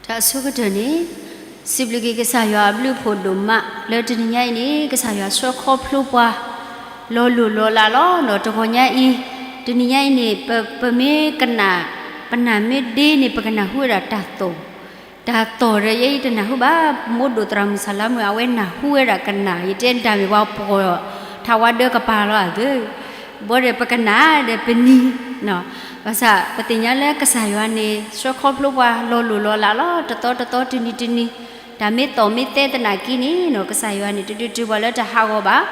တၢ်ဆိကတၢၢ်န့ၣ်, စံးဘျုးက့ၤကစၢ်ယွၤအဘျုးအဖှိၣ်ဒိၣ်မး လၢတနံၤညါအံၤန့ၣ် ကစၢ်ယွၤဆှၢခီဖျိပှၤ လီၤလိၢ်လီၤလးလီၤ. တဂီၤညါအံၤ, တနံၤညါအံၤန့ၣ် ပမ့ၢ်ကနၣ်, ပနၢ်မ့ၢ်ဒ့န့ၣ် ပကနၢ်ဟူဝဲဒၣ်တၢ်သီၣ်, တၢ်သီၣ်ဒီးယဲအံၤတနၢ်ဟူဘၣ်, မိၢ်ဒိၣ်သရၣ်မုၣ်စၢ်လါမုၣ် အဝဲနၢ်ဟူဝဲဒၣ်ကနၣ်, ယတဲတၢ်မ့ၢ်ပှၤပိာ်ထါဝါဒၢကပၤလီၤဧါသၢ, ဘၣ်ဒီးပကနၣ်ဒီးပနံၤ ဘၣ်ဆၣ်ပသ့ၣ်ညါလၢကစၢ်ယွၤန့ၣ် ဆှၢခီဖျိပှၤ လီၤလိၢ်လီၤလးလီၤ. တသီတသီ တနံၤတနံၤ, တၢ်မ့ၢ်သီၣ်မ့ၢ်သဲသနာ်က့န့ၣ် ကစၢ်ယွၤန့ၣ် တဒုးတုၤပှၤလၢတၢ်ဟးဂီၤဘၣ်.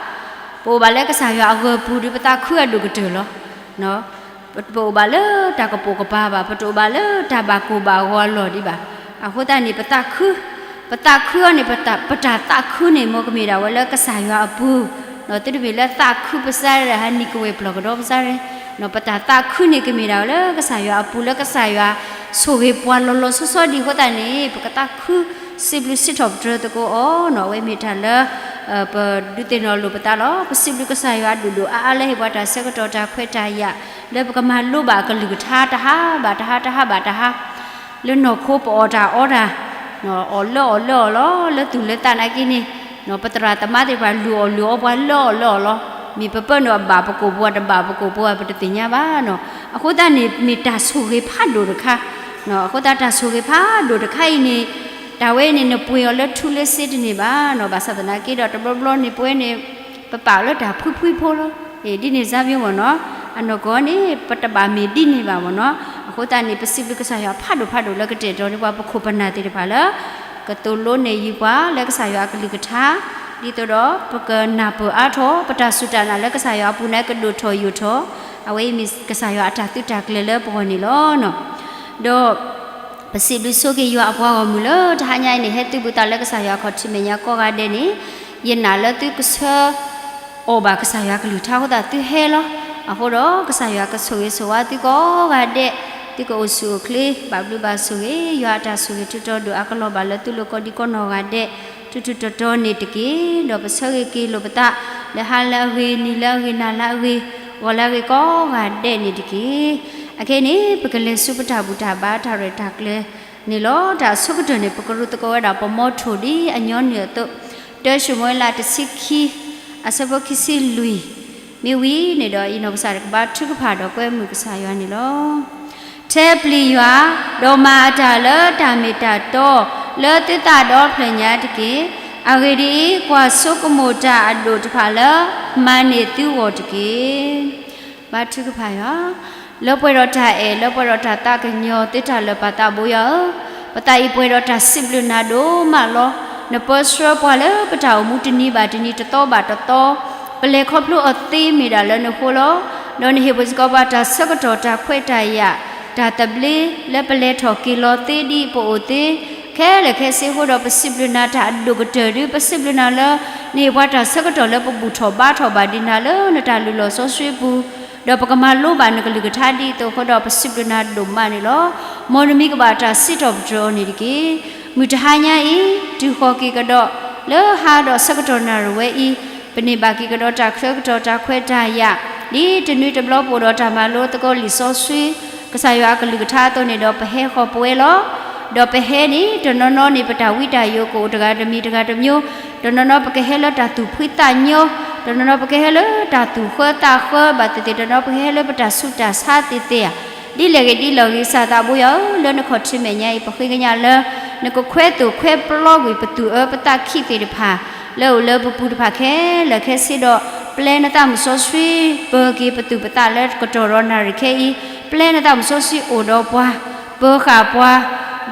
ပအိၣ်ဘၣ်လၢကစၢ်ယွၤအဂၢၤပူၤဒီး ပသးခုအဒိၣ်ကတၢၢ်လီၤ. ပတအိၣ်ဘၣ်လၢတၢ်ကပိာ်ကပၤဘၣ်, ပတအိၣ်ဘၣ်လၢတၢ်ဘၣ်ကိၢ်ဘၣ်ဂီၤအလီၢ်ဒံးဘၣ်. အဃိသတးန့ၣ် ပသးခု, ပသးခုအီၤန့ၣ်, ပတၢ်သးခုန့ၣ် မ်ကမ့ၢ်ဒၣ်ဝဲလၢကစၢ်ယွၤအပူၤ, သုတမ့ၢ်လၢသးခုပစၢ်ရဲၣ် ဟးနံၤကဝဲၢ်ပျီၢ်ကဒီးပစၢ်ရဲၣ်, ပတၢ်သးခုန့ၣ် ကမ့ၢ်ဒၣ်ဝဲလၢကစၢ်ယွၤအပူၤ လၢကစၢ်ယွၤဆိၣ်ဂ့ၤပှၤလီၤလီၤဆီဆီဒံးအဃိသတးန့ၣ် ပကသးခုစံးဘျုးစံးထီၣ်ပတြၢၤသကိးအီၤန့ၣ် အဝဲမ့ၢ်တၢ်လၢ ပဒုးသ့ၣ်နီၣ်လိာ်ပသးလီၤ. ပစံးဘျုးကစၢ်ယွၤဒိၣ်ဒိၣ်အါအါလၢဟ့ၣ်ပှၤတၢ်ဆၢကတီၢ်တၢ်ခွဲးတၢ်ယာ် လၢပကမၤလိဘၣ်အကလုၢ်ကထါတဟါဘၣ်တဟါ တဟါဘၣ်တဟါ လၢနီၢ်ခိပအီၣ်တၢ်အီတၢ် အီၣ်လၢအီၣ်လၢအီၣ်လီၤ လၢသူၣ်လၢသးနာ်က့န့ၣ် ပသရၣ်သမါသ့ၣ်တဖၣ် လုၢ်အီၣ်လုၢ်အီပှၤလၢအီၣ်လၢအီၣ်လီၤ. မ့ၢ်ပပၢၢ်န့ၣ်အဘၣ်ပကိာ်ပူၤ တဘၣ်ပကိာ်ပူၤ ပတသ့ၣ်ညါဘၣ်နီၤ. အဃိသတးန့ၣ် မ့ၢ်တၢ်ဆိၣ်ဂ့ၤဖးဒိၣ်တခါ, အဃိသတးတၢ်ဆိၣ်ဂ့ၤဖးဒိၣ်တခါအံၤန့ၣ် တၢ်ဝဲအံၤန့ၣ် နပှ့ၤအီၤလၢထူလၢစ့တန့ၢ်ဘၣ်နီၤ. ဘၣ်ဆၣ်သနာ်က့ဒီး တဘျီဘျီန့ၣ် ပဝဲန့ၣ် ပပာ်အီၤလၢတၢ်ဖှံဖှံဖိလီၤ. ဒ်န့ၣ်စါပယီၤမ့ၢ်နီၤ, အနီၢ်ကီၢ်န့ၣ် ပတဘၣ်မ့ၢ်ဒ်န့ၣ်ဘၣ်မ့ၢ်နီၤ. အဃိသတးန့ၣ် ပစံးဘျုးကစၢ်ယွၤဖးဒိၣ်ဖးဒိၣ်လၢကတဲာ်ကတီၤန့ၢ်ပှၤပခိၣ်ပနၢ်သ့ၣ်တဖၣ်လၢ ကသိၣ်လိနဲၣ်ယုာ်ပှၤလၢကစၢ်ယွၤအကလုၢ်ကထါ, ဒ်သိးဒီးပကနၢ်ပၢၢ်အါထီၣ် ပတၢ်စူၢ်တၢ်နာ်လၢကစၢ်ယွၤအပူၤန့ၣ် ကဒိၣ်ထီၣ်ယိာ်ထီၣ်, အဝဲအံၤမ့ၢ်ကစၢ်ယွၤအတၢ်သုးတၢ်ကျဲၤလၢပဂီၢ်န့ၣ်လီၤ. ဒီး ပစံးဘျုးဆိၣ်ဂ့ၤယွၤအပှၤဂီၢ်မုၢ်လၢတဟါညါအံၤန့ၣ် ဟဲသုးဘူးသးလၢကစၢ်ယွၤအခီၣ်ထံးမဲာ်ညါကိးဂၤဒဲးန့ၣ်, ယနာ်လၢသုကဆၢ အီၣ်ဘၣ်ကစၢ်ယွၤကလုၢ်ကထါအဃိသတး သုဟဲလီၤ. အဃိဒီးကစၢ်ယွၤကဆိၣ်ဂ့ၤဆိၣ်ဝါသုကိးဂၤဒဲး, သုကအိၣ်ဆူၣ်အိၣ်ချ့ ဘၣ်ဘျုးဘၣ်ဆိၣ်ဂ့ၤ, ယွၤအတၢ်ဆိၣ်ဂ့ၤထူးတီၤဒိၣ်အါကလီၤဘၣ်လၢသုလိၤကိးဒံကိးနီၢ်ဂၤဒဲး ထူးထူးတီၤတီၤန့ၣ်တက့ၢ်. ဒီးပဆၢဂ့ၤက့ၤလိာ်ပသး လၢဟါလၢအဂ့ၤ, နံၤလၢအဂ့ၤ, နၤလၢအဂ့ၤ, ဂီၤလၢအဂ့ၤကိးဂၤဒဲးန့ၣ်တက့ၢ်. အခဲအံၤန့ၣ် ပကလဲၤဆူပတၢ်ဘူၣ်တၢ်ဘါတၢ်ရဲၣ်တၢ်ကျဲၤန့ၣ်လီၤ. တၢ်အဆိကတၢၢ်န့ၣ် ပကရူၢ်သကိးဝဲဒၣ်ပမီထိၣ်ဒ်အညီနုၢ်အသိး, တၢၡမူၤအ့လးတဆံခံ အဆၢဖိခံဆံလွံၢ်, မ့ၢ်ဝံၤန့ၣ်ဒီး အံၤနီၢ်ကစၢ်တကဘါထုကဖၣ်ဒီးကွဲမုာ်ကစၢ်ယွၤန့ၣ်လီၤ. ထဲပျံၤယွၤ, ဒီးမၤအတၢ်လၢတၢ်မ့ၢ်တၢ်တီ လၢသုသးဒီဖျၢၣ်ညါတက့ၢ်. အဂ့ၢ်ဒ်အံၤ, ကွၢ်ဆိကမိၣ်တၢ်အဒိၣ်တဖၣ်လၢ မၤန့ၢ်သုဂီၢ်တက့ၢ်. ဘါထုကဖၣ်ယွၤ, လၢပှဲၤဒီးတၢ်အဲၣ်, လၢပှဲၤဒီးတၢ်သးကညီၤ သုတၢ်လၢာ်ပာ်သးဘိယွၤဧၢ, ပသးအံၤပှဲၤဒီးတၢ်စံးဘျုးနၤဒိၣ်မးလီၤ. နပၢဆှၢပှၤလၢပတၢ်အိၣ်မူတနံၤဘၣ်တနံၤ တသီဘၣ်တသီ, ပလဲၤခီဖျိအီၤသ့မ့ၢ်ဒၣ်လၢနဃိလီၤ. ဒီးနဟ့ၣ်ပှၤစ့ၢ်ကီးပှၤတၢ်ဆၢကတီၢ်တၢ်ခွဲးတၢ်ယာ် တၢ်သဘျ့လၢပလဲၤထီၣ်က့ၤလီၤသ့ဒ်ပအိၣ်သ့ ခဲလၢာ်ခဲဆ့အဃိဒီး ပစံးဘျုးနၤတၢ်အဒိၣ်ကတၢၢ်ဒီး ပစံးဘျုးနၤလၢ နဟ့ၣ်ပှၤတၢ်ဆၢကတီၢ်လၢပဘူၣ်ထီၣ်ဘါထီၣ်ဘၣ်ဒံးနၤလၢနတၢ်လုၢ်လီၢ်စီဆှံပူၤ, ဒီးပကမၤလိဘၣ်နကလုၢ်ကထါဒ်သိးအဃိဒီး ပစံးဘျုးနၤဒိၣ်မးန့ၣ်လီၤ. မ်နမံၤကဘၣ်တၢ်စံးထီၣ်ပတြၢၤအီၤန့ၣ်တက့ၢ်. မုၢ်တဟါညါအံၤ တုၤဃီၤက့ၤကဒီး လၢဟါဒီးဆၢကတီၢ်နၣ်ရံၣ်ဝဲအံၤ, ပန့ၢ်ဘၣ်က့ၤကဒီးတၢ်ဆၢကတီၢ်တၢ်ခွဲးတၢ်ယာ်, ဒ်တနွံတဘျီပအိၣ်ဒီးတၢ်မၤလိသကိးလံာ်စီဆှံ ကစၢ်ယွၤအကလုၢ်ကထါအသိးန့ၣ်ဒီး ပဟဲဃီၤပဝဲလီၤ. ဒီးပဟဲန့ၣ် တနီၤနီၤန့ၣ် ပတၢ်ဝံတၢ်ယိာ်ကအိၣ်တဂၤတမံၤတဂၤတမျိုး, တနီၤနီၤပကဟဲလၢတၢ်သူၣ်ဖှံသးညီ, တနီၤနီၤပကဟဲလၢတၢ်သူၣ်ဃၢသးဃၢဘၣ်သ့ၣ်သ့ၣ်, တနီၤပကဟဲလၢပတၢ်ဆူးတၢ်ဆါသ့ၣ်သ့ၣ်ဧါ. ဒ်လဲၣ်ဂ့ၤဒ်လဲၣ်ဂ့ၤ ကစၢ်သးဘိယွၤဧၢ, လၢနခီၣ်ထံးမဲာ်ညါအံၤ ပဃ့ကညးလၢ နကခွဲးသိၣ်ခွဲးပျီကွံာ်ပသူၣ်အၢပသးခံသ့ၣ်တဖၣ် လၢအိၣ်လၢပပူၤတဖၣ်ခဲလၢာ်ခဲဆ့ဒီး ပျဲနသးမုၢ်စီဆှံ ပၢၤက့ၤပသူၣ်ပသးလၢကတီၢ်ဒီးနၣ်ရံၣ်ခဲအံၤ, ပျဲနသးမုၢ်စီဆှံအိၣ်ဒီးပှၤ, ပၢၤဃာ်ပှၤ,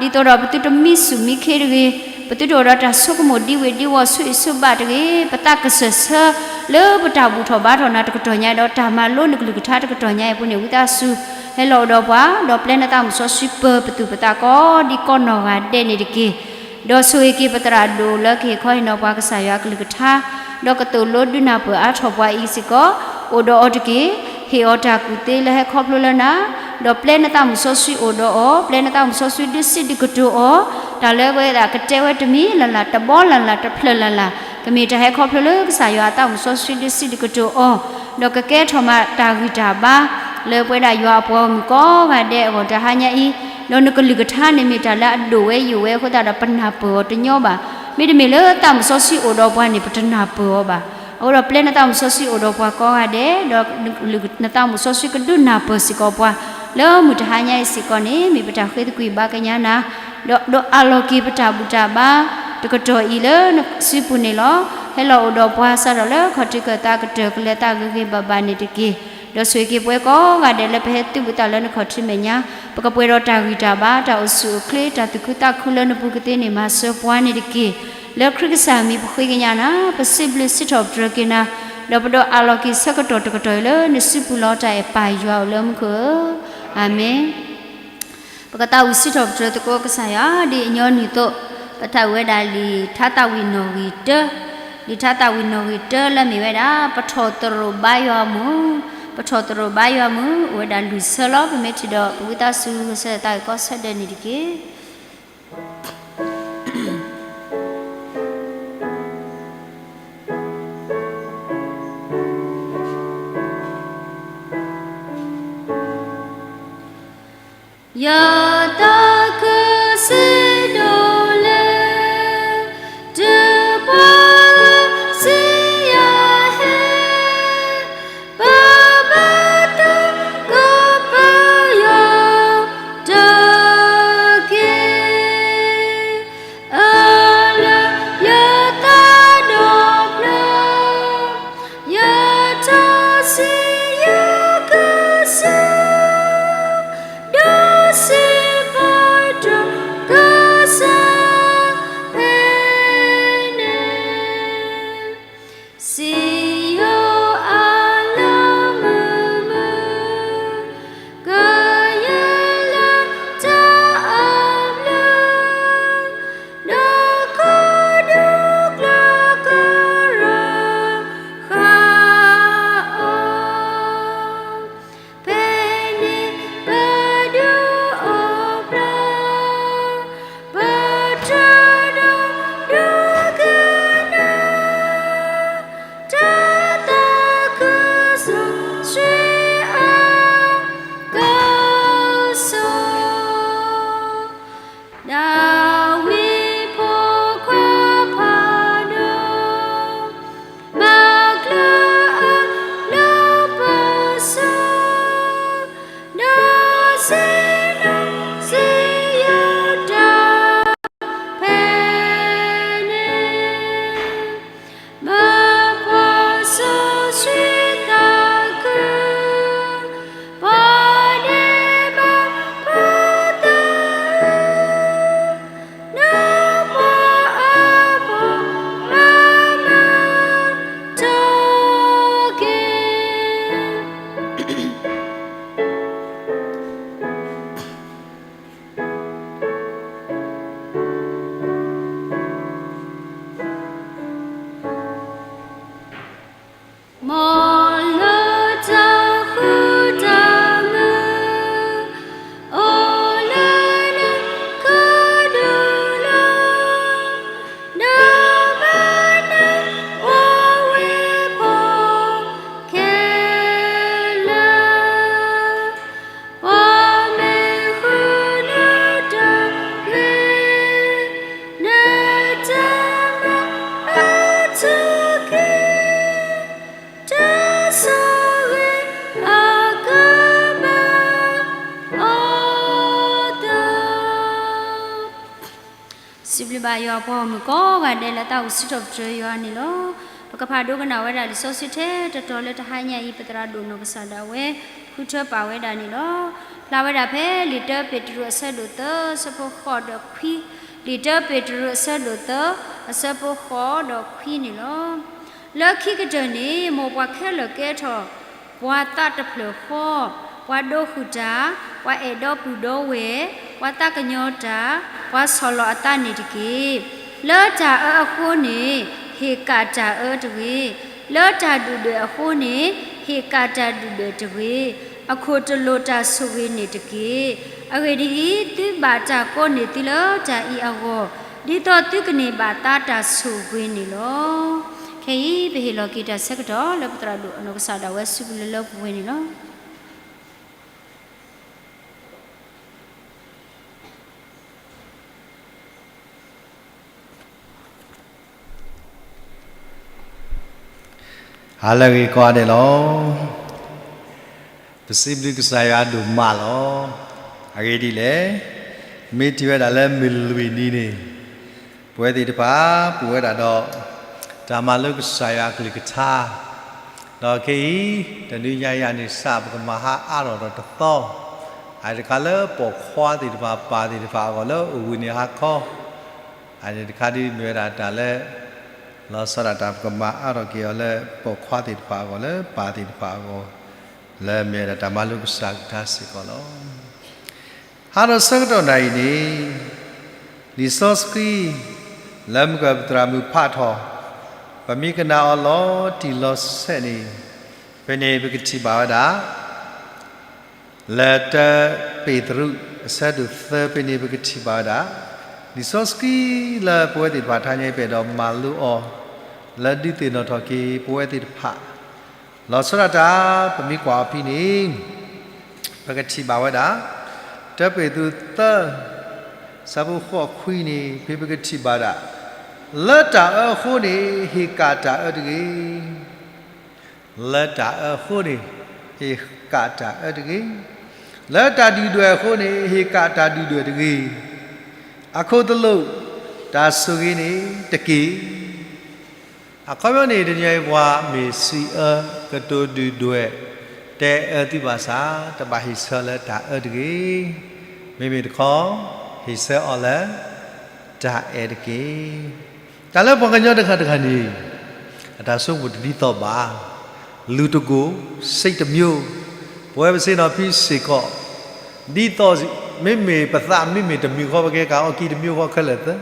ဒ်သိးဒီးပသုတမံဆူၣ်မံခ့တဂ့ၤ, ပသုတအိၣ်ဒီးတၢ်ဆိကမိၣ်ဒ်ဝ့ၢ်ဒ်ဝီဆူအံၤဆူဘၣ်တဂ့ၤ, ပသးကစၢၢ်ဆၢ လၢပတၢ်ဘူၣ်ထီၣ်ဘါထီၣ်နၤတကတီၢ်ညါဒီး တၢ်မၤလိနကလုၢ်ကထါတကတီၢ်ညါအံၤအပူၤန့ၣ် ဝံသးစူၤ ဟဲလီၤအိၣ်ဒီးပှၤ, ဒီးပျဲနသးမုၢ်စီဆှံပၢၤပသူၣ်ပသးကိးဒံကိးနီၢ်ဂၤဒဲးန့ၣ်တက့ၢ်. ဒီးဆိၣ်ဂ့ၤက့ၤပသရၣ်ဒိၣ်လၢကဟ့ၣ်ခီဟ့ၣ်နီၤပှၤကစၢ်ယွၤအကလုၢ်ကထါ, ဒီးကသိၣ်လိဒုးနၢ်ပၢၢ်အါထီၣ်ပှၤအံၤစ့ၢ်ကီး, အိၣ်ဒီးအီၤတက့ၢ်. ဟ့ၣ်အီၤတၢ်ကူၣ်သ့လၢဟဲခီဖျိလၢနၤ, ဒီးပျဲနသးမုၢ်စီဆှံအိၣ်ဒီးအီၤ, ပျဲနသးမုၢ်စီဆှံဒုးစံးဒုးကတိၤအီၤ, တၢ်လၢအဝဲဒၣ်ကတဲဝဲတမံၤလၢ်လၢ် တဘီလၢ်လၢ် တဖျၢၣ်လၢ်လၢ်, ကမ့ၢ်တၢ်ဟဲခီဖျိလၢကစၢ်ယွၤအသးမုၢ်စီဆှံဒုးစံးဒုးကတိၤအီၤ, ဒီးကကဲထီၣ်မးတၢ်ဂံၢ်တၢ်ဘါ လၢပဝဲဒၣ်ယွၤအပှၤဂီၢ်မုၢ်ကိးဂၤဒဲးအဂီၢ်တဟါညါအံၤ, ဒီးနကလုၢ်ကထါန့ၣ်မ့ၢ်တၢ်လၢအဒိၣ်ဝဲယိာ်ဝဲအဃိသတးဒီး ပနၢ်ပၢၢ်အီၤတညီဘၣ်. မ့တမ့ၢ်လၢသးမုၣ်စီဆှံအိၣ်ဒီးပှၤန့ၣ် ပတနၢ်ပၢၢ်အီၤဘၣ်. အဃိဒီးပျဲနသးမုၣ်စီဆှံအိၣ်ဒီးပှၤကိးဂၤဒဲး, ဒီးနသးမုၣ်စီဆှံကဒုးနၢ်ပၢၢ်စ့ၢ်ကီးပှၤ လၢမုၢ်တဟါညါအံၤစ့ၢ်ကီးန့ၣ် မ့ၢ်ပတၢ်ဃ့သကွံၢ်ဘါကညးနၤ, ဒီးဒိးအးလီၤက့ၤပတၢ်ဘူၣ်တၢ်ဘါ တကတီၢ်အံၤလၢနစုပူၤန့ၣ်လီၤ. ဟဲလီၤအိၣ်ဒီးပှၤစးထီၣ်လၢခီၣ်ထံးခၢၣ်သးကတၢၢ်ကလဲၤသးဂ့ၤဂ့ၤဘၣ်ဘၣ်န့ၣ်တက့ၢ်. ဒီးဆိၣ်ဂ့ၤက့ၤပဝဲကိးဂၤဒဲးလၢပဟဲသုးဘူးသးလၢနခီၣ်ထံးမဲာ်ညါ, ပကပှဲၤဒီးတၢ်ဂံၢ်တၢ်ဘါ တၢ်အိၣ်ဆူၣ်အိၣ်ချ့ တၢ်သူၣ်ခုသးခုလၢနပူၤကသ့န့ၣ် မၤစၢၤပှၤန့ၣ်တက့ၢ်. လၢခရံာ်ကစၢ်မံၤပဃ့ကညးနၤ, ပစံးဘျုးစံးထီၣ်ပတြၢၤက့ၤနၤ, ဒီးပဒိးအးလီၤက့ၤဆၢကတီၢ်တကတီၢ်အံၤလၢနစုပူၤလီၤ. တၢ်အဲၣ်ပၢ်ယွၤအိၣ်လၢမူခိၣ်ဧၢ, အၤမ့ၣ်. ပကသးဝံၣ်စံးထီၣ်ပတြၢၤသကိးကစၢ်ယွၤ ဒ်အညီနုၢ်အသိး, ပထါအုၣ်ဝဲဒၣ်လံာ်ထါသးဝံၣ်နီၣ်ဂံၢ်တၢ, လံာ်ထါသးဝံၣ်နီၣ်ဂံၢ်တၢလၢမ့ၢ်ဝဲဒၣ် ပထီၣ်သရိာ်ဘါယွၤမုၢ်, ပထီၣ်သရိာ်ဘါယွၤမုၢ် အိၣ်ဝဲဒၣ်လွံၢ်ဆၢလီၤ. ပမ့ၢ်ထံၣ်ဒီး ပဝံသးစူၤဂဲၤဆၢထၢၣ်သးဂ့ၢ်ကီဆၢဒၢးန့ၣ်တက့ၢ်. ယသးခုစံးဒိၣ်လဲၣ်, တုၤပှၤစံးယၤဟဲ, ပဘၣ်တၢ်ကပၢယွၤတက့ၢ်. အၢၣ်လၢယသးဒီဖျၢၣ်, ယထါစံးယွၤကစၢ်, ဒီးစံးဘၣ်တၢ်ကစၢ်ဖဲန့ၣ် စံးယိၤအလၢမုာ်မုာ်, ကယဲၢ်လၢတၢ်အဘျုး, ဒီးခိၣ်ဒူကျၢၤကရၢဃာ်အီၤ, ဖဲန့ၣ်ပဒုးအိၣ်ဘျီ ပတြၢၤဒီးဒုးကနၣ် တၢ်သးခုစိဆှံအကစီၣ်, ဒၤဝံးဖိခွါဖးဒိၣ် မၤကျၢၤအလၢပစီ ဒီးစံးနီၣ်စံးယိၤတၢ် ဖဲန့ၣ် မၢပှၤစီဆှံသးခု, ပှၤန့ၢ်ဘၣ်ပှၤသးအုး, ဒီးပှၤအါဘီၣ်မၤမုာ်တက့ၢ်. မ်လၢတၢ်ဃူတၢ်မုာ် အိၣ်လၢနခီဒုၣ်လီၤ, ဒီးမၤနၢၤပှၤဝံဖိခဲလၢာ်, ပှၤမ့ၢ်ဃုနတၢ်ဂ့ၤ, နတၢ်မၤအါထီၣ်က့ၤ တၢ်ဆိၣ်ဂ့ၤအကဘၣ်အီၤသး. စံးဘျုးဘၣ်ယွၤအပှၤဂီၢ်မုၢ်ကိးဂၤဒဲးလၢသးအိၣ်စံးထီၣ်ပတြၢၤယွၤန့ၣ်လီၤ. ပကဖးဒိကနၣ်ဝဲဒၣ်လံာ်စီဆှံထဲတတီၤလၢတဟါညါအံၤ ပသရၣ်ဒိၣ်နီၢ်ကစၢ်ဒၣ်ဝဲ ဃုထၢပာ်ဝဲဒၣ်န့ၣ်လီၤ. ဖျါဝဲဒၣ်ဖဲလံာ်တၢပ့းတရူးအဆၢဒိၣ်သၢ အဆၢဖိဃိးဒီးခွံ, လံာ်တၢပ့းတရူးအဆၢဒိၣ်သၢ အဆၢဖိဃိးဒီးခွံန့ၣ်လီၤ. လၢခံကတၢၢ်န့ၣ် မ်ပှၤခဲလၢာ်ကဲထီၣ် ပှၤသးတဖျၢၣ်ဃီ, ပှၤဒိဃုာ်တၢ်, ပှၤအဲၣ်ဒီပုၢ်ဒီဝဲၢ်, ပှၤသးကညီၤတၢ်, ပှၤဆီၣ်လီၤအသးန့ၣ်တက့ၢ်. လၢတၢ်အၢအဃိန့ၣ် ဟ့ၣ်ကၣ်တၢ်အၢတဂ့ၤ. လၢတၢ်ဒုၣ်ဒွဲၣ်အဃိန့ၣ် ဟ့ၣ်ကၣ်တၢ်ဒုၣ်ဒွဲၣ်တဂ့ၤ. အခိၣ်တလိာ်တၢ်ဆိၣ်ဂ့ၤန့ၣ်တက့ၢ်. အဂ့ၢ်ဒ်အံၤ, သုဘၣ်တၢ်ကိးန့ၢ်သုလၢတၢ်အံၤအဂီၢ်, ဒ်သိးသုကန့ၢ်ဘၣ်သါတၢ်ဆိၣ်ဂ့ၤန့ၣ်လီၤ. ခဲအံၤ ပဟ့ၣ်လီၤက့ၤတၢ်ဆၢကတီၢ်လၢပသရၣ်ဒိၣ်နီၢ်ကစၢ်ဒၣ်ဝဲစုပူၤလၢလၢပှဲၤပှဲၤန့ၣ်လီၤ. ဟါလၢအဂ့ၤကိးဂၤဒဲးလီၤ. ပစံးဘျုးကစၢ်ယွၤဒိၣ်မးလီၤ. အဂ့ၢ်ဒ်လဲၣ်, မ့ၢ်တုၤဝဲဒၣ်လၢမုၢ်လွံၢ်နံၤန့ၣ်, ပဝဲသ့ၣ်တဖၣ် ပအိၣ်ဝဲဒၣ်ဒီး တၢ်မၤလိကစၢ်ယွၤအကလုၢ်ကထါ, ဒီးခဲအံၤ တနွံညါအံၤန့ၣ်စ့ၢ် ပကမၤဟါအါထီၣ်ဒီးတသီ, အတခါလၢပိာ်ခွါသ့ၣ်တဖၣ် ပၢ်သ့ၣ်တဖၣ်အဂီၢ်လၢအိၣ်ဝံၤန့ၣ်ဟါခီ အန့ၣ်တခါဒ်မ့ၢ်ဝဲဒၣ်တၢ်လၢ လီၤဆီဒၣ်တၢ်ပကမၤအါထီၣ်က့ၤအီၤလၢ ပိာ်ခွါသ့ၣ်တဖၣ်အဂီၢ် လၢပၢ်သ့ၣ်တဖၣ်အဂီၢ်, လၢမ့ၢ်ဝဲဒၣ်တၢ်မၤလိကစၢ်အကလုၢ်ကထါစ့ၢ်ကီးလီၤ. ဟါဒီးဆၢကတီၢ်နၤအံၤန့ၣ်, လံာ်စီဆှံ လၢမုၢ်ကၢၢ်ပသရၣ်မုၣ်ဖးထီၣ်, ပမ့ၢ်ကနၣ်အီၤလီၤတံၢ်လီၤဆဲးန့ၣ်, ဖဲန့ၣ်ပကထံၣ်ဘၣ်ဝဲဒၣ် လၢတၢပ့းတရူး အဆၢဒိၣ်သၢဖဲန့ၣ် ပကထံၣ်ဘၣ်ဝဲဒၣ် လံာ်စီဆှံလၢပဝဲသ့ၣ်တဖၣ်ထါညါအံၤ ပအဲၣ်ဒိးမၤလိအီၤ လၢဒုးသ့ၣ်နီၣ်ထီၣ်က့ၤပဝဲသ့ၣ်တဖၣ်, လီၤဆီဒၣ်တၢ် ပမ့ၢ်ကွၢ်အီၤဖဲန့ၣ် ပကထံၣ်ဘၣ်ဝဲဒၣ် တၢပ့းတရူးသၢ ဆၢဖိဃိးခွံန့ၣ် ဖဲပကထံၣ်ဘၣ်ဒၣ် လၢတၢ်အၢအဃိန့ၣ် ဟ့ၣ်ကၣ်တၢ်အၢတဂ့ၤ လၢတၢ်အၢအဃိန့ၣ် ဟ့ၣ်ကၣ်တၢ်အၢတဂ့ၤ. လၢတၢ်ဒုၣ်ဒွဲၣ်အဃိန့ၣ် ဟ့ၣ်ကၣ်တၢ်ဒုၣ်ဒွဲၣ်တဂ့ၤ. အခိၣ်သလုး တၢ်ဆိၣ်ဂ့ၤန့ၣ်တက့ၢ်. အခီပညီန့ၣ် တနံၤအံၤ ပှၤမ့ၢ်စံးအၢ ကတိၤဒုၣ်ဒွဲၣ် တဲအၢသုဘၣ်ဆၣ် တဘၣ်ဟ့ၣ်ဆၢလၢတၢ်အၢတဂ့ၤ. မ့မ့ၢ်တခီ ဟ့ၣ်ဆၢအီၤလၢ တၢ်အဲၣ်တက့ၢ်. တၢ်လၢပှၤကညီတဂၤတဂၤန့ၣ် အတၢ်ဆိကမိၣ်တဒ်သိးဘၣ်. လူၤတကိၢ် စိတ်တစ်မျိုး, ပဝဲပဆ့ၣ်နီၤဖံစ့ၢ်ကီး ဒ်သိး မ့မ့ၢ်ပသးမ့မ့ၢ်တမံၤဃီ ပကဟဲကၣ်အီကံတမျိုးဃီခဲလၢာ်သၢ,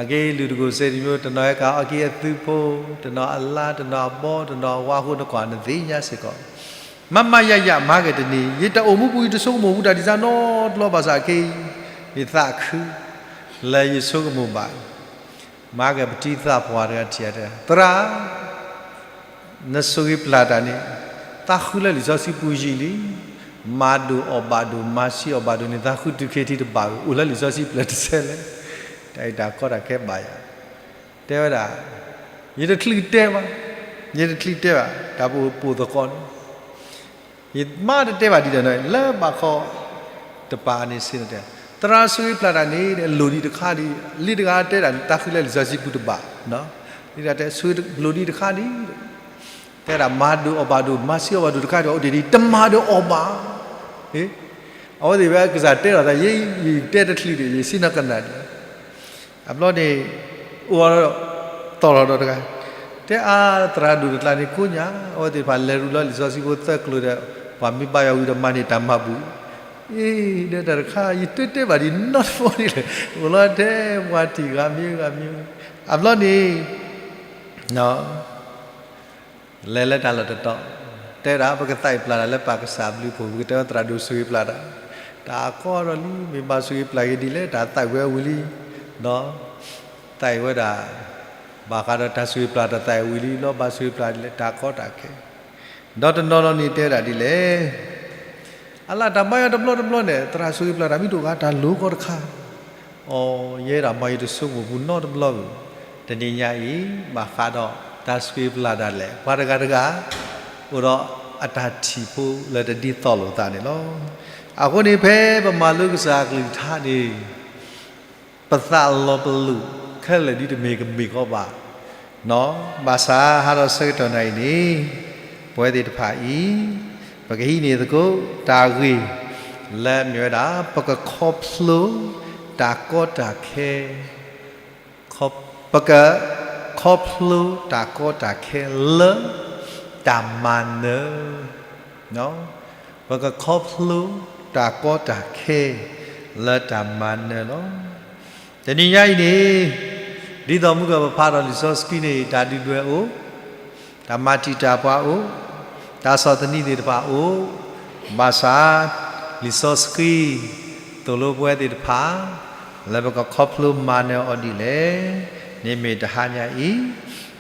အက့လူၤတကိၢ် စိတ်တစ်မျိုး, တနီၤဟဲကၣ်အီကံအသုးဖိ, တနီၤအလါ, တနီၤအဘီ, တနီၤအဝါအဃိ နကွၢ်နသ့ၣ်ညါစ့ၢ်ကီး. မ့မ့ၢ်ယၤယၤ မၤက့ၤတနံၤ ယတအိၣ်မူပူၤ ယတဆိကမိၣ်ဘူးတၢ်ဒ်သိးနီတဘျီဘၣ်ဆၣ် အက့ ယသးခု လၢယဆိကမိၣ်ဘၣ် မၤက့ၤပတံၤသးပှၢ်တဂၤထံၣ်အတဲ သရၣ်, နဆိၣ်ဂ့ၤပျၢ်တၢ်န့ၣ် သးဃုလၢလံာ်စီဆှံပူၤယံာ်လံ. မၤဒိၣ်အီၣ်ဘၣ်ဒိၣ် မၤဆံးအီၣ်ဘၣ်ဒိၣ်န့ၣ် သးဃုတုၤခဲထံးတဘၣ်ဘၣ်, အိၣ်လၢလံာ်စီဆှံပျၢၤတဆဲလဲၣ်. တၢ်အံၤတၢ်ကီတၢ်ခဲဘၣ်ယၤ တဲဝဲဒၣ်, ယတချုးတဲဘၣ်, ယတချုးတဲဘၣ် တၢ်ပပိာ်သကိးန့ၣ် ယမါတတဲဘၣ်ဒ်ဒီး လၢဘးခီတပၤန့ၣ်စ့ၢ်တဲ, သရၣ်ဆိၣ်ဂ့ၤပျၢ်တၢ်န့ၣ် အလိၣ်ဒံးတခါဒံး, လံတဂၤတဲဒၣ် သးဃုလၢလံာ်စီဆှံပူၤတဘၣ်, လံတဂၤတဲ ဆိၣ်ဂ့ၤလိၣ်ဒံးတခါဒံး, တဲဒၣ်မၤဒိၣ်အီၣ်ဘၣ်ဒိၣ် မၤဆံးအီၣ်ဘၣ်ဒိၣ်တခါဒံး အိၣ်တ့ၢ်ဒံး တမၤဒိၣ်အီၣ်ဘၣ်, အဝဲသ့ၣ်ဝဲကစၢ်တဲဒီးသး ယဲယတဲတချုးဒံး ယစံးနီၢ်ကနၣ်ဒံး အဘျီန့ၣ် အိၣ်ဒီး သီၣ်လီၤဒီးတဂၤ, တဲအါ သရၣ်ဒိၣ်တကျါန့ၣ် ကိးညါ အဝဲသ့ၣ်တဖၣ်လဲၤရူၤလီၤလံာ်စီဆှံဖိသၢကျိၤဒီး ပှၤမ့ၢ်ဘါယွၤဝံၤဒီးမၤန့ၢ်တၢ်မၤဘူၣ်, အ့ ဒီးတၢ်တခါ ယတတဲဘၣ်ဒံးနီတဘျီဒံးလဲၣ်, အိၣ်လီၤထဲပှၤထံၣ်ဂၤမံၤဂၤမံၤ, အဘျီန့ၣ် လဲၤလၢတၢ်လီၢ်တတီၤ, တဲဒၣ် ပကသးအံၤပျၢ်တၢ်လၢပၢ်ကစၢ်ဘျုးဖှိၣ် ပကတဲသရၣ်ဒိၣ်ဆိၣ်ဂ့ၤပျၢ်တၢ်, တၢ်ကီဒီးလံ မ့ၢ်ဘၣ်ဆိၣ်ဂ့ၤပျၢ်က့ၤဒ်လဲၣ် တၢ်သးဝံၤဝံၤလံ, ဒီး သးဝံၤဝဲဒၣ် ဘၣ်ဃးဒီးတၢ်ဆိၣ်ဂ့ၤပျၢ်တၢ်သးဝံၤလံ လီၤဘၣ်ဆိၣ်ဂ့ၤပျၢ်တၢ်ကီတၢ်ခဲ, ဒီးတနီၤနီၤန့ၣ်တဲဝဲဒၣ်ဒ်လဲၣ် အလၢတၢ်မၤယၤတဘျီတဘျီန့ၣ် သရၣ်ဆိၣ်ဂ့ၤပျၢ်တၢ်မ့ၢ်တအိၣ်ဂၤ တၢ်လိၤကီတခါ, အိ ယဲဒၣ်မၤယတဆိကမိၣ်ပူၤနီတဘျီဘၣ်, တနံၤညါအံၤ ဘၣ်ဃးဒီးတၢ်ဆိၣ်ဂ့ၤပျၢ်တၢ်လဲၣ် ပှၤတဂၤတဂၤ အိၣ်ဒီးအတၢ်ထံၣ်ဖိလၢတဒ်သိးလိာ်သးန့ၣ်လီၤ. အဃိန့ၣ်ဖဲပမၤလိကစၢ်အကလုၢ်ကထါန့ၣ် ပသးလီၤပလိာ်ခဲလၢာ်ဒ်တမ့ၢ်ကမ့ၢ်ဃီဘၣ်, ဘၣ်ဆၣ်ဟးဒီးဆၢကတီၢ်နၤအံၤန့ၣ် ပဝဲသ့ၣ်တဖၣ်အံၤ ပကဟံးန့ၢ်သကိးတၢ်ဂ့ၢ် လၢမ့ၢ်ဝဲဒၣ် ပကခီဖျိတၢ်ကီတၢ်ခဲ ပကခီဖျိတၢ်ကီတၢ်ခဲလၢတၢ်မၤနၢၤ, ပကခီဖျိတၢ်ကီတၢ်ခဲလၢတၢ်မၤနၢၤလီၤ. တနံၤညါအံၤန့ၣ် ဒ်သိးမုၢ်ကၢၢ်ပဖးဒီးလံာ်စီဆှံန့ၣ် တၢ်ဒုၣ်ဒွဲၣ်အိၣ်, တၢ်မၤတံာ်တာ်ပှၤအိၣ်, တၢ်ဆီၣ်သနံးသ့ၣ်တဖၣ်အိၣ်, ဘၣ်ဆၣ် လံာ်စီဆှံ သိၣ်လိပဝဲသ့ၣ်တဖၣ် လၢပကခီဖျိမၤနၢၤအီၤဒ်လဲၣ်န့ၣ် မ့ၢ်တဟါညါအံၤ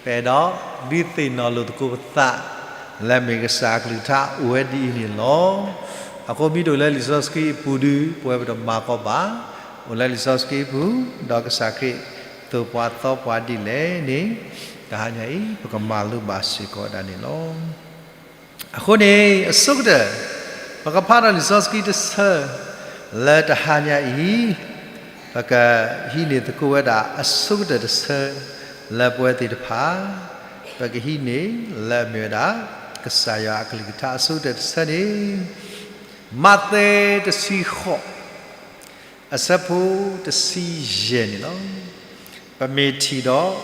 ပအဲၣ်ဒိးဒုးသ့ၣ်နီၣ်လိာ်သကိးပသး လၢမ့ၢ်ကစၢ်အကလုၢ်ကထါအိၣ်ဝဲဒ်အံၤန့ၣ်လီၤ. အဃိမ့ၢ်တအိၣ်လၢလံာ်စီဆှံအပူၤဒီး ပဝဲပတမၤကီဘၣ်, အိၣ်လၢလံာ်စီဆှံအပူၤ ဒီးကစၢ်ခရံာ် သိၣ်ပှၤသီပှၤဒ်လဲၣ်န့ၣ်, တဟါညါအံၤ ပကမၤလိဘၣ်စ့ၢ်ကီးဝဲဒၣ်န့ၣ်လီၤ. အဃိန့ၣ် အဆိကတၢၢ် ပကဖးဒီးလံာ်စီဆှံတဆၢ လၢတဟါညါအံၤ ပကဟံးန့ၢ်သကိးဝဲဒၣ်အဆိကတၢၢ်တဆၢ လၢပဝဲသ့ၣ်တဖၣ် ပကဟံးန့ၢ်လၢအမ့ၢ်ဝဲဒၣ် ကစၢ်ယွၤအကလုၢ်ကထါအဆိကတၢၢ်တဆၢန့ၣ် မးသဲတဆံဃိး အဆၢဖိတဆံယဲၢ်န့ၣ်လီၤ. ပမ့ၢ်ထံၣ်ဒီး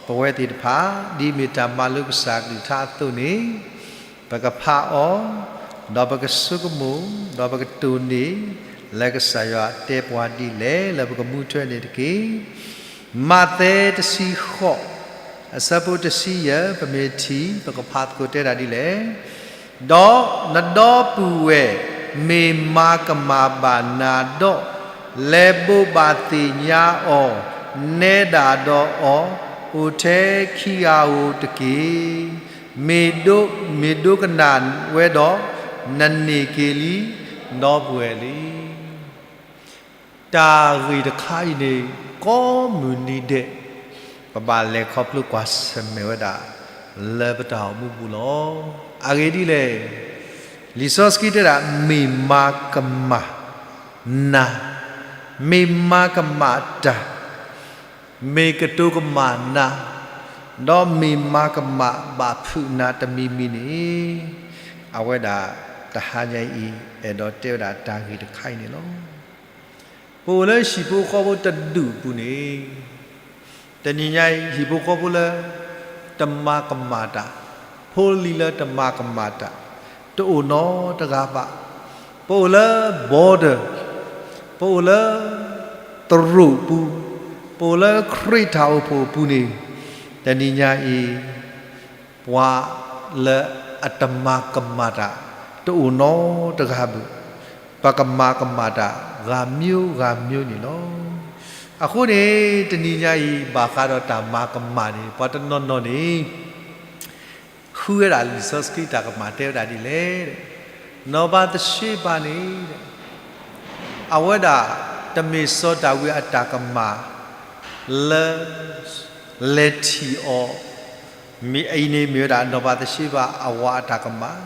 ပဝဲသ့ၣ်တဖၣ် ဒ်မ့ၢ်တၢ်မၤလိကစၢ်အကလုၢ်ကထါအသိးန့ၣ် ပကဖးအီၤ, ဒီးပကဆိကမိၣ်, ဒီးပကတိၢ်န့ၢ် လၢကစၢ်ယွၤတဲပှၤဒ်လဲၣ် လၢပကမူထွဲန့ၣ်တက့ၢ်. မးသဲတဆံဃိး အဆၢဖိတဆံယဲၢ် ပမ့ၢ်ထံၣ် ပကဖးသကိးတဲဒၣ်ဒ်လဲၣ်. ဒီးနဒီပုၢ်ဝဲၢ်မ့ၢ်မၤကမၣ်ဘၣ်နၤဒီး, လဲၤဘိးဘၣ်သ့ၣ်ညါအီၤ, နဲဒၣ်ဒီးအီၤ, အိၣ်ထဲခံဂၤဧိၤတက့ၢ်. မ့ၢ်ဒိ, မ့ၢ်ဒိကနၣ်ဝဲဒီး, နန့ၢ်က့ၤလံ, ဒီပုၢ်ဝဲၢ်လံ. တၢ်ဂ့ၢ်တခါအံၤန့ၣ် ကိးမုၢ်နံၤဒဲး ပဘၣ်လဲၤခီဖျိကွၢ်ဆၢၣ်မဲာ်ဝဲဒၣ် လၢပတၢ်အိၣ်မူပူၤလီၤ. အဂ့ၢ်ဒ်လဲၣ်, လံာ်စီဆှံတဲဒၣ် မ့ၢ်မၤကမၣ်နၤ, မ့ၢ်မၤကမၣ်တၢ်, မ့ၢ်ကတိၤကမၣ်နၤ, ဒီးမ့ၢ်မၤကမၣ်ဘၣ်ဖုးနၤတမံၤမံၤန့ၣ်, အဝဲဒၣ်တဟါညါအံၤ အဲၣ်ဒိးတဲဝဲဒၣ်တၢ်ဂ့ၢ်တခါအံၤန့ၣ်လီၤ. ပအိၣ်လၢဟံၣ်ဖိဃီဖိတဒူၣ်အပူၤန့ၣ်, တနံၤညါအံၤ ဟံၣ်ဖိဃီဖိလၢ တမၤကမၣ်တၢ်, ဖိလံၤလၢတမၤကမၣ်တၢ် တအိၣ်နီတဂၤဘၣ်. ပအိၣ်လၢ border, ပအိၣ်လၢ တရူးပူၤ, ပအိၣ်လၢခရံာ်တၢ်အိၣ်ဖှိၣ်အပူၤန့ၣ်, တနံၤညါအံၤ ပှၤလၢအတမၤကမၣ်တၢ် တအိၣ်နီတဂၤဘၣ်. ပကမၤကမၣ်တၢ် ဂၤမျိုးဂၤမျိုးန့ၣ်လီၤ. အဃိန့ၣ် တနံၤညါအံၤ ဘၣ်ဃးဒီးတၢ်မၤကမၣ်န့ၣ် ပှၤတနီၤနီၤန့ၣ် ဃုဝဲဒၣ်လံာ်စီဆှံတၢ်ကမၣ်တဲဝဲဒၣ်ဒ်လဲၣ်, နီၢ်ဘၤသရှ့ဘၤန့ၣ် အဝဲဒၣ်တမ့ၢ်စီၤဒၤဝံးအတၢ်ကမၣ် လၢ လဲၤထံၣ်အီၤ, မ့ၢ်အံၤန့ၣ်မ့ၢ်ဝဲဒၣ်နီၢ်ဘၤသရှ့ဘၤအဝၤအတၢ်ကမၣ်,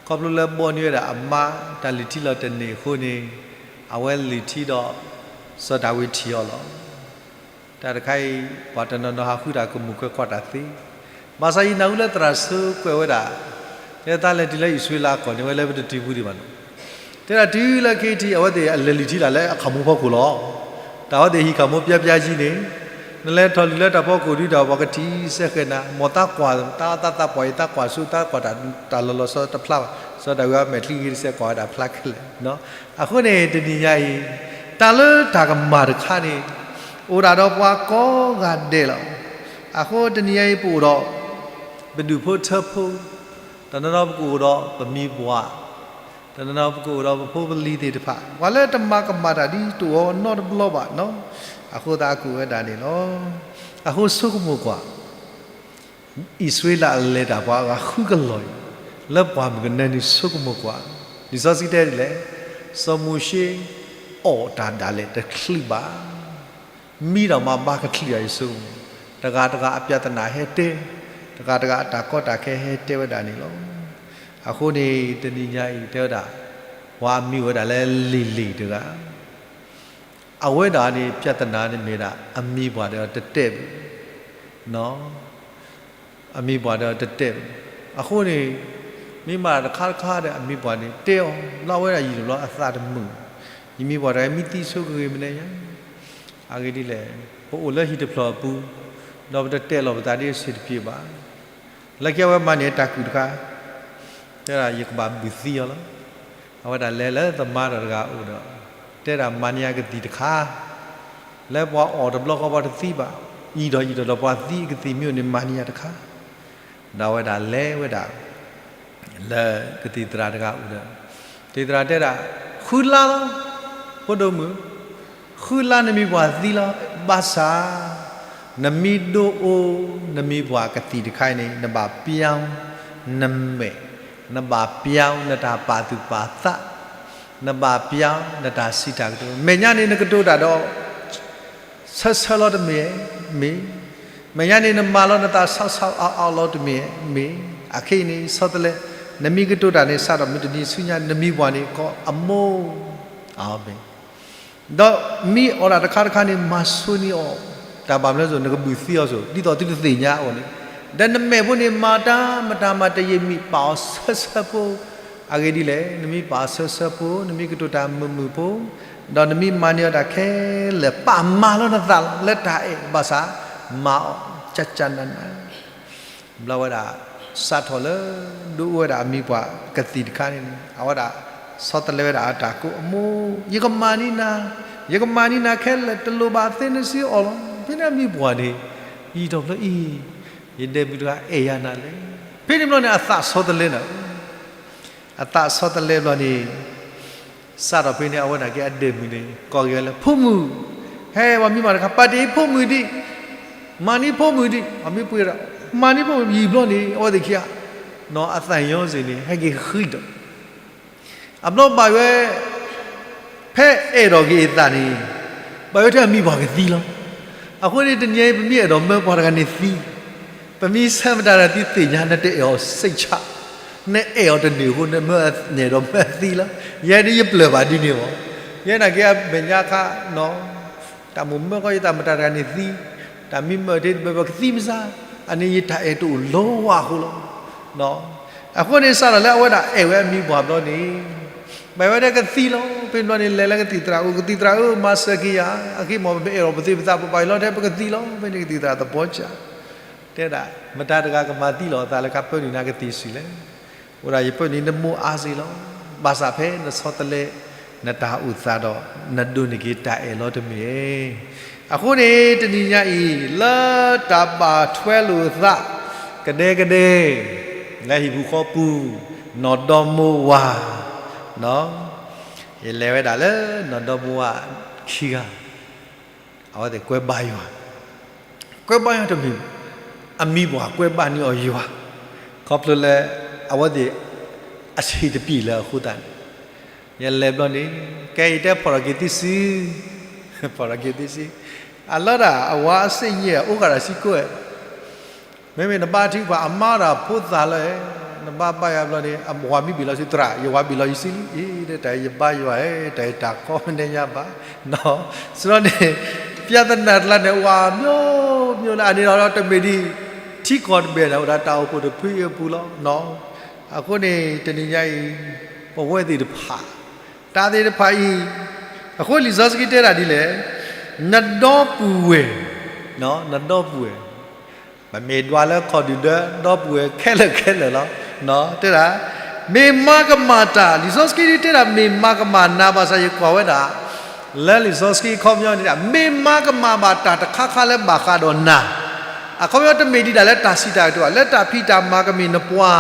ခီဖျိလၢဘီန့ၢ်ဝဲဒၣ်အမါတၢ်လုၢ်ထံလီၤတန့ၢ်အဃိန့ၣ်, အဝဲလုၢ်ထံဒီး စီၤဒၤဝံးထံၣ်အီၤလီၤ. တၢ်တခါအံၤ ပှၤတနီၤနီၤဟးဃုတၢ်ကမူၣ်ခွဲးကွၢ်တၢ်သ့, ဘၣ်ဆၣ်ယနၢ်ဟူလၢသရၣ်စၢၤကွဲးဝဲဒၣ်, တဲသးလဲၤတုၤလၢအံၣ်စရ့လးကီၢ်န့ၣ် ဝဲလၢပတတုၤပူၤဒံးဘၣ်နီၤ, တဲဒၣ်တုၤလၢခဲအံၤထံး အဝဲသ့ၣ်အလဲၤလုၢ်ထံလၢ်လၢအခးမူဖီခိၣ်လီၤ. တၢ်ဝဲသ့ၣ်ဟံၣ်ခးမူပျၢပျၢယံၤန့ၣ်, နလဲၤထီၣ်လုၢ်လၢတၢ်ဖီခိၣ်ဒုဒီး ပှၤကထံၣ်စဲဃဲၤနၤ, မ်တၢ်ကွၢ်, တၢ်သးသးပှၢ်အံၤ တၢ်ကွၢ်ဆူ တၢ်ကွၢ်တၢ်လီၤလီၤဆီတဖျါဘၣ်, စီၤဒၤဝံးအမဲာ်ချံဂ့ၤတစဲးကွၢ်ဝဲဒၣ်ဖျါခဲလၢာ်. အဃိန့ၣ် တနံၤညါအံၤ တၢ်လၢတၢ်ကမၣ်တခါန့ၣ် အိၣ်ဒၣ်ဒီးပှၤကိးဂၤဒဲးလီၤ. အဃိတနံၤညါအံၤ ပအိၣ်ဒီး ပဒူၣ်ဖိထၢဖိ, တနီၤနီၤပကအိၣ်ဒီးပမိၢ်ပှၢ်, တနီၤနီၤပကအိၣ်ဒီးပဖိပလံၤသ့ၣ်တဖၣ်, ပှၤလၢတမၤကမၣ်တၢ်ဒ်တအိၣ်နီတဘျီဘၣ်နီၤ, အဃိသတးအကအိၣ်ဝဲဒၣ်န့ၣ်လီၤ. အဃိဆိကမိၣ်ကွၢ် အံၣ်စရ့လးအလဲၤတၢ်ပှၤအဂၤဃုကလီၤအံၤ, လၢပှၢ်မုၢ်ကနၢန့ၣ်ဆိကမိၣ်ကွၢ်, လံာ်စီဆှံတဲဒ်လဲၣ်, စီၤမိၤၡ့အီၣ်တၢ်ဒၣ်လဲာ်တချုးဘၣ်, မံဒီးမၤဘါကချုးယၤအံၤဆိကမိၣ်, တဂၤတဂၤအပြဿနာဟဲတဲ, တဂၤတဂၤအတၢ်ကီတၢ်ခဲဟဲတဲဝဲဒၣ်န့ၣ်လီၤ. အဃိန့ၣ် တနံၤညါအံၤတဲဝဲဒၣ်, ပှၤအမံၤအိၣ်ဝဲဒၣ်လၢလံၤလံၤတဂၤ အဝဲဒၣ်န့ၣ် ပြဿနာန့ၣ်မ့ၢ်ဒၣ် အမံၤပှၢ်ဒီးတတဲာ်ဘၣ်, အမံၤပှၢ်ဒီးတတဲာ်ဘၣ်. အဃိန့ၣ် မ့ၢ်မၤတၢ်တခါတခါဒီး အမံၤပှၢ်န့ၣ် တဲအီၤ လၢအဝဲဒၣ်ယံာ်တဘျီအသးတမုာ်, ယမံၤပှၢ်တဂၤမ့ၢ်သံဆိကဂ့ၤမနုၤညါ, အဂ့ၢ်ဒ်လဲၣ်, ပအိၣ်လၢဟံၣ်တဖျၢၣ်အပူၤ, ဒီးပတတဲာ်လီၤပသးဒ်အဆင်တပြေဘၣ်. လၢခံအဝဲမၤန့ၢ်တၢ်ကူၣ်တခါ တဲဒၣ်ယကဘၣ်ဘုၣ်သံအီၤလီၤ. အဝဲဒၣ်လဲၤလၢသမါဒီးတဂၤအိၣ်ဒီး တဲဒၣ်မၤန့ၢ်ယကသံၣ်တခါ, လၢပှၤအီၣ်တဘျီဃီပှၤတသံဘၣ်, ယံာ်ဒီးယံာ်ဒီး ဒီးပှၤသံကသံၣ်မ့ၢ်အိၣ်န့ၣ် မၤန့ၢ်ယၤတခါ. ဒီးအဝဲဒၣ်လဲၤဝဲဒၣ် လၢကသံၣ်သရၣ်တဂၤအိၣ်ဒီး သံၣ်သရၣ်တဲဒၣ် ဃုလါလီၤ, ဖိဒိၣ်မုၣ်, ဃုလါနမံၤပှၢ်သံလီၤ. ဘၣ်ဆၣ် နမံၤဒိၣ်အိၣ် နမံၤပှၢ်ကသံၣ်တခါအံၤန့ၣ် နဘၣ်ပျါ နမဲာ်, နဘၣ်ပျါ နတၢ်ပာ်သူၣ်ပာ်သး, နဘၣ်ပျါ နတၢ်စံးတၢ်ကတိၤ. မဲာ်ညါန့ၣ် နကတိၤတၢ်ဒီး ဆၢဆၢလီၤတမ့ၢ်ဧါ, မ့ၢ်, မဲာ်ညါန့ၣ်နမၤလီၤနသးဆီဆီအါအါလီၤတမ့ၢ်ဧါ, မ့ၢ်, အခဲအံၤန့ၣ် ဆီတလဲ, နမ့ၢ်ကတိၤတၢ်န့ၣ် စးထီၣ်မုၢ်တနံၤဆူညါ နမံၤပှၢ်န့ၣ် ကိးအမိၢ်, အၤမ့ၣ် ဒီးမ့ၢ်အီၣ်တၢ်တခါတခါန့ၣ် မၤဆိန့ၢ်အီၤ, တၢ်ဘၣ်မနုၤအဃိ နကဘုၣ်သံအီၤဆိ ဒ်သိးသုတသ့ၣ်ညါအီၤန့ၣ်, ဒီးနမဲာ်ဖိန့ၣ် မၤတၢ်မတၤမၤတယံာ်မံၤ ပာ်အီၤဆၢဆၢဖိ, အဂ့ၢ်ဒ်လဲၣ်, နမ့ၢ်ပာ်အီၤဆၢဆၢဖိ, နမ့ၢ်ကတိၤတၢ်မုာ်မုာ်ဖိ, ဒီးနမ့ၢ်မၤန့ၢ်အီၤတၢ်ခဲလၢာ် ပာ်မၤလီၤနသးလီၤ လၢတၢ်အဲၣ်ဘၣ်ဆၣ်, မၤအီၤကၠၢ်ကၠၢ်နးနး ဘျီဝဲဒၣ်, စးထီၣ်လၢ, ဒိအိၣ်ဝဲဒၣ်အမံၤပှၢ်ကသံၣ်တခါန့ၣ်, အဝဲဒၣ်, ဆီတလဲဝဲဒၣ်အတၢ်ကိးအမိၢ်, ယကမၤန့ၢ်နၤ, ယကမၤန့ၢ်နၤခဲလၢာ် တလိၣ်ဘၣ်သ့နစ့အီၣ်လီၤ, ဖဲန့ၣ်အမံၤပှၢ်န့ၣ်, ယံာ်ထီၣ်ဖျၢၣ်အံၤ, ယဒဲးမုၢ်တဂၤအဲၣ်ယၤနၤလဲၣ်, ဖဲန့ၣ်ဘျီန့ၣ် အသးဆီတလဲနၤ အသးဆီတလဲဘျီန့ၣ်, စးထီၣ်ဖဲန့ၣ် အဝဲန့ၣ်က့အဒဲးမုၢ်န့ၣ် ကိးက့ၤလၢ ဖိမုၣ်, ဟဲပှၤမံၤမၤတခါ ပာ်တ့ၢ်ဖိမုၣ်ဒံး, မၤန့ၢ်ဖိမုၣ်ဒံး, ပှၤမံၤပှ့ၤဒီး, မၤန့ၢ်ဖိမုၣ်ယံာ်ဘျီန့ၣ် အဝဲသ့ၣ်ခံဂၤ, နီၢ်အသးညီစ့ၢ်န့ၣ် ဟဲက့ၤဃံဒီး အဘျီဘၣ်ဝဲ, ဖဲအဲၣ်ဒိးက့ၤအသးန့ၣ်, ဘၣ်ဝဲထဲအမံၤပှၢ်ကသံလီၤ. အဃိန့ၣ်တနံၤအံၤ ပမ့ၢ်အဲၣ်ဒိးမၢပှၤတဂၤန့ၣ်သံ, ပမ့ၢ်ဆၢမတၤတဂၤသံသ့ၣ်ညါ နတအဲၣ်အီၤစိတ်ချ, နအဲၣ်အီၤတန့ၢ်အဃိ နမၢန့ၣ်ဒီးမၢသံလီၤ. ယဲဒၣ်ယပျၢၢ်ဘၣ်ဒ်န့ၣ်မး, ယဲနာ်က့အမဲာ်ညါခါ, တၢ်မိၣ်မၢကီယသးမတၤတဂၤန့ၣ်သံ, တၢ်မံမၢတ့ၢ်တဘၢဘၢကသံမစါ, အန့ၣ်ယတၢ်အဲၣ်တအိၣ်လီၤဝဲအဃိလီၤ. အဃိန့ၣ်စးထီၣ်လၢအဝဲဒၣ်အဲၣ်ဝဲအမံၤပှၢ်ဘျီန့ၣ်, ဘၣ်ဝဲဒၣ်ကသံလီၤ. ဖဲန့ၣ်ဘျီန့ၣ် လဲၤလၢကသံၣ်သရၣ်အအိၣ်, ကသံၣ်သရၣ်ဧၢ မၤစၢၤက့ၤယၤ, အဂ့ၢ်မ့ၢ်ပမ့ၢ်အဲၣ်ဒိးပသ့ပသး ပဘၣ်ယိၣ်လီၤထဲပကသံလီၤ. ဖဲန့ၣ်ကသံၣ်သရၣ်သပှၢ်ကၠၢ်, တဲဒၣ်, မတၤတဂၤကမၤသံလီၤအသးလၢကပၢနုာ်နၤကသံၣ်စံးလဲၣ်. အိၣ်ဒၣ်ယပၢနုာ်နမိၢ်အါစ့ၢ်လီၤ. ဘၣ်ဆၣ်ဖဲနဆီတလဲ, နတၢ်အိၣ်သးဒီး, နဒိးန့ၢ်က့ၤတၢ်အဲၣ်လီၤတမ့ၢ်ဧါ. အဃိန့ၣ် တနံၤညါအံၤ လၢတၢ်ဘၣ်ထွဲလိာ်သး, ကဒဲကဒဲ, လၢဟံၣ်ပူၤဃီပူၤ, နီၢ်ဒီမိၢ်ဝၤ, ယလဲၤဝဲဒၣ်လၢနီၢ်ဒီမိၢ်ဝၤခံဂၤ အဝဲသ့ၣ်ကွဲဘါယွၤ, ကွဲဘါယွၤတမ့ၢ်, အမံၤပှၢ်ကွဲဘါန့ၢ်အီၤယွၤ, ခီဖျိလၢ, အဝဲသ့ၣ်, အဆံးတပံာ်လၢအဃိသတးန့ၣ်, ယလဲၤဘျီန့ၣ်, ကဲအံၤတဲဖီၣ်ထီၣ်က့ၤသုစု, ဖီၣ်ထီၣ်က့ၤသုစု, အလီၤဒၣ်အဝၤအစ့ၣ်ညါ အိၣ်ဃာ်ဒီးစံကိၣ်, မ့မ့ၢ်နဘါထုကဖၣ်အမါဒီးဖိသၣ်လၢ, နဘါဘါယွၤဘျီန့ၣ် အဝၤမံဘ့ၣ်လီၤစုသရၣ်, ယဝၤဘ့ၣ်လီၤယစုလံ, အ့ တၢ်ယဘါယွၤဧၢ, တၢ်ယတၢ်ကီမနုၤညါဘၣ်, စရီန့ၣ်, ပျၢ်သနၢၣ်တလါန့ၣ် ဝၤမ့ၢ်, မ့ၢ်လၢအန့ၣ်ဒီးတမ့ၢ်ဒံး, ထံကီၢ်တဘ့ၣ်န့ၣ် အိၣ်ဒၣ်တၢ်အိၣ်ဖှိၣ်တဖုအပူၤလီၤ. အဃိန့ၣ် တနံၤညါအံၤ, ပဝဲသ့ၣ်တဖၣ်, တၢ်သ့ၣ်တဖၣ်အံၤ, အဃိလံာ်စီဆှံတဲဒၣ်ဒ်လဲၣ်, နဒီပုၢ်ဝဲၢ်, နဒီပုၢ်ဝဲၢ် ပမ့ၢ်ဒွးလၢခီၣ်ဒုၣ်ဒၢ ဒီပုၢ်ဝဲၢ်ခဲလၢာ်ခဲလၢာ်လီၤ. တဲဒၣ်, မ့ၢ်မၤကမၣ်တၢ်, လံာ်စီဆှံတဲဒၣ် မ့ၢ်မၤကမၣ်နၤဘၣ်ဆၣ် ယကွၢ်ဝဲဒၣ်, လၢလံာ်စီဆှံအခီပညီန့ၣ် မ့ၢ်မၤကမၣ်ဘၣ်တၢ်တခါခါလၢဘၣ်ဃးဒီးနၤ, အခီပညီတမ့ၢ်ဒံးဒၣ်လၢတၢ်စံးတၢ်ကတိၤဘၣ်, လၢတၢ်ဖံးတၢ်မၤကမ့ၢ်နပှၤ,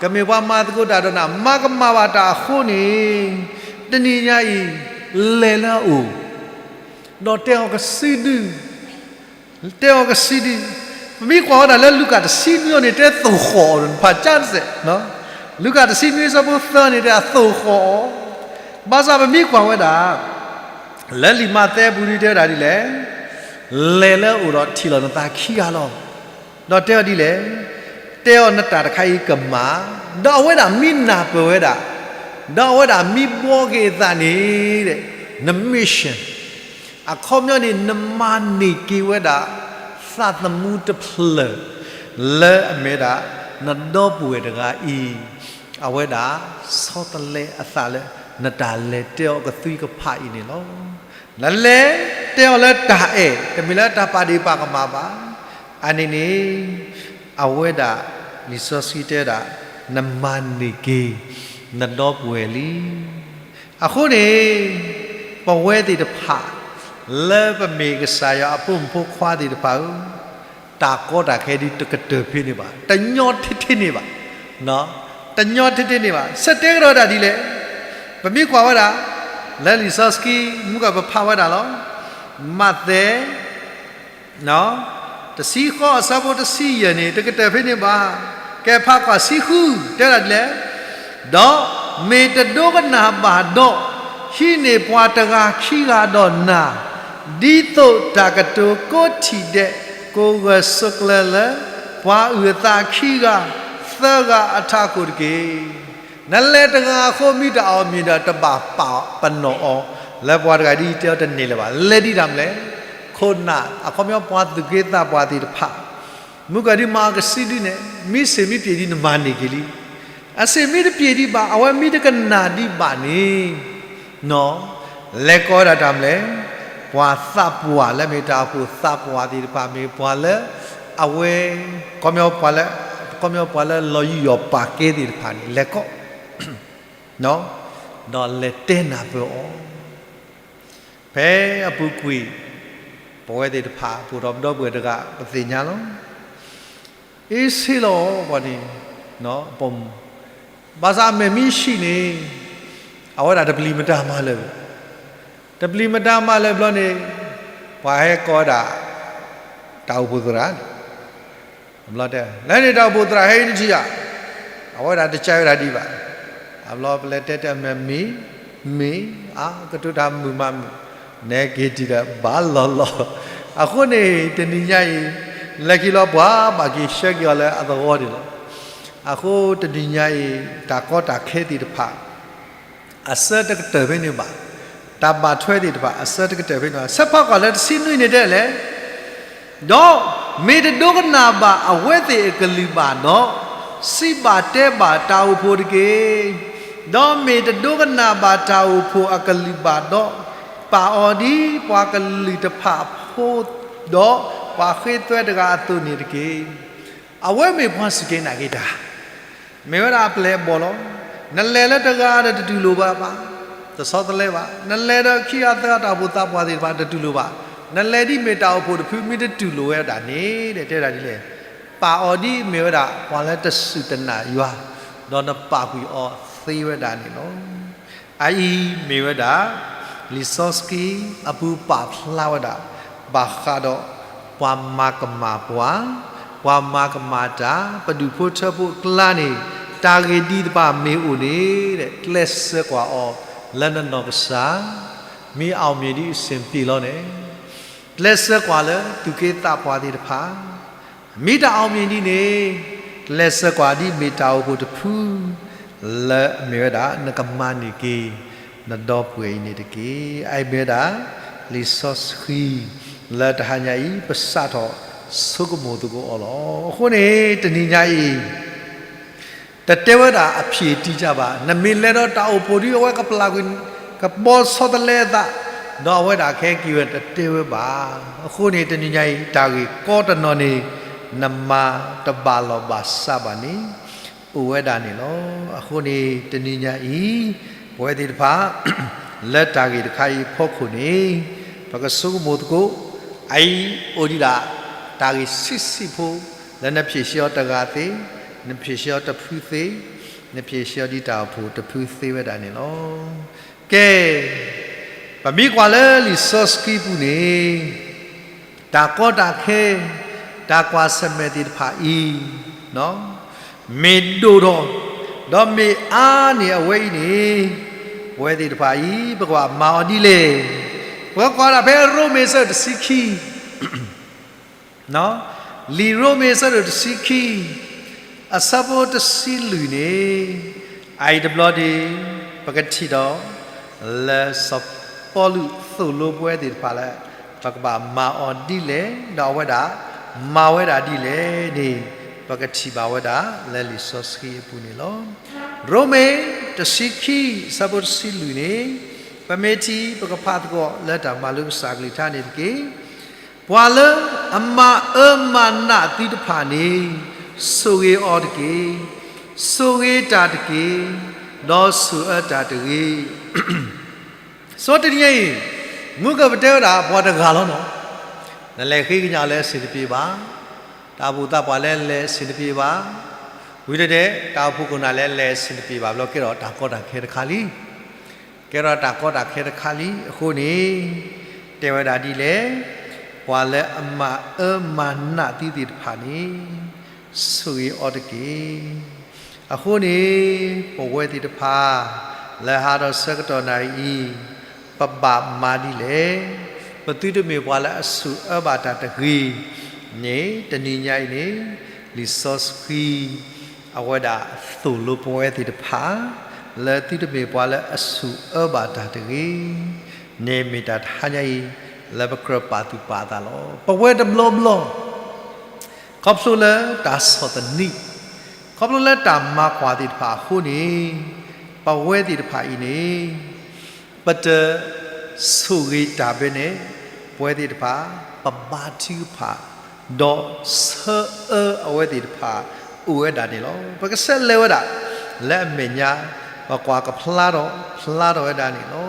ကမ့ၢ်ပှၤမၤသကိးတၢ်ဒီးနၤ မၤကမၣ်ဘၣ်တၢ်အဃိန့ၣ်, တနံၤညါအံၤ, လဲၤလၢအအိၣ် ဒီးတဲအီၤကစုဒု, တဲအီၤကစုဒု, ပမ့ၢ်ကွၢ်ဝဲဒၣ်လၢလူၤကၣ်တဆံနွံအံၤန့ၣ် တဲသိၣ်ဃီၣ်အီၤ ဖးကၠၢ်တစဲး, လူၤကၣ်တဆံနွံဆၢဖိသၢန့ၣ် တဲအသိၣ်ဃီၣ်အီၤ, ဘၣ်ဆၣ်ပမ့ၢ်ကွၢ်ဝဲဒၣ်, လၢလံာ်မးသဲပူၤဒုတဲဝဲဒၣ်ဒ်လဲၣ်, လဲၤလၢအအိၣ်ဒီးထံၣ်လီၤနသးခံဂၤလီၤ. ဒီးတဲအီၤဒ်လဲၣ်, တဲအီၤနတၢ်တခါအံၤကမၣ်, ဒီးအဝဲဒၣ်မ့ၢ်နၢ်ပၢၢ်ဝဲဒၣ်, ဒီးအဝဲဒၣ်မ့ၢ်ဘှီက့ၤအသးန့ၣ်, န mission အခီပညီန့ၣ် နမၤန့ၢ်က့ၤဝဲဒၣ် သးသမူတဖျၢၣ် လၢအမ့ၢ်ဒၣ် နဒီပုၢ်ဝဲၢ်တဂၤအံၤ, အဝဲဒၣ်ဆီတလဲအသးလၢ နတၢ်လဲၤတဲအီၤကသွံကဖးအံၤန့ၣ်လီၤ. နလဲၤတဲအီၤလၢတၢ်အဲၣ် တမ့ၢ်လၢတၢ်ပာ်ဒ့ၣ်ပာ်ကမၣ်ဘၣ်. အန့ၣ်န့ၣ် အဝဲဒၣ် လံာ်စီဆှံတဲဒၣ် နမၤန့ၢ်က့ၤ နဒီပုၢ်ဝဲၢ်လံ. အဃိန့ၣ် ပဝဲသ့ၣ်တဖၣ် လၢပမ့ၢ်ကစၢ်ယွၤအဖိမုၣ်ဖိခွါသ့ၣ်တဖၣ်ဧၢ, တၢ်ကီတၢ်ခဲဒုးတကတၢၢ်ဖဲန့ၣ်ဘၣ်, တညီထဲထဲန့ၣ်ဘၣ်, တညီထဲထဲန့ၣ်ဘၣ်. ဆၢတဲကဒီးဒၣ်ဒ်လဲၣ်, ပမ့ၢ်ကွၢ်ဝဲဒၣ် လၢလံာ်စီဆှံ မုၢ်ကပဖးဝဲဒၣ်လီၤ. မးသဲ တဆံဃိးအဆၢဖိတဆံယဲၢ်န့ၣ် တကတၢၢ်ဖဲန့ၣ်ဘၣ်. ကဲဖးကွၢ်ဆံဃု တဲဒၣ်ဒ်လဲၣ်, ဒီးမ့ၢ်တဒိကနၣ်ဘၣ်ဒီး, ဟံးန့ၢ်ပှၤတဂၤခံဂၤဒီးနၤ, ဒ်သိးတၢ်ကတိၤကိးထံၣ်ဒဲး ကိးဂၢၢ်ဆိးကျၢၤလၢ ပှၤအုၣ်အသးခံဂၤ သၢဂၤအထးခိၣ်တက့ၢ်. နလဲၤတဂၤအဃိ မ့ၢ်တၢ်အီၣ်မ့ၢ်ဒီး တဘၣ်ပာ်ပနီၣ်အီၤ လၢပှၤတဂၤဒ်တဲအီၤတန့ၢ်လၢၤဘၣ်. လဲၤဒ်တၢ်မနုၤလဲၣ်, ခိၣ်နၢ် အခီပညီပှၤသူၣ်က့သးပှၢ်သ့ၣ်တဖၣ် မုၢ်ကီၢ်ဒ်မၤအီၤကစုဒုန့ၣ် မ့ၢ်စ့ၢ်မ့ၢ်ပျ့ၤဒ်နမၤန့ၢ်က့ၤလံ. အစ့ၢ်မ့ၢ်တပျ့ၤဒံးဘၣ် အဝဲမ့ၢ်တကနၣ်ဒံးဘၣ်န့ၣ် လဲၤကိးဝဲဒၣ်တၢ်မနုၤလဲၣ်, ပှၤသးပှၢ်လၢမ့ၢ်တၢ်အိၣ်ဖှိၣ်သးပှၢ်သ့ၣ်တဖၣ် မ့ၢ်ပှၤလၢ အဝဲ ခီပညီပှၤလၢ ခီပညီပှၤလၢလီၤယူးယီၣ်ပာ်ကဲသ့ၣ်တဖၣ်န့ၣ် လဲၤကိး ဒီးလဲၤတဲနၢ်ပၢၢ်အီၤ ဖဲအပူၤကွံာ် ပဝဲသ့ၣ်တဖၣ် ပအိၣ်ဒီးပဒီပုၢ်ဝဲၢ်တဂၤ ပသ့ၣ်ညါလီၤ. အ့ဆ့လီၤ ပှၤန့ၣ် ပိာ်မုၣ် ဘၣ်ဆၣ်အမဲာ်မ့ၢ်ဆံးန့ၣ် အဝဲဒၣ်တပျံၤမတၤမၤလၢၤဘၣ်. တပျံၤမတၤမၤလၢၤဘျီန့ၣ် ပှၤဟဲကိးဝဲဒၣ် တၢ်အိၣ်ဖှိၣ်သရၣ်န့ၣ် ဘျီတဲ လဲၤန့ၣ်တၢ်အိၣ်ဖှိၣ်သရၣ်ဟဲအံၤတထံၣ်ဧါ, အဝဲဒၣ်တကးဝဲဒၣ်ဒံးဘၣ်. အဘျီပလဲၤတဲတဲမဲာ်မ့ၢ် မ့ၢ် အါ ကတိၤတၢ်မုာ်မးမုာ် နဲက့ၤတုၤဒီးဘၣ်လီၤလီၤ. အဃိန့ၣ် တနံၤညါအံၤ လဲၤခံလီၤပှၤဘၣ်က့ၤဆှၢက့ၤအီၤလၢအသဝီန့ၣ်လီၤ. အဃိတနံၤညါအံၤ တၢ်ကီတၢ်ခဲသ့ၣ်တဖၣ် အဆၢတကတၢၢ်ဖဲန့ၣ်ဘၣ်. တၢ်ဘၣ်ထွဲသ့ၣ်တဖၣ် အဆၢတကတၢၢ်ဖဲန့ၣ်ဘၣ်. ဆၢဖးကွၢ်လၢတဆံနွံန့ၣ်တဲလဲၣ်, ဒီးမ့ၢ်တဒိကနၣ်ဘၣ်အဝဲသ့ၣ်အကလုၢ်ဘၣ်ဒီး, စံးဘၣ်တဲဘၣ်တၢ်အိၣ်ဖှိၣ်တက့ၢ်. ဒီးမ့ၢ်တဒိကနၣ်ဘၣ်တၢ်အိၣ်ဖှိၣ်အကလုၢ်ဘၣ်ဒီး, ပာ်အီၤဒ်ပှၤကလုာ်တဖၣ်အဖိ, ဒီးပှၤဃ့သွဲတဂၤအသိးန့ၣ်တက့ၢ်. အဝဲမ့ၢ်ပှၤစူၢ်က့ၤနာ်က့ၤတၢ် မ့ၢ်ဝဲဒၣ်အပျဲၢ်အဘီၣ်လီၤ. နလဲၤလၢတဂၤဒီးတတူၢ်လိာ်ဘၣ်ဘၣ်, တဆီတလဲဘၣ်. နလဲၤဒီးခံဂၤသၢဂၤတၢ်အိၣ်ဖှိၣ်သးပှၢ်သ့ၣ်တဖၣ် တတူၢ်လိာ်ဘၣ်. နလဲၤဒ်မ့ၢ်တၢ်အိၣ်ဖှိၣ်တဖု မ့ၢ်တတူၢ်လိာ်ဝဲဒၣ်န့ၣ် တဲဝဲဒၣ်ဒ်လဲၣ်, ပာ်အီၤဒ်မ့ၢ်ဝဲဒၣ် ပှၤလၢတစူၢ်တနာ်ယွၤ, ဒီးနပာ်ကွံာ်အီၤသ့ဝဲဒၣ်န့ၣ်လီၤ. အအံၤမ့ၢ်ဝဲဒၣ် လံာ်စီဆှံအပူၤပာ်ဖျါဝဲဒၣ် ဘၣ်ဃးဒီး ပှၤမၤကမၣ်ပှၤ, ပှၤမၤကမၣ်တၢ်, ပဒူၣ်ဖိထၢဖိအကျါန့ၣ် တၢ်ဂ့ၢ်ဒ်တဖၣ်မ့ၢ်အိၣ်န့ၣ် ကျဲးစၢးကွၢ်အီၤလၢနနီၢ်ကစၢ်, မ့ၢ်အီၣ်မ့ၢ်ဒ်အဆ့ၣ်ပျံၤလီၤန့ၣ် ကျဲးစၢးကွၢ်လၢသူၣ်က့သးပှၢ်သ့ၣ်တဖၣ် မ့ၢ်တၢ်အီၣ်မ့ၢ်ဒ်န့ၣ် ကျဲးစၢးကွၢ်ဒ်မ့ၢ်တၢ်အိၣ်ဖှိၣ်တဖု လၢအမ့ၢ်ဝဲဒၣ် နကမၤန့ၢ်က့ၤ နဒီပုၢ်ဝဲၢ်အံၤန့ၣ်တက့ၢ်. အအံၤမ့ၢ်ဝဲဒၣ် လံာ်စီဆှံ လၢတဟါညါအံၤ ပစးထီၣ်ဆိကမိၣ်သကိးအီၤလီၤ. အဃိန့ၣ် တနံၤညါအံၤ တတဲဝဲဒၣ်အဖံးတံၢ်ကဘၣ်, နမ့ၢ်လဲၤဒီးတၢ်အိၣ်ဖှိၣ်ဒ်အဝဲကပျၢ်ကွံာ် ကဘီဆီတလဲအသး, ဒီးအဝဲဒၣ်ကဟဲက့ၤဝဲတတဲဝဲဘၣ်. အဃိန့ၣ် တနံၤညါအံၤ တၢ်ဂ့ၢ်ကီတနီၤန့ၣ် နမၤတဘၣ်လီၢ်ဘၣ်စးဘၣ်န့ၣ် အိၣ်ဝဲဒၣ်န့ၣ်လီၤ. အဃိန့ၣ် တနံၤညါအံၤ ပဝဲသ့ၣ်တဖၣ် လၢတၢ်ဂ့ၢ်တခါအံၤအဖီခိၣ်န့ၣ် ပကဆိကမိၣ်သကိး, အအံၤအိၣ်ဒံးဒၣ် တၢ်ဂ့ၢ်ဆံးဆံးဖိ လၢနဖျ့ၣ်ဆှဲအီၤတဂၤသ့, နဖျ့ၣ်ဆှဲအီၤတဖုသ့, နဖျ့ၣ်ဆှဲအီၤဒ်တၢ်အိၣ်ဖှိၣ်တဖုသ့ဝဲဒၣ်န့ၣ်လီၤ. ကဲ, ပမ့ၢ်ကွၢ်လၢလံာ်စီဆှံပူၤန့ၣ် တၢ်ကီတၢ်ခဲ, တၢ်ကွၢ်ဆၢၣ်မဲာ်သ့ၣ်တဖၣ်အံၤ မ့ၢ်ဒိၣ်ထီၣ်, ဒီးမ့ၢ်အါန့ၢ်အဝဲအံၤန့ၣ် ပဝဲသ့ၣ်တဖၣ်အံၤ ပကဘၣ်မၤအီၤဒ်လဲၣ်. ပကကွၢ်ဒၣ်ဖဲရိမ့ၤအဆၢဒိၣ်တဆံခံ လံာ်ရိမ့ၤအဆၢဒိၣ်တဆံခံ အဆၢဖိတဆံလွံၢ်န့ၣ်, အအံၤတဘျီဒ် ပကထံၣ်ဒီး လၢစီၤပီလူးသိၣ်လိပဝဲသ့ၣ်တဖၣ်လၢ ပကဘၣ်မၤအီၤဒ်လဲၣ်, ဒီးအဝဲဒၣ် မၤဝဲဒၣ်ဒ်လဲၣ်န့ၣ် ပကထံၣ်ဘၣ်ဝဲဒၣ်လၢလံာ်စီဆှံအပူၤန့ၣ်လီၤ. ရိမ့ၤ တဆံခံ အဆၢဖိတဆံလွံၢ်န့ၣ်, ပမ့ၢ်ထံၣ် ပကဖးသကိးလၢတၢ်မၤလိကစၢ်ကလုၢ်ကထါန့ၣ်တက့ၢ်. ပှၤလၢအမၤအၢမၤနးသုတဖၣ်န့ၣ် ဆိၣ်ဂ့ၤအီၤတက့ၢ်. ဆိၣ်ဂ့ၤတၢ်တက့ၢ်. ဒီးဆိၣ်အၢတၢ်တဂ့ၤ. ဆိတနံၤညါအံၤ မုၢ်ကပတဲဝဲဒၣ်ပှၤတဂၤလီၤနီၤ. နလဲၤဃ့ကညးလဲၤအဆ့ၣ်တပျ့ၤဘၣ်, တၢ်အိၣ်ဖှိၣ်သးပှၢ်လဲၤလဲၤအဆ့ၣ်တပျ့ၤဘၣ်, ဝံၤတဒဲး တၢ်အိၣ်ဖှိၣ်ခိၣ်နၢ်လဲၤလဲၤအဆ့ၣ်တပျ့ၤဘၣ် ဘျီကဲထီၣ်တၢ်ကီတၢ်ခဲတခါလံ. ကဲထီၣ်တၢ်ကီတၢ်ခဲတခါလံ. အဃိန့ၣ် တဲဝဲဒၣ်ဒ်လဲၣ်, ပှၤလၢအမၤအၢမၤနးသုသ့ၣ်တဖၣ်န့ၣ် ဆိၣ်ဂ့ၤအီၤတက့ၢ်. အဃိန့ၣ် ပဝဲသ့ၣ်တဖၣ် လၢဟးထီၣ်ဆၢကတီၢ်နၣ်ရံၣ်အံၤ ပဘၣ်မၤဒ်လဲၣ်. ပသုတမ့ၢ်ပှၤလၢအဆူၣ်အၢဘၣ်တၢ်တဂ့ၤန့ၣ် တနံၤညါအံၤန့ၣ် လံာ်စီဆှံ အဝဲဒၣ်သိၣ်လိပဝဲသ့ၣ်တဖၣ် လၢသုတမ့ၢ်ပှၤလၢအဆူၣ်အၢဘၣ်တၢ်တဂ့ၤန့ၣ် မ့ၢ်တၢ်တဟါညါအံၤ လၢပကြၢးပာ်သူၣ်ပာ်သးလီၤ. ပဝဲတဘျီဘျီ ခီဖျိလၢတၢ်ဆီၣ်သနံး, ခီဖျိလၢတၢ်မၤကွၢ်သ့ၣ်တဖၣ်အဃိန့ၣ် ပဝဲသ့ၣ်တဖၣ်အံၤန့ၣ် ပတဆိၣ်ဂ့ၤတၢ်ဘၣ်န့ၣ် ပဝဲသ့ၣ်တဖၣ် ပဘါထုကဖၣ် ဒီးဆၢအၢအဝဲသ့ၣ်တဖၣ်အိၣ်ဝဲဒၣ်န့ၣ်လီၤ. ပကဆဲးလဲၤဝဲဒၣ် လၢအမဲာ်ညါ ပကွၢ်ကဖျါထီၣ် ဖျါထီၣ်ဝဲဒၣ်န့ၣ်လီၤ.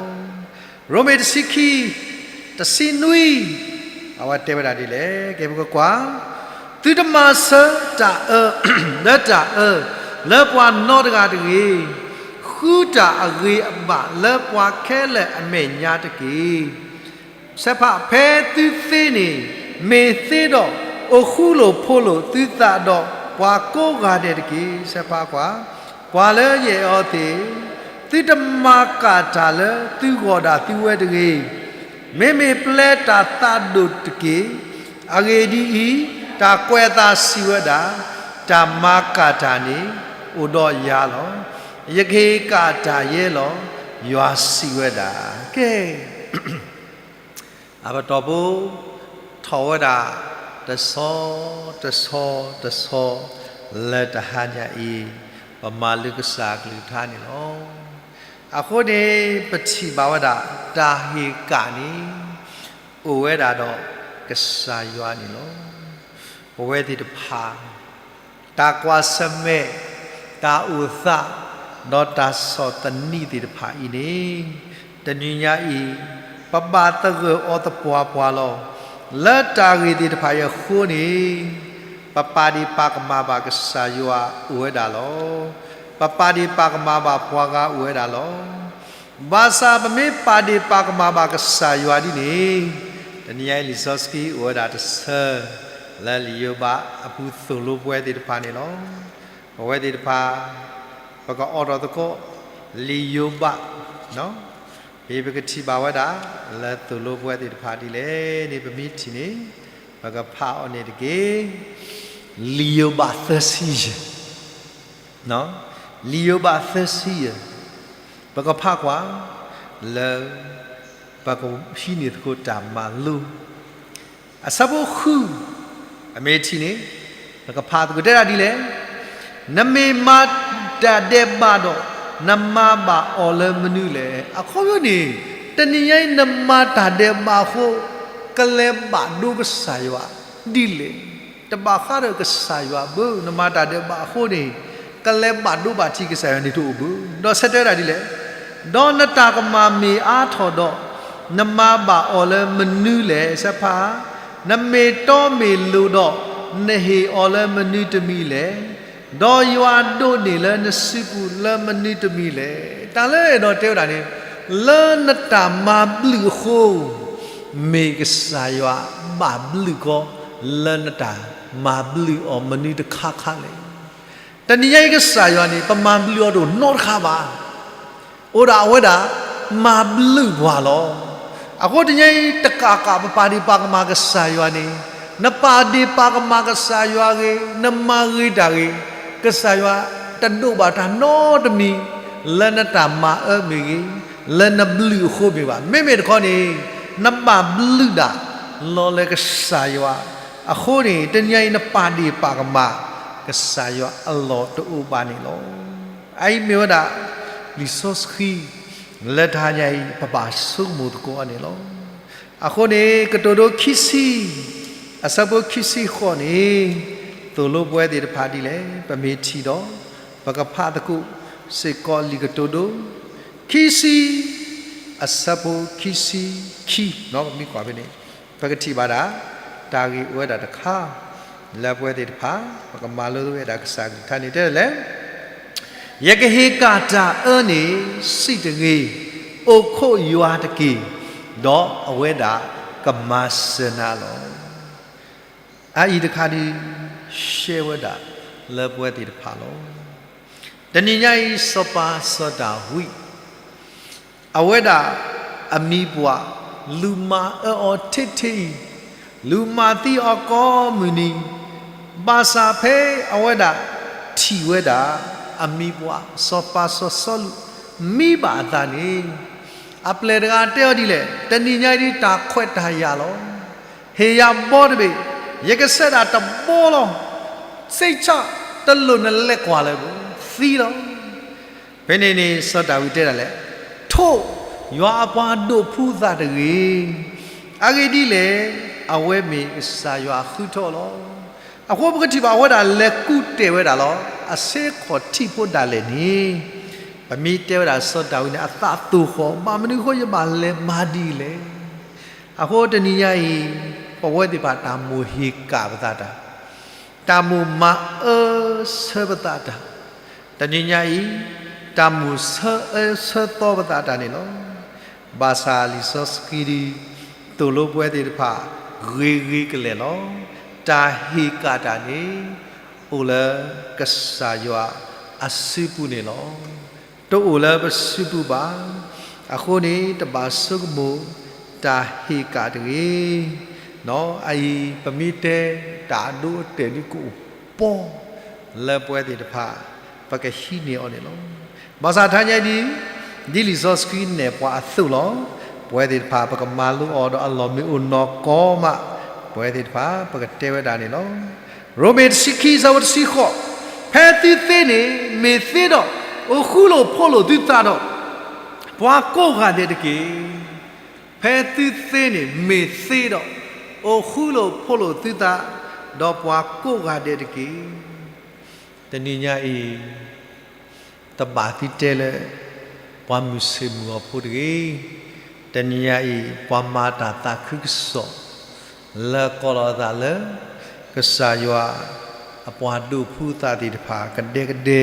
ရိမ့ၤတဆံခံ တဆံနွံ အဝဲတဲဝဲဒၣ်ဒ်လဲၣ်, ကဲ ပကကွၢ်, သုတမၤဆၢတၢ်အၢ လၢတၢ်အၢ လၢပှၤနီတဂၤတဂ့ၤ, ဃုတၢ်အဂ့ၤအဘၣ်လၢပှၤခဲလၢာ်အမဲာ်ညါတက့ၢ်. ဆဲးဖး ဖဲသုသ့န့ၣ် မ့ၢ်သ့ဒီး အိၣ်ဃူလိာ်ဖိးလိာ်သုသးဒီးပှၤကိးဂၤဒဲးတက့ၢ်. ဆဲးဖးကွၢ်, ပှၤလၢယအဲၣ်အီၤသ့ၣ်, သုတမၤကၢ်တၢ်လၢသုဂီၢ်ဒၣ်သုဝဲတဂ့ၤ. မ့မ့ၢ်ပျဲတၢ်သးဒိၣ်တက့ၢ်. အဂ့ၢ်ဒ်အံၤ, တၢ်ကွဲးအသးစံးဝဲဒၣ်, တၢ်မၤကၢ်တၢ်န့ၣ် အိၣ်ဒီးယၤလီၤ. ယကဟ့ၣ်ကၣ်တၢ်ယဲလီၤ, ယွၤစံးဝဲဒၣ်. ကဲ အပတီၢ်ဖိ ထီၣ်ဝဲဒၣ် တဆီ တဆီ တဆီ လၢတဟါညါအံၤ ပမၤလိကစၢ်အကလုၢ်ကထါန့ၣ်လီၤ. အဃိန့ၣ် ပထံၣ်ဘၣ်ဝဲဒၣ် တၢ်ဟ့ၣ်ကၣ်န့ၣ် အိၣ်ဝဲဒၣ်ဒီးကစၢ်ယွၤန့ၣ်လီၤ. ပဝဲသ့ၣ်တဖၣ် တၢ်ကွၢ်ဆၢၣ်မဲာ်, တၢ်အိၣ်သး, ဒီးတၢ်ဆီၣ်သနံးသ့ၣ်တဖၣ်အံၤန့ၣ် တနံၤညါအံၤ ပဘၣ်သဂၢၢ်အီၤသပှၢ်ပှၢ်လီၤ. လၢတၢ်ဂ့ၢ်သ့ၣ်တဖၣ်အံၤအဃိန့ၣ် ပပာ်ဒ့ၣ်ပာ်ကမၣ်ဘၣ်ကစၢ်ယွၤအိၣ်ဝဲဒၣ်လီၤ. ပပာ်ဒ့ၣ်ပာ်ကမၣ်ဘၣ်ပှၤဂၤအိၣ်ဝဲဒၣ်လီၤ. ဘၣ်ဆၣ်ပမ့ၢ်ပာ်ဒ့ၣ်ပာ်ကမၣ်ဘၣ်ကစၢ်ယွၤဒ်န့ၣ် တနံၤညါအံၤလံာ်စီဆှံအိၣ်ဝဲဒၣ်တဆၢ လၢလံာ်ယိၤဘးအပူၤသိၣ်လိပဝဲသ့ၣ်တဖၣ်န့ၣ်လီၤ. ပဝဲသ့ၣ်တဖၣ် ပကအိးထီၣ်သကိး လံာ်ယိၤဘး ဖဲပကထံၣ်ဘၣ်ဝဲဒၣ် လၢသိၣ်လိပဝဲသ့ၣ်တဖၣ်ဒ်လဲၣ်န့ၣ် ပမ့ၢ်ထံၣ်န့ၣ် ပကဖးအီၤန့ၣ်တက့ၢ်. လံာ်ယိၤဘးသၢဆံယဲၢ် လံာ်ယိၤဘးသၢဆံယဲၢ် ပကဖးကွၢ် လၢ ပကဟံးန့ၢ်သကိးတၢ်မၤလိ အဆၢဖိဃု အမ့ၢ်ထံၣ်န့ၣ် ပကဖးသကိးတဲဒၣ်ဒ်လဲၣ်, နမ့ၢ်မၤတၢ်ဒဲးဘးဒီး နမၤဘၣ်အီၤလၢမနုၤလဲၣ်. အခီပညီန့ၣ် တနံၤညါအံၤ နမၤတၢ်ဒဲးဘးအဃိ ကလဲၤဘၣ်ဒိကစၢ်ယွၤဒ်လဲၣ်. တဘၣ်ဃးဒီးကစၢ်ယွၤဘၣ်, နမၤတၢ်ဒဲးဘးအဃိန့ၣ် ကလဲၤဘၣ်ဒိဘၣ်ထံးကစၢ်ယွၤန့ၣ်တအိၣ်ဘၣ်. ဒီးဆၢတဲဒၣ်ဒ်လဲၣ်, ဒီးနတၢ်ကမၣ်မ့ၢ်အါထီၣ်ဒီး နမၤဘၣ်အီၤလၢမနုၤလဲၣ်. ဆၢဖး နမ့ၢ်တီမ့ၢ်လိၤဒီး နဟ့ၣ်အီၤလၢမနုၤတမံၤလဲၣ်. ဒီးယွၤဒိးန့ၢ်လၢနစုပူၤလၢမနုၤတမံၤလဲၣ်. တၢ်လၢအဲၣ်ဒိးတဲဝဲဒၣ်န့ၣ် လၢနတၢ်မၤဘျုးအဃိ မ့ၢ်ကစၢ်ယွၤဘၣ်ဘျုးကီး လၢနတၢ်မၤဘျုးအီၤမနုၤတခါခါလဲၣ်. တနံၤညါအံၤကစၢ်ယွၤန့ၣ် ပမၤဘျုးအီၤတအိၣ်နီတခါဘၣ်. အိၣ်ဒၣ်အဝဲဒၣ် မၤဘျုးပှၤလီၤ. အဃိတနံၤညါအံၤ တကးကးပပာ်ဒ့ၣ်ပာ်ကမၣ်ကစၢ်ယွၤန့ၣ်, နပာ်ဒ့ၣ်ပာ်ကမၣ်ကစၢ်ယွၤဂ့ၤ, နမၤဂ့ၤတၢ်ဂ့ၤ, ကစၢ်ယွၤတဒိးဘၣ်တၢ်နီတမံၤ လၢနတၢ်မၤအၢမ့ၢ်ဂ့ၤ, လၢနဘျုးအဃိမ့ၢ်ဘၣ်. မ့မ့ၢ်တခီန့ၣ် နဘၣ်ဘျုးဒၣ်လီၤလၢကစၢ်ယွၤအဃိန့ၣ် တနံၤညါအံၤနပာ်ဒ့ၣ်ပာ်ကမၣ် ကစၢ်ယွၤအလီၢ်တအိၣ်ဘၣ်န့ၣ်လီၤ. အအံၤမ့ၢ်ဝဲဒၣ် လံာ်စီဆှံ လၢတဟါညါအံၤ ပဘၣ်ဆိကမိၣ်သကိးအီၤန့ၣ်လီၤ. အဃိန့ၣ် ကတိၤဒိခံဆံ အဆၢဖိခံဆံဃိးန့ၣ် သိၣ်လိပဝဲသ့ၣ်တဖၣ်ဒ်လဲၣ် ပမ့ၢ်ထံၣ်ဒီး ပကဖးသကိးစ့ၢ်ကီးလံာ်ကတိၤဒိ ခံဆံ အဆၢဖိခံဆံခံ ပမ့ၢ်ကွၢ်ဖဲန့ၣ် ပကထံၣ်ဘၣ်ဒၣ် တၢ်ဂ့ၢ်အိၣ်ဝဲဒၣ်တခါ လၢပဝဲသ့ၣ်တဖၣ် ပကမၤလိဝဲဒၣ်ကစၢ်ကလုၢ်ကထါန့ၣ် တဲလဲၣ်, ယကဟ့ၣ်ကၣ်တၢ်အၢန့ၣ် စံးတဂ့ၤ, အိၣ်ခိးယွၤတက့ၢ်, ဒီးအဝဲဒၣ်ကမၤစၢၤနၤလီၤ. အအံၤတခါဒုး ရှဲဝဲဒၣ်လၢပဝဲသ့ၣ်တဖၣ်လီၤ. တနံၤညါအံၤ စီၤပၤစီၤဒၤဝံး အဝဲဒၣ်အမံၤပှၢ် လူၤမၤအၢအီၤထ့ထ့အံၤ, လူၤမၤသံအီၤကိးမုၢ်နံၤ, ဘၣ်ဆၣ်ဖဲအဝဲဒၣ်ထံၣ်ဝဲဒၣ် အမံၤပှၢ် စီၤပၤစီၤစီလူး မံဘၣ်အသးန့ၣ်, အပျဲၢ်တဂၤတဲအီၤဒ်လဲၣ်, တနံၤညါအံၤဒ်တၢ်ခွဲးတၢ်ယာ်လီၤ. ဟ့ၣ်ယၤဘီတဘ့ၣ်, ယကဆဲးဒၣ်တဘီလီၤ. စိတ်ချ, တလိၣ်နလဲၤကွၢ်လၢၤဘၣ်, သံလီၤ. ဖဲန့ၣ်န့ၣ် စီၤဒၤဝံးတဲဒၣ်လဲၣ်, ထိၣ်ယွၤအပှၤဒိးဖှူသးတဂ့ၤ. အဂ့ၢ်ဒ်လဲၣ်, အဝဲမ့ၢ်ကစၢ်ယွၤအဃုထၢလီၤ. အဃိပကထံၣ်ဘၣ်အဝဲဒၣ်လဲၤကူၣ်တဲာ်ဝဲဒၣ်လီၤ. အဆ့ခီၣ်ထံးဖိဒၣ်လဲာ်န့ၣ်, ပမ့ၢ်တဲဝဲဒၣ်စီၤဒၤဝံးန့ၣ် အသးသိၣ်ဃီၣ်, ဘၣ်မနုၤအဃိယဘၣ်လဲၤမၤဒ်လဲၣ်. အဃိတနံၤညါအံၤ, ပဝဲသ့ၣ်တဖၣ်တၢ်မိၣ်ဟ့ၣ်ကၣ်ပသးတၢ် တၢ်မိၣ်မၤအၢဆၢပသးတၢ်, တနံၤညါအံၤ, တၢ်မိၣ်ဆၢအၢဆၢသီပသးတၢ်န့ၣ်လီၤ. ဘၣ်ဆၣ်လံာ်စီဆှံဒ်သိၣ်လိပဝဲသ့ၣ်တဖၣ် ဂ့ၤဂ့ၤကလဲာ်လီၤ. တၢ်ဟ့ၣ်ကၣ်တၢ်န့ၣ် အိၣ်လၢကစၢ်ယွၤအစုပူၤန့ၣ်လီၤ. တအိၣ်လၢပစုပူၤဘၣ်. အဃိန့ၣ် တဘၣ်ဆိကမိၣ်တၢ်ဟ့ၣ်ကၣ်တဂ့ၤ. အအံၤ ပမ့ၢ်တဲတၢ်အဒိအတဲာ်ဒ်ကအိၣ်ပီ လၢပဝဲသ့ၣ်တဖၣ် ပကဟံးန့ၢ်အီၤန့ၣ်လီၤ. ဘၣ်ဆၣ်ထါညါဒ်, ဒ်လံာ်စီဆှံနဲၣ်ပှၤအသိးလီၤ. ပဝဲသ့ၣ်တဖၣ် ပကမၤလိအီၤဒီးအလီၢ်မ့ၢ်အိၣ်နီၢ်ကီၢ်မး, ပဝဲသ့ၣ်တဖၣ် ပကတဲဝဲဒၣ်န့ၣ်လီၤ. ရိမ့ၤတဆံခံ ဆၢဖိတဆံဃိး, ဖဲသုသ့န့ၣ် မ့ၢ်သ့ဒီး အိၣ်ဃူလိာ်ဖိးလိာ်သုသးဒီး ပှၤကိးဂၤဒဲးတက့ၢ်. ဖဲသုသ့န့ၣ် မ့ၢ်သ့ဒီး အိၣ်ဃူလိာ်ဖိးလိာ်သုသး ဒီးပှၤကိးဂၤဒဲးတက့ၢ်. တနံၤညါအံၤ တဘၣ်သုတဲလၢ ပှၤမုၢ်ဆ့ၣ်မုၢ်ဂီၤဖိတဂ့ၤ. တနံၤညါအံၤ ပှၤမၤတၢ်သးခုကစီၣ် လၢကိးလီၤအသးလၢ ကစၢ်ယွၤ အပှၤဒိးဖှူသးသ့ၣ်တဖၣ် ကဒဲကဒဲ,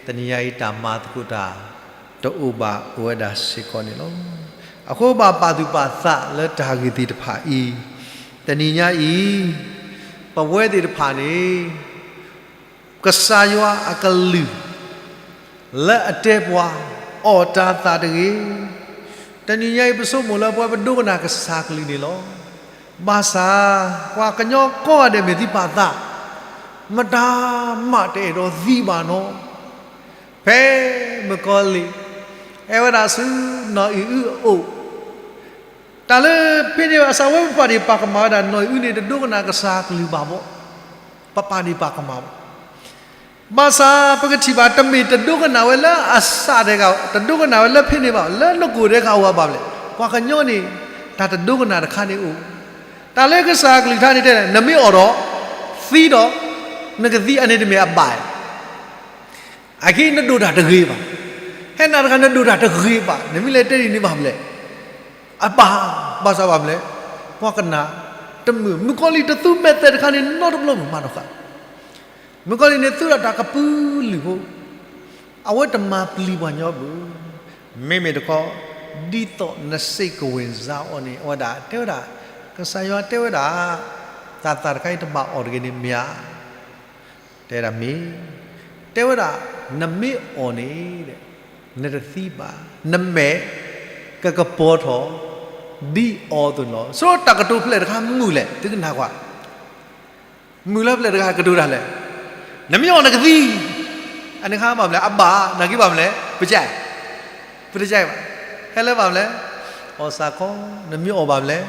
တနံၤညါအံၤ တၢ်မၤသကိးတၢ် တအိၣ်ဘၣ်အိၣ်ဝဲဒၣ်စ့ၢ်ကီးန့ၣ်လီၤ. အဃိဘၣ်ပာ်သူၣ်ပာ်သးလၢတၢ်ဂ့ၢ်သ့ၣ်တဖၣ်အံၤ, တနံၤညါအံၤ ပဝဲသ့ၣ်တဖၣ်န့ၣ် ကစၢ်ယွၤအကလုၢ် လၢအတဲပှၤ အီၣ်တၢ်သးတဂ့ၤ. တနံၤညါအံၤ ပဆိကမိၣ်လၢပဝဲပဒိကနၣ်ကစၢ်ကလုၢ်န့ၣ်လီၤ. ဘၣ်ဆၣ် ပှၤကညီကိးဂၤဒဲးမ့ၢ်သံပာ်သး, မတၤမးတအဲၣ်ဒိးသံဘၣ်နီၤ. ဖဲမုၣ်ကီၤလံၢ် ဟဲဝဲဒၣ်ဆူနီၢ်အံၤအုအအိၣ်, တၢ်လၢဖဲန့ၣ် အစးဝဲပပာ်ဒံးပာ်ကမၣ်ဝဲဒၣ် နီၢ်အံၤအုန့ၣ် တဒိကနၣ်ကစၢ်ကလုၢ်ဘၣ်ဘၣ်, ပပာ်ဒံးပာ်ကမၣ်ဘၣ်. ဘၣ်ဆၣ်ပကထံၣ်ဘၣ် တမ့ၢ်တဒိကနၣ်ဝဲလၢအစးတဂၤ, တဒိကနၣ်ဝဲလၢဖဲန့ၣ်ဘၣ်, လၢနကိာ်ဒဲးခးအိၣ်ဘၣ်လဲၣ်. ပှၤကညီန့ၣ် တၢ်တဒိကနၣ်တခါန့ၣ်အိၣ်, တၢ်လၢကစၢ်ကလုၢ်ကထါန့ၣ်တဲလဲၣ်, နမ့ၢ်အီၣ်ဒီး သံဒီး နကသံ အန့ၣ်တမ့ၢ်အဘၣ် အခံနဒိၣ်တၢ်တဂ့ၤဘၣ်. ဟဲနၤတဂၤနဒိၣ်တၢ်တဂ့ၤဘၣ်, နမ့ၢ်လဲၤတဲဒ်န့ၣ်ဘၣ်မလဲၣ်. အဘၣ်, ဘၣ်ဆၣ်ဘၣ်မလဲၣ်, ပှၤကနၣ်တမုာ်, မုၣ်ကီၤလံၢ်တသူမဲာ်သဲးတခါန့ၣ် နီတဘျီမုၢ်မးနီၢ်ဃာ်. မုၣ်ကီၤလံၢ်န့ၣ် သူဒီးတၢ်ကပုာ်လုာ်ဖိ, အဝဲတမၤပျံၤပှၤကညီဘၣ်. မ့မ့ၢ်တခီ, ဒ်သိးနစ့ၢ်ကဝ့ၤစါအီၤန့ၣ် အဝဲဒၣ်တဲဝဲဒၣ်, ကစၢ်ယွၤတဲဝဲဒၣ်, တၢ်သးတခါအံၤတဘၣ်အီၣ်တဂ့ၤန့ၣ်မ့ၢ်ဧါ. တဲဒၣ်မ့ၢ်, တဲဝဲဒၣ်, နမ့ၢ်အီၣ်န့ၣ်, နတသံဘၣ်, နမဲာ်ကကပီၤထီၣ် ဒ်အီၤအသိးန့ၣ်လီၤ. ဆိတၢ်ကတိၤဖျၢၣ်တခါမုာ်လဲၣ်, သုကနၣ်ကွၢ်, မုာ်လၢဖျၢၣ်တခါကတိၤတၢ်လဲၣ်, နမ့ၢ်အီၣ်နကသံ, အန့ၣ်ခါဘၣ်မလဲၣ်, အဘၣ်, နာ်က့ဘၣ်မလဲၣ်, ပကဲ, ပတကဲဘၣ်, ဟဲလၢဘၣ်မလဲၣ်, အီၣ်စးခီ, နမ့ၢ်အီၣ်ဘၣ်မလဲၣ်,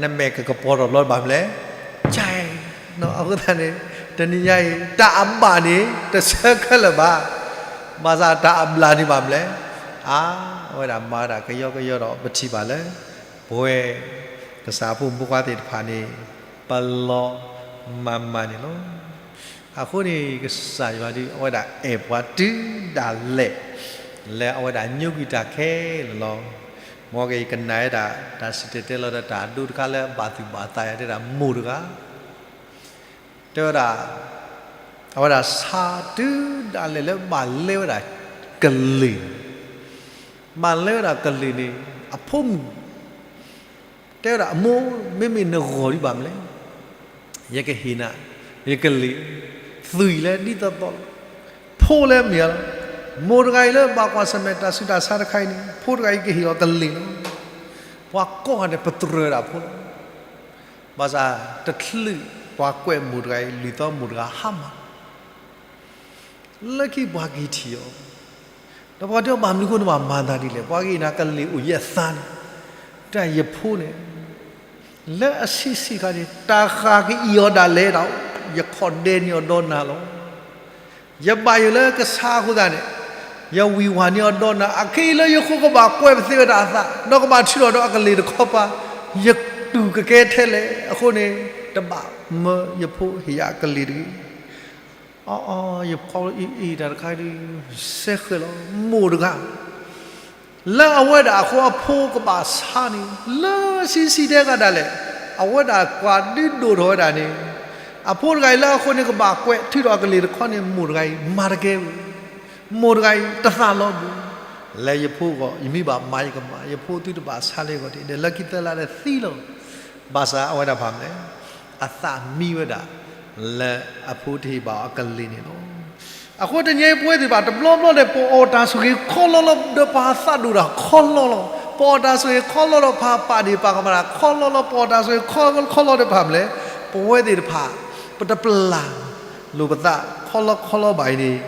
နမဲာ်ကကပီၤထီၣ်ဘျီဘၣ်မလဲၣ်, ကဲ, အဃိသတးန့ၣ်, တနံၤညါအံၤ တၢ်အဘၣ်န့ၣ် တဆၢခဲလၢာ်ဘၣ်, ဘၣ်ဆၣ်တၢ်အဘျၣ်န့ၣ်ဘၣ်မလဲၣ်, အါ, အဝဲဒၣ်မၤဝဲဒၣ်ကယီကယီဒီး ပထံၣ်ဘၣ်လၢ ပဝဲ ကစၢ်ဖိမုၣ်ဖိခွါသ့ၣ်တဖၣ်န့ၣ် ပလီၤမၤမၤန့ၣ်လီၤ. အဃိန့ၣ် ကစၢ်ယွၤဒ်အဝဲဒၣ်အဲၣ်ပှၤတုၤဒၣ်လဲာ် လၢအဝဲဒၣ်ညိကွံာ်တၢ်ခဲလၢာ်လီၤ. မ်ကယကနၣ်ဝဲဒၣ် တၢ်စံၣ်တဲၤတဲလီၤဒီးတၢ်အဒိတခါလၢအဘၣ်သူၣ်ဘၣ်သးယၤ တဲဒၣ်မိၢ်တဂၤ တဲဝဲဒၣ်, အဝဲဒၣ်ဆါတုၤဒၣ်လဲာ်လၢဘၣ်လဲဝဲဒၣ်ကလ့ၢ်, ဘၣ်လဲဝဲဒၣ်ကလ့ၢ်န့ၣ် အဖိမုၣ် တဲဝဲဒၣ်အမိၢ်, မ့မ့ၢ်နဂီၢ်ဒံးဘၣ်မလဲၣ်, ယကဟ့ၣ်နၤ ယကလ့ၢ်, သွံၣ်လၢဒ်သိးသိးလီၤ, ဖိလၢမ့ၢ်ဧါလီၤ. မိၢ်တဂၤအံၤလၢဘၣ်ကွၢ်ဆၢၣ်မဲာ်တၢ်ဆူးတၢ်ဆါတခါအံၤန့ၣ် ဖိတဂၤအံၤကဟ့ၣ်အီၤကလ့ၢ်လီၤ. ပှၤကိးဂၤဒဲးပတြၢၤဒၣ်ဖိလီၤ. ဘၣ်ဆၣ်တချုးပှၤကွဲးမိၢ်တဂၤအံၤ လံာ်သီမိၢ်တဂၤဟါမၢ် လၢခံပှၤက့ၤထံၣ်အီၤ, ဒီးပှၤတဲအီၤ ဘၣ်မနုၤအဃိန့ၣ် ဘၣ်မၤသးဒ်လဲၣ်, ပှၤက့ၤနၤကလ့ၢ်အိၣ်ယဲၢ်သးန့ၣ်, တၢ်ယဖိန့ၣ် လၢအဆံးဆံးခါန့ၣ် တၢ်ဃးကအံၣ်အီၤဒၣ်လဲာ်ဒီး ယခီၣ်ဒဲးန့ၢ်အီၤဒီးနၤလီၤ. ယဘၣ်ယိၣ်လၢကဆါအဃိသတးန့ၣ် ယဝံၢ်ဝၢ်န့ၢ်အီၤဒီးနၤ, အခဲအံၤလၢယဃိကဘၣ်ကွဲးပသ့ဝဲဒၣ်အသး ဒီးကဘၣ်ထုးထီၣ်ဒီးအကလ့ၢ်တခီပၤ, ယတူၢ်ကကဲထဲလဲၣ်အဃိန့ၣ် တဘၣ်မၢယဖိဟ့ၣ်ယၤအကလ့ၢ်တဂ့ၤ. အီအီ ယဖိအံၤတၢ်တခါဒုး စဲဃဲၤလီၤ မိၢ်တဂၤ လၢအဝဲဒၣ်အဃိအဖိကဘၣ်ဆါန့ၣ် လၢဆံးဆံးဒဲးဂၤဒၣ်လဲာ်, အဝဲဒၣ်ကွၢ်ဒုးဒိၣ်ထီၣ်ဝဲဒၣ်န့ၣ် အဖိတဂၤအံၤလၢအဃိန့ၣ် ကဘၣ်ကွဲးထုးထီၣ်အကလ့ၢ်တခီန့ၣ် မိၢ်တဂၤအံၤမၤတကဲဝဲ, မိၢ်တဂၤအံၤတသးလီၤဘၣ်, လၢယဖိအဂီၢ် ယမ့ၢ်ဘၣ်မၤယကမၤ, ယဖိသုတဘၣ်ဆါလၢယဂီၢ်ဒ်လဲၣ်, လၢခံသၢလါဒီးသံလီၤ. ဘၣ်ဆၣ်အဝဲဒၣ်ဖးမလဲၣ်, အသးမံဝဲဒၣ် လၢအဖိတဟ့ၣ်ဘၣ်အီၤအကလ့ၢ်န့ၣ်လီၤ. အဃိတနံၤအံၤပဝဲသ့ၣ်တဖၣ် တဘျီဘျီန့ၣ် ပအီၣ်တၢ်ဆိၣ်ဂ့ၤခီလီလီၤ ဒီးပှၤသးဒိၣ်တၢ်ခီလီလီၤ, ပအီၣ်တၢ်ဆိၣ်ဂ့ၤခီလီလီၤ ပှၤပာ်ဒ့ၣ်ပာ်ကမၣ်တၢ်ခီလီလီၤ, ပအီၣ်တၢ်ဆိၣ်ဂ့ၤခီလီလီၤတဖၣ်မလဲၣ်, ပဝဲသ့ၣ်တဖၣ် ပတပျၢ်လိာ်ပသးခီလီခီလီဘၣ်အံၤန့ၣ်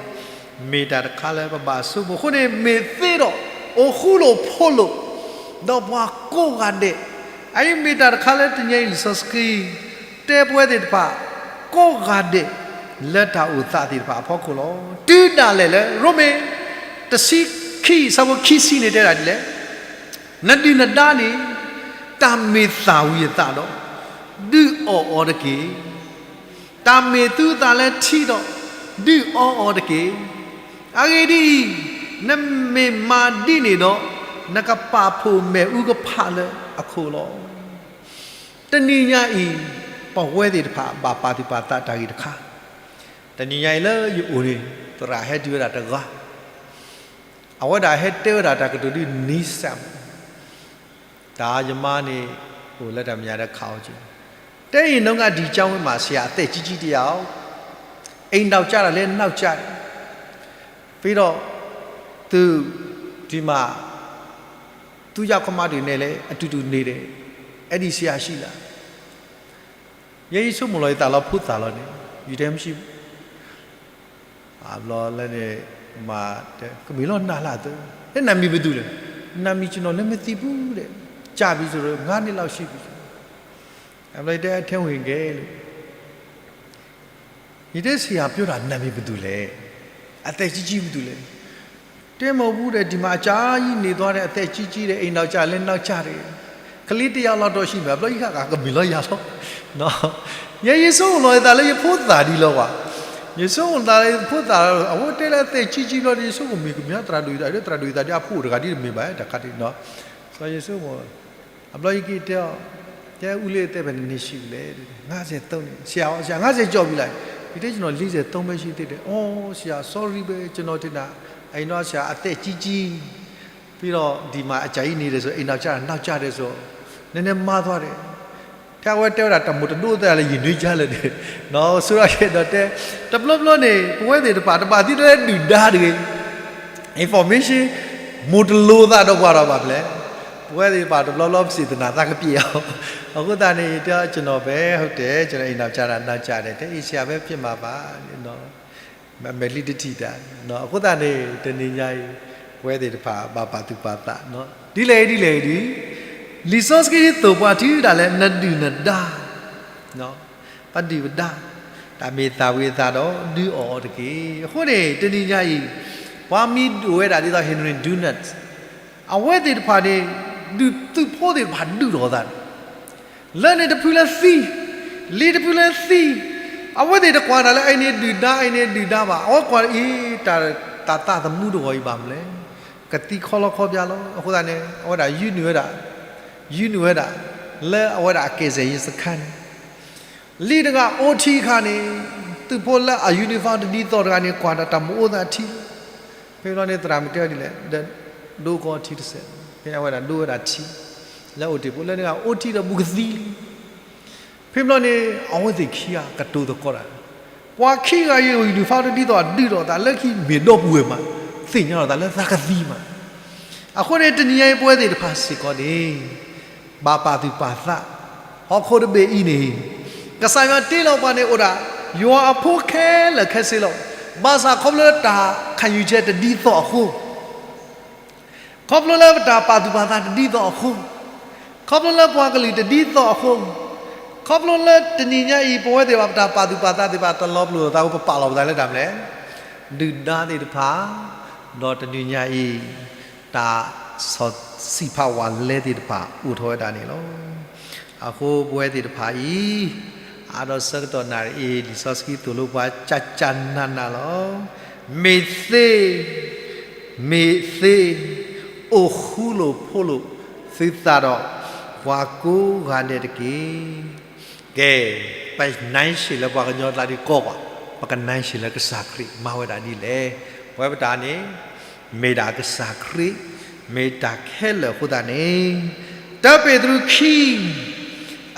မ့ၢ်တၢ်တခါလၢပဘၣ်ဆိကမိၣ်အဃိန့ၣ် မ့ၢ်သ့ဒီး အိၣ်ဃူလိာ်ဖိးလိာ် ဒီးပှၤကိးဂၤဒဲး, အအံၤမ့ၢ်တၢ်တခါလၢတနံၤအံၤ လံာ်စီဆှံ တဲပဝဲသ့ၣ်တဖၣ် ကိးဂၤဒဲး လၢတၢ်အိၣ်သးသ့ၣ်တဖၣ်အဖီခိၣ်လီၤ. တုၤဒၣ်လဲာ်လၢ ရိမ့ၤ တဆံခံ ဆၢဖိခံဆံန့ၣ်တဲဒၣ်ဒ်လဲၣ်, နဒုၣ်နဒါန့ၣ် တၢ်မ့ၢ်သၣ်ဝံၤအသးဒီး ဒုးအီၣ်အီၤတက့ၢ်. တၢ်မ့ၢ်သူအသးလၢထံဒီး ဒုးအီအီၤတက့ၢ်. အဂ့ၢ်ဒ်အံၤ, နမ့ၢ်မၤဒ်န့ၣ်ဒီး နကပာ်ဖှိၣ်မ့ၣ်အူကဖးလၢအခိၣ်လီၤ. တနံၤညါအံၤ ပဝဲသ့ၣ်တဖၣ်ဘၣ်ပာ်သူၣ်ပာ်သးတၢ်ဂ့ၢ်တခါ, တနံၤညါအံၤလၢယအိၣ်န့ၣ် သရၣ်ဟဲတုၤဝဲဒၣ်တဂၤ, အဝဲဒၣ်ဟဲတဲဝဲဒၣ်တၢ်ကတိၤဒ်နံစၢ်မး တၢ်ယမါန့ၣ် အိၣ်လၢတၢ်မဲာ်ညါဒီးခးအီၤက့ၤ, တဲအံၤ น้อง ကဒီး ဒီးကၠီဝ့မးဆရာ အသက်ကြီးကြီးတယောက် အိမ်ထောင်ကျတာလည်း နောက်ကျတယ်, ပြီးတော့ သူ ဒီမှာ သူ့ယောက်ျားမလေးတွေနဲ့လည်း အတူတူနေတယ်, အဲ့ဒီဆရာရှိလား. ယဲယဆိကမိၣ်လီၤယသးလီၤဖိသၣ်လီၤန့ၣ် ယတဲမရှိဘူး. အဘျီလၢန့ၣ် မၤတဲ ကမ့ၢ်လီၤနၤလၢအသၢ, အဲ နာမည်ဘယ်သူလဲ, နာမည်ကျွန်တော်လည်းမသိဘူးတဲ့, ကြာပြီဆိုတော့ ငါးနှစ်လောက်ရှိပြီဆိုတော့, အဘျီယတဲ ထဲဝင်ခဲ့လို့, ယတဲ ဆရာပြောတာ နာမည်ဘယ်သူလဲ, အသက်ကြီးကြီးဘယ်သူလဲ, တဲ မဟုတ်ဘူးတဲ့, ဒီမှာအကြာကြီးနေသွားတဲ့ အသက်ကြီးကြီးတဲ့ အိမ်ထောင်ကျလည်း နောက်ကျတယ်, ကလေးတစ်ယောက်လောက်တော့ရှိမယ်, အဘျီယက ကမ့ၢ်လီၤယၤလီၤ. ယဲယဆိကမိၣ်လီၤယသးလၢယဖိသၣ်ဒ်လီၤဝဲ, ယဆိကမိၣ်သးလၢယဖိသၣ်, အဝဲတဲလၢ အသက်ကြီးကြီး ဘျီန့ၣ် ယဆိကမိၣ်မ့ၢ်ကမ့ၢ်သရၣ်ဒိၣ်ယသးဒီး သရၣ်ဒိၣ်ယသးဒီး အဖိအိၣ်တဂၤဒ်တမ့ၢ်ဘၣ် တခါဒ်န့ၣ်, ဒီးယဆိကမိၣ် အဘျီယက့ၤတဲအီၤ, တဲ ဦးလေးအသက်ဘယ်နှစ်နှစ်ရှိပြီလဲ, ငါးဆယ့်သုံးနှစ်, ဆရာ ဆရာ ငါးဆယ်ကျော်ပြီလား, ယတဲ ကျွန်တော် လေးဆယ့်သုံးပဲရှိသေးတယ်, အိ ဆရာ sorry ပဲ, ကျွန်တော်ထင်တာ အိမ်ထောင်ကျတာ အသက်ကြီးကြီး ပြီးတော့ ဒီမှာအကြာကြီးနေတယ်ဆို အိမ်ထောင်ကျတာ နောက်ကျတယ်ဆို နည်းနည်းမှားသွားတယ်. ထဲအဝဲတဲဝဲဒၣ် တၢ်မိၣ်တဒိသးလၢ ယံာ်နွံကါလၢာ်န့ၣ်, ဆိဒီးက့ၤဒီးတဲ, တဘျီဘျီန့ၣ် ပဝဲသ့ၣ်တဖၣ် တဘၣ်သံလၢဒုၣ်ဒါတဂ့ၤ, information မိၢ်တလိာ်သးဒီးပှၤဒီးဘၣ်ဖျဲၣ်, ပဝဲသ့ၣ်တဖၣ်တဘျီဘျီ ပစံးသနာ်သးကပျဲအီၤ, အဃိသတးန့ၣ် ယတဲ ကျွန်တော်ပဲ ဟုတ်တယ်, ကျွန်တော် အိမ်ထောင်ကျတာ နောက်ကျတယ်, တဲ ဆရာပဲ ဖြစ်မှာပါ, အမဲာ်ချံတထံၣ်တၢ်, အဃိသတးန့ၣ် တနံၤညါအံၤ ပဝဲသ့ၣ်တဖၣ် ဘၣ်ပာ်သူၣ်ပာ်သး, ဒ်လဲၣ်ဒ်လဲၣ်ဒ်, လံာ်စီဆှံသိၣ်ပှၤထံဒၣ်လဲာ် နဒုၣ်နဒါ, ပဒုၣ်ပဒါ, တၢ်မ့ၢ်သၣ်ဝံၤအသးဒီး ဒုးအီၣ်အီၤတက့ၢ်. အဃိန့ၣ် တနံၤညါအံၤ ပှၤမ့ၢ်ဒိၣ်ဝဲဒၣ်ဒ်သိး Henry Dunant အဝဲသ့ၣ်တဖၣ်န့ၣ် ဒုးသုးဖိသ့ၣ်တဖၣ်ဒုးထီၣ်အသးန့ၣ် လၢန့ၣ်တဖုလၢသံ, လံၤတဖုလၢသံ, အဝဲသ့ၣ်တကွၢ်တၢ်လၢ အအံၤန့ၣ်ဒုၣ်ဒါ, အအံၤန့ၣ်ဒုၣ်ဒါဘၣ်, အဝဲကွၢ်အံၤ တၢ်သးသမူတဂီၤအံၤဘၣ်မနုၤလဲၣ်, ကသံခီလီခီပျါလီၤ. အဃိသတးန့ၣ် အဝဲဒၣ်ယုၢ်နုာ်ဝဲဒၣ်, ယုၢ်နုာ်ဝဲဒၣ် လၢအဝဲဒၣ်အကယ်ဆယ်ရေးစခန်းန့ၣ် လံၤတဂၤအိၣ်ထံအခါန့ၣ် သုးဖိလၢအ uniform တဒ်သိးတဂၤန့ၣ် ကွၢ်တၢ်တၢ်မ့ၢ်အိၣ်သးထံလီၤ. ဖဲဘျီန့ၣ် သရၣ်မုၣ်တဲအီၤဒ်လဲၣ်, ဒီးဒိကီထံတစဲး, ဖဲန့ၣ်အဝဲဒၣ်ဒိဝဲဒၣ်ထံ လၢအိၣ်တ့ၢ်ဖိ လၢန့ၣ်အိၣ်ထံဒီးဘူးကသံလံ. ဖဲဘျီန့ၣ် အဝဲသ့ၣ်ခံဂၤကတိၤသကိးတၢ်, ပှၤခံဂၤအံၤ uniform တဒ်သိးအဒုးထီၣ်အသးလၢခံ မ့ၢ်ဒီပုၢ်ဝဲၢ်မး, သ့ၣ်ညါလီၤသးလၢသးကသံမး. အဃိန့ၣ် တနံၤညါအံၤပဝဲသ့ၣ်တဖၣ်စ့ၢ်ကီးန့ၣ် ဘၣ်ပာ်သူၣ်ပာ်သး, ဟီၣ်ခိၣ်တဘ့ၣ်အံၤန့ၣ် ကစၢ်ယွၤတ့လီၤပှၤန့ၣ်အိၣ်ဒၣ် ယွၤအဖိခဲလၢာ်ခဲဆ့လီၤ. ဘၣ်ဆၣ်ခီဖျိလၢတၢ်ခးယုၢ်ကဲတဒ်သိးအဃိ, ခီဖျိလၢပတၢ်ပာ်သူၣ်ပာ်သးတဒ်သိးအဃိ, ခီဖျိလၢပှၤကလုာ်တဒ်သိးအဃိ, ခီဖျိလၢတနံၤညါအံၤ ပဝဲသ့ၣ်ဘၣ်ပတၢ်ပာ်သူၣ်ပာ်သးသ့ၣ်တဖၣ်တလီၤပလိာ်အသးအဃိ ပပာ်လီၤပသးလၢတၢ်မနုၤလဲၣ်, ဒုၣ်ဒါသ့ၣ်တဖၣ်, ဒီးတနံၤညါအံၤ တၢ်ဆီၣ်ဆံးဖးဝးလဲသ့ၣ်တဖၣ် အိၣ်ထီၣ်ဝဲဒၣ်န့ၣ်လီၤ. အဃိပဝဲသ့ၣ်တဖၣ်အံၤ, အါဒီးဆၢကတီၢ်နၣ်ရံၣ်အံၤ လံာ်စီဆှံသိၣ်လိပှၤကၠၢ်ကၠၢ်နးနးလီၤ. မ့ၢ်သ့, မ့ၢ်သ့, အိၣ်ဃူလိာ်ဖိးလိာ်သုသးဒီး ပှၤကိးဂၤဒဲးတက့ၢ်. ကဲ, ပနၢ်ဆံးလၢပှၤကညီကျါဒ်ကိးဂၤ, ပကနၢ်ဆံးလၢကစၢ်ခရံာ်မၤဝဲဒၣ်ဒ်လဲၣ်. ပဝဲပတၢ်န့ၣ် မ့ၢ်ဒၣ်ကစၢ်ခရံာ်, မ့ၢ်တၢ်ခဲလၢာ်အဃိသတးန့ၣ်, တၢပ့းတရူးခံ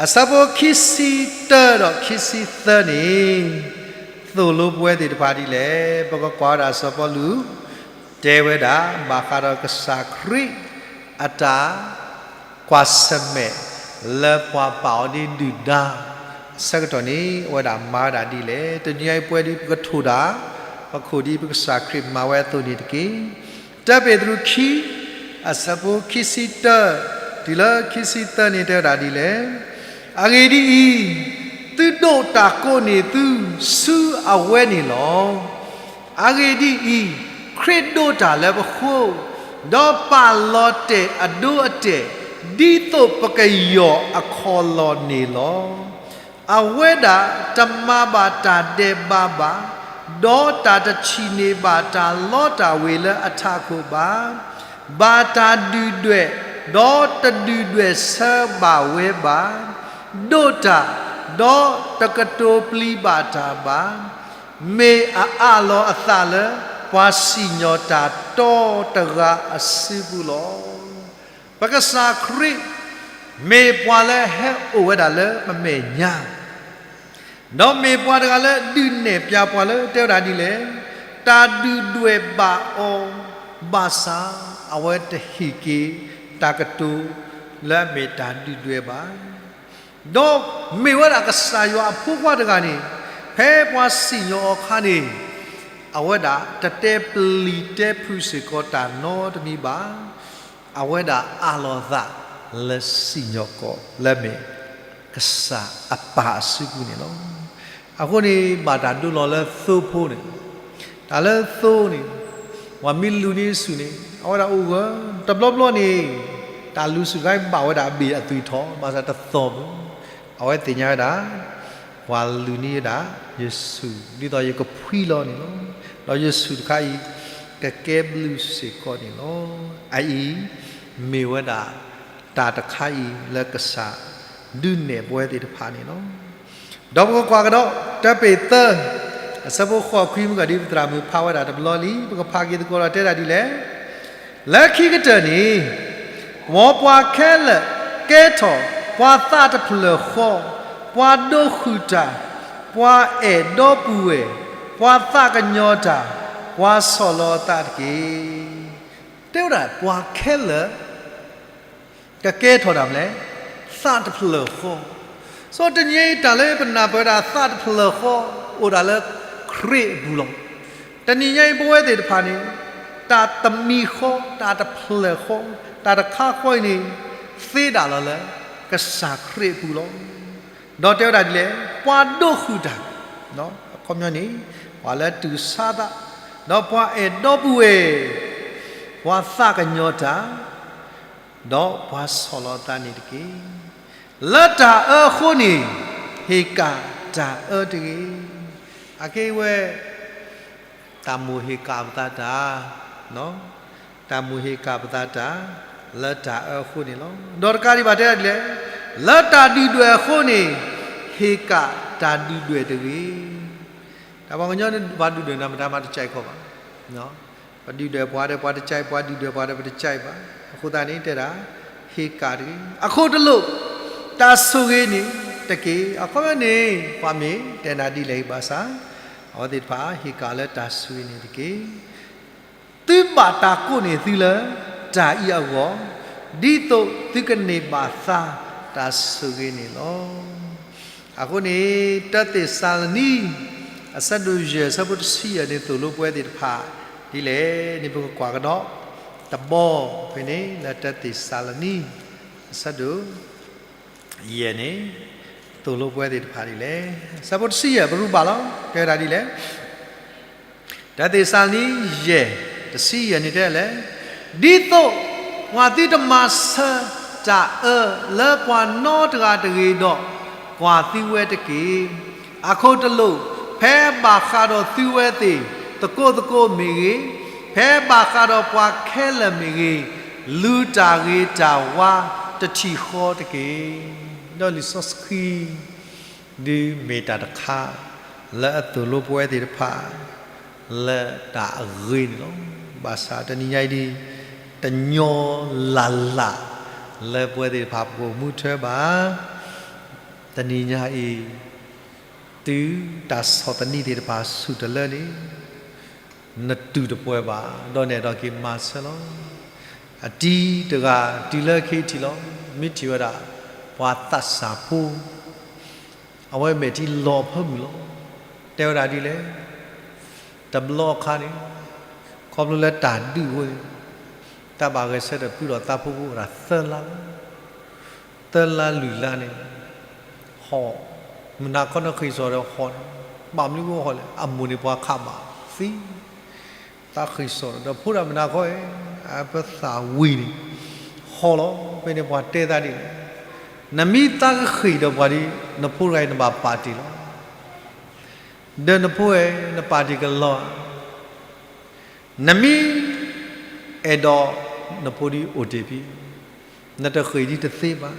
အဆၢဖိခံဆံတၢဒီးခံဆံသၢန့ၣ်, သိၣ်လိပဝဲသ့ၣ်တဖၣ်ဒ်လဲၣ်. ပကကွၢ်ဝဲဒၣ်စီၤပီလူး တဲဝဲဒၣ် ဘၣ်ဃးဒီးကစၢ်ခရံာ်အတၢ်ကွၢ်ဆၢၣ်မဲာ်လၢပှၤပာ်အီၤဒ်ဒုၣ်ဒါ အဆၢကတီၢ်န့ၣ် အဝဲဒၣ်မၤဝဲဒၣ်ဒ်လဲၣ်. တနံၤအံၤပဝဲဒ်ပကထိၣ်ဒၣ် ပခိၣ်ဒ်ပကစၢ်ခရံာ်မၤဝဲအသိးန့ၣ်တက့ၢ်. တၢပ့းတရူးခံ အဆၢဖိခံဆံတၢ တုၤလၢခံဆံသၢန့ၣ်တဲဝဲဒၣ်ဒ်လဲၣ်. အဂ့ၢ်ဒ်အံၤ, သုဒိးတၢ်ကိးန့ၢ်သုဆူအဝဲန့ၣ်လီၤ. အဂ့ၢ်ဒ်အံၤ, ခရံာ်ဒိးတၢ်လၢပဃိ, ဒီးပာ်လီၤတဲာ်အဒိအတဲာ် ဒ်သိးပကယီၢ်အခီၣ်လီၢ်န့ၣ်လီၤ. အဝဲဒၣ်တမၤဘၣ်တၢ်ဒဲးဘးဘၣ်, ဒီးတၢ်တထံၣ်န့ၢ်ဘၣ်တၢ်လီတၢ်ဝ့ၤလၢအထးခိၣ်ဘၣ်. ဘၣ်တၢ်ဒုၣ်ဒွဲၣ်, ဒီးတဒုၣ်ဒွဲၣ်ဆၢဘၣ်ဝဲဘၣ်. ဒိးတၢ်, ဒီးတကတိၤပျံၤဘၣ်တၢ်ဘၣ်. မ့ၢ်အအးလီၤအသးလၢပှၤစံၣ်ညီၣ်တၢ်တီတဂၤအစုပူၤလီၤ. ပကစၢ်ခရံာ် မ့ၢ်ပှၤလၢဟဲအိၣ်ဝဲဒၣ်လၢပမဲာ်ညါ, ဒီးမ့ၢ်ပှၤတဂၤလၢဒုးနဲၣ်ပျဲပှၤလၢတဲဝဲဒၣ်ဒ်လဲၣ်, တၢ်ဒုၣ်ဒွဲၣ်ဘၣ်အီၤ, ဘၣ်ဆၣ်အဝဲတဟ့ၣ်က့ၤတၢ်ကတိၤ လၢအမ့ၢ်တၢ်ဒုၣ်ဒွဲၣ်ဘၣ်. ဒီးမ့ၢ်ဝဲဒၣ်ကစၢ်ယွၤအဖိခွါတဂၤန့ၣ်, ဖဲပှၤစံၣ်ညီၣ်အီၤအခါန့ၣ်, အဝဲဒၣ်တတဲပျံၤတဲဖုးစ့ၢ်ကီးတၢ်နီတမံၤဘၣ်. အဝဲဒၣ်အးလီၤအသးလၢစံၣ်ညီၣ်ကွီၢ်လၢအမ့ၢ်ကစၢ်အပၢ်အစုပူၤန့ၣ်လီၤ. အဃိန့ၣ် ဘၣ်တၢ်ဒိလီၤလၢသိဖိန့ၣ်, တၢ်လၢသိန့ၣ်, ပှၤမ့ၢ်လူၤန့ၢ်ဆူၣ်န့ၣ် အဝဲဒၣ်အိၣ်ဂၢၢ်, တဘျီဘျီန့ၣ် တၢ်လူၤဆူၣ်တခါအံၤဘၣ်ဝဲဒၣ်အဘ့ၣ်အသွံၣ်ထီၣ် ဘၣ်ဆၣ်တသီၣ်ဘၣ်. အဝဲသ့ၣ်ညါဝဲဒၣ် ပှၤလူၤန့ၢ်ဝဲဒၣ်ယဆူၣ် ဒ်သိးယကဖှံလီၤန့ၣ်လီၤ. ဒီးယဆူၣ်တခါအံၤ ကကဲဘျုးစ့ၢ်ကီးန့ၣ်လီၤ. အအံၤ မ့ၢ်ဝဲဒၣ်တၢ်တခါအံၤလၢကစၢ်ဒုးနဲၣ်ပဝဲသ့ၣ်တဖၣ်န့ၣ်လီၤ. ဒီးပကကွၢ်ကဒီး တၢပ့းသၢ အဆၢဖိဃိးခွံမုၢ်ကီၢ်ဒ်ပသရၣ်မုၣ်ဖးဝဲဒၣ်တဘျီလံ ပကဖးက့ၤသကိးဒီးတဲဒၣ်ဒ်လဲၣ်. လၢခံကတၢၢ်န့ၣ် မ်ပှၤခဲလၢာ်ကဲထီၣ် ပှၤသးတဖျၢၣ်ဃီ, ပှၤဒိးဃုာ်တၢ်, ပှၤအဲၣ်ဒီပုၢ်ဝဲၢ်, ပှၤသးကညီၤတၢ်, ပှၤဆီၣ်လီၤအသးတက့ၢ်. တဲဝဲဒၣ်ပှၤခဲလၢာ် ကကဲထီၣ်ဒၣ်မလဲၣ်, သးတဖျၢၣ်ဃီ. စီၤတနံၤအံၤတၢ်လၢပနၢ်ပၢၢ်ဝဲဒၣ်သးတဖျၢၣ်ဃီ အိၣ်ဒၣ်လၢခရံာ်အပူၤလီၤ. တနံၤညါအံၤပဝဲသ့ၣ်တဖၣ်န့ၣ် တၢ်တမံၤဃီ တၢ်တဖျၢၣ်ဃီ တၢ်တခါဃီအံၤန့ၣ် သ့ဒၣ်လီၤလၢကစၢ်ခရံာ်အပူၤလီၤ. ဒီးတဲဝဲဒၣ်ဒ်လဲၣ်, ပှၤဒိးဃုာ်တၢ်, အခီပညီန့ၣ် ပှၤလၢတူၢ်ဆါသး, ဒီးပှၤအဲၣ်ဒီပုၢ်ဝဲၢ်, ပှၤသးကညီၤတၢ်, ဒီးပှၤဆီၣ်လီၤသးန့ၣ်တက့ၢ်. လၢတၢ်အၢအဃိန့ၣ် ဟ့ၣ်ကၣ်တၢ်အၢတဂ့ၤ. အကဲဝဲ တၢ်မိၣ်ဟ့ၣ်ကၣ်ပသးတၢ်, တၢ်မိၣ်ဟ့ၣ်ကၣ်ပသးတၢ် လၢတၢ်အၢအဃိန့ၣ်လီၤ. ဒီးတကးဒံးဘၣ်တဲဒၣ်ဒ်လဲၣ်, လၢတၢ်ဒုၣ်ဒွဲၣ်အဃိန့ၣ် ဟ့ၣ်ကၣ်တၢ်ဒုၣ်ဒွဲၣ်တဂ့ၤ. တၢ်ပှၤကညီန့ၣ် ပှၤဒုၣ်ဒွဲၣ်နၤမတၤမၤတကဲကီးဘၣ်. ပှၤဒုၣ်ဒွဲၣ်ပှၤဒီးပှၤတကဲ, ပှၤဒုၣ်ဒွဲၣ်ပှၤဒီးပတကဲဘၣ်. အဃိသတးန့ၣ်တဲဒၣ် ဟ့ၣ်ကၣ်တဂ့ၤ. အခိၣ်တလိၣ် တၢ်ဆိၣ်ဂ့ၤန့ၣ်တက့ၢ်. အခီပညီန့ၣ် ပှၤမ့ၢ်တဲနၤဒ်လဲၣ်ဂ့ၤဘၣ်ဆၣ်, အဝဲသ့ၣ်တဖၣ်ဟ့ၣ်ကၣ်လၢတၢ်ဆိၣ်ဂ့ၤန့ၣ်တက့ၢ်. သုဘၣ်တၢ်ကိးန့ၢ်သုလၢတၢ်အံၤအဂီၢ်, ဒ်သိးသုကန့ၢ်ဘၣ်သါတၢ်ဆိၣ်ဂ့ၤန့ၣ်လီၤ. အဃိန့ၣ် တၢသ့းစၤလနံ အဆၢဒိၣ်ယဲၢ် အဆၢဖိတဆံယဲၢ်န့ၣ် သိၣ်လိပဝဲသ့ၣ်တဖၣ်ဒ်လဲၣ်န့ၣ် ပကကွၢ်ကဒီးတဘီဖဲန့ၣ် လၢတၢသ့းစၤလနံ အဆၢဒိၣ် ယဲၢ်န့ၣ် သိၣ်လိပဝဲသ့ၣ်တဖၣ်ဒ်လဲၣ်. ဆၢဖိတဆံယဲၢ် ပရူးဘၣ်လီၤ တဲဝဲဒၣ်ဒ်လဲၣ်. တၢသ့းစၤလနံ ယဲၢ် တဆံယဲၢ်န့ၣ်တဲလဲၣ်, ဒ်သိးပှၤသုတမၤဆၢတၢ်အၢလၢပှၤနီတဂၤတဂ့ၤဒီး ကွၢ်သုဝဲတက့ၢ်. အခိၣ်တလိာ်, ဖဲဘၣ်ဃးဒီးသုဝဲသ့ၣ် သကိးသကိးမ့ၢ်ဂ့ၤ, ဖဲဘၣ်ဃးဒီးပှၤခဲလၢာ်မ့ၢ်ဂ့ၤ, လူၤတၢ်ဂ့ၤတၢ်ဝါတထံၣ်ဃီတက့ၢ်. ဒီးလံာ်စီဆှံ ဒုးမ့ၢ်တၢ်တခါ လၢအသိၣ်လိပဝဲသ့ၣ်တဖၣ် လၢတၢ်အဂ့ၤန့ၣ်လီၤ. ဘၣ်ဆၣ်တနံၤညါအံၤဒ် တညီလၢ်လၢ် လၢပဝဲသ့ၣ်တဖၣ်ပကအိၣ်မူထွဲဘၣ်. တနံၤညါအံၤ တုၤတၢ်ဆီၣ်သနံးသ့ၣ်တဖၣ်ဆူၣ်တလၢန့ၣ် နတူၢ်တပှဲၤဘၣ်, ဒီးနအဲၣ်ဒိးက့ၤမၤဆၢလီၤ. အတံၤတဂၤတုၤလၢခံထံၣ်လီၤ, မ့ၢ်ထံၣ်ဝဲဒၣ် ပှၤသးစၢ်ဖိ အဝဲမဲာ်ထံလီၤအဖၢမုၢ်လီၤ. တဲဝဲဒၣ်ဒ်လဲၣ်, တဘျီအခါန့ၣ် ခီဖျိလၢတၢ်ဒုးအဃိန့ၣ် တၢ်ဘၣ်ဂဲၤဆၢထၢၣ်ပူၤဒီးသးဖိဖိဝဲဒၣ်သၢလါ, သၢလါလွံၢ်လါန့ၣ် ဟီၣ်, မုၢ်နၤခီနဃ့ၢ်စိာ်ဒီးဟီၣ်န့ၣ် ဘၣ်မနုၤဃိဟီၣ်လဲၣ်, အမိၢ်န့ၣ်ပှၤခးဘၣ်သံ သးဃ့ၢ်စိာ်ဒီး ဖိဒၣ်မုၢ်နၤခီအံၤ အပသးဝံၤန့ၣ် ဟီၣ်လီၤ. ဖဲန့ၣ်ပှၤတဲသးဒ်လဲၣ်, နမ့ၢ်သးကဃ့ၢ်ဒီးပှၤဒီး နဖိတဂၤအံၤနဘၣ်ပာ်တ့ၢ်လီၤ. ဒီးနဖိဧၢ နပာ်တ့ၢ်ကလီၤဧါ. နမ့ၢ်အဲၣ်ဒိးနဖိဒ်အိၣ်တ့ၢ်ဖံ, နတဃ့ၢ်ဒ်တသ့ဘၣ်.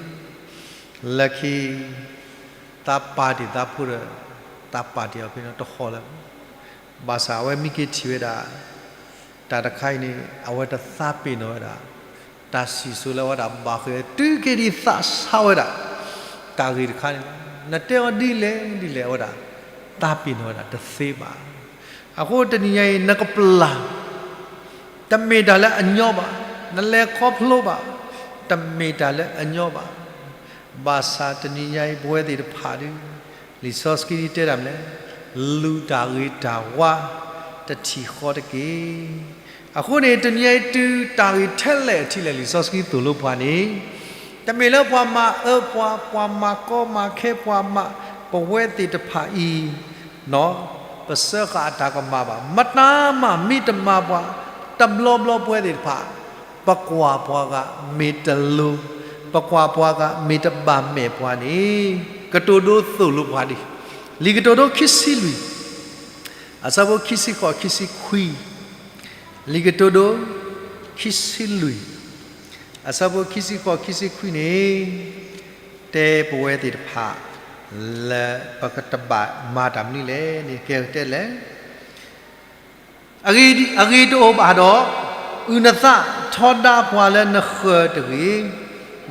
လၢခံ သးပာ်တ့ၢ်သးဖိဒီး သးပာ်တ့ၢ်အီၤဖဲန့ၣ်တဟီၣ်လၢၤ. ဘၣ်ဆၣ်အဝဲမ့ၢ်က့ၤထံၣ်ဝဲဒၣ် တၢ်တခါအံၤန့ၣ် အဝဲတသးပ့ၤနီၣ်ဝဲဒၣ် တၢ်စံၣ်စိၤလၢအဝဲဒၣ်ဘၣ်ဃ့ၢ် တုၤက့ၤဒ်သးဆါဝဲဒၣ် တၢ်ဂ့ၢ်တခါန့ၣ်လီၤ. နတဲအီၤဒ်လဲၣ်ဒ်လဲၣ် အဝဲဒၣ် သးပ့ၤနီၣ်ဝဲဒၣ်တသ့ဘၣ်. အဃိတနံၤညါအံၤ နကပျၢ် တမ့ၢ်တၢ်လၢအညီဘၣ်, နလဲၤခီဖျိဘၣ်, တမ့ၢ်တၢ်လၢအညီဘၣ်. ဘၣ်ဆၣ်တနံၤညါအံၤ ပဝဲသ့ၣ်တဖၣ်ဒီး လံာ်စီဆှံတဲဒၣ်မနုၤလဲၣ်, လူၤတၢ်ဂ့ၤတၢ်ဝါ တထံၣ်ဃီတက့ၢ်. အဃိန့ၣ် တနံၤညါအံၤ တုၤတၢ်ဂ့ၢ်ထဲလဲၣ်ထံလဲၣ် လံာ်စီဆှံသိၣ်လိပှၤန့ၣ် တမ့ၢ်လၢပှၤမၤအၢပှၤ, ပှၤမၤကီမၤခဲ, ပှၤမၤ ပဝဲသ့ၣ်တဖၣ်အံၤ ပစၢဃာ်အတၢ်ကမၣ်ဘၣ်. မတၤမးမ့ၢ်တမၤပှၤ တဘျီဘျီပဝဲသ့ၣ်တဖၣ် ပကွၢ်ပှၤဂၤမ့ၢ်တလိၤ, ပကွၢ်ပှၤဂၤမ့ၢ်တဘၣ်မဲာ်ပှၤန့ၣ် ကတိၤဒိသိၣ်လိပှၤဒ် လံာ်ကတိၤဒိခံဆံလွံၢ် အဆၢဖိခံဆံဃိး ခံဆံခွံ, လံာ်ကတိၤဒိ ခံဆံလွံၢ် အဆၢဖိခံဆံဃိး ခံဆံခွံန့ၣ် တဲပဝဲသ့ၣ်တဖၣ် လၢပကတဘၣ်မၤတၢ်မနုၤလဲၣ်န့ၣ် ကဲတဲလဲၣ် အဂ့ၢ်တအိၣ်ဘၣ်ဒီး, အုၣ်နသးထီဒါပှၤလၢနဃၢၤတဂ့ၤ,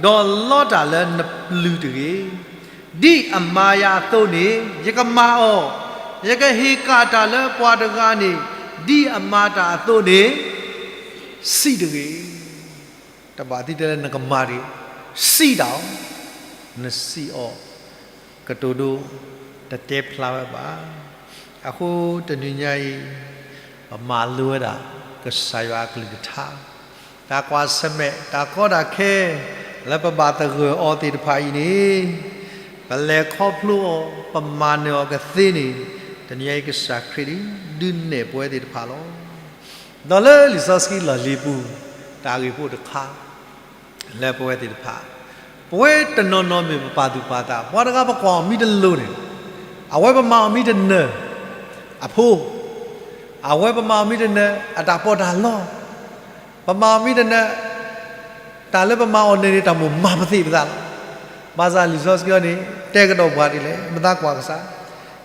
ဒီးလီတၢ်လၢနပျုၤတဂ့ၤ. ဒ်အမၤယၤအသိးန့ၣ် ယကမၤအီၤ, ယကဟ့ၣ်ကၣ်တၢ်လၢပှၤတဂၤန့ၣ် ဒ်အမၤတၢ်အသိးန့ၣ် စံးတဂ့ၤ. တဘၣ်သံတဲလၢနကမၤတဂ့ၤ, စံးတၢ်အီၤ, နစံးအီၤ ကတိၤဒိ တတဲဖျါဝဲဘၣ်. အဃိတနံၤညါအံၤ ပမၤလိဝဲဒၣ် ကစၢ်ယွၤအကလုၢ်ကထါ, တၢ်ကွၢ်ဆၢၣ်မဲာ် တၢ်ကီတၢ်ခဲ လၢပဘၣ်သဂၢၢ်အီၤသ့ၣ်တဖၣ်အံၤန့ၣ် ပလဲၤခီဖျိအီၤ ပမၤနၢၤအီၤကသ့န့ၣ် တနံၤညါအံၤကစၢ်ခရံာ်ဒုး ဒုးနဲၣ်ပဝဲသ့ၣ်တဖၣ်လီၤ. ဒီးလၢလံာ်စီဆှံလီၢ်လံၤပူၤ တၢ်ဂ့ၢ်ဖိတခါ လၢပဝဲသ့ၣ်တဖၣ်, ပဝဲတနီၤနီၤမ့ၢ်ပပာ်သူၣ်ပာ်သး ပှၤတဂၤပကွၢ်အီၤမ့ၢ်တလိၤန့ၣ်, အဝဲပမၤအီၤမ့ၢ်တနၢၤ အဖိ, အဝဲပမၤအီၤမ့ၢ်တနၢၤ အတၢ်ပီးတၢ်လီ, ပမၤအီၤမ့ၢ်တနၢၤ တၢ်လၢပမၤအီၤန့ၣ်န့ၣ် တၢ်မိၣ်မၤပသ့ၣ်ပသးလီၤ. ဘၣ်ဆၣ်လံာ်စီဆှံအံၤန့ၣ် တဲကဒီးပှၤဒ်လဲၣ်, မ့ၢ်သးကွၢ်ကစၢ်,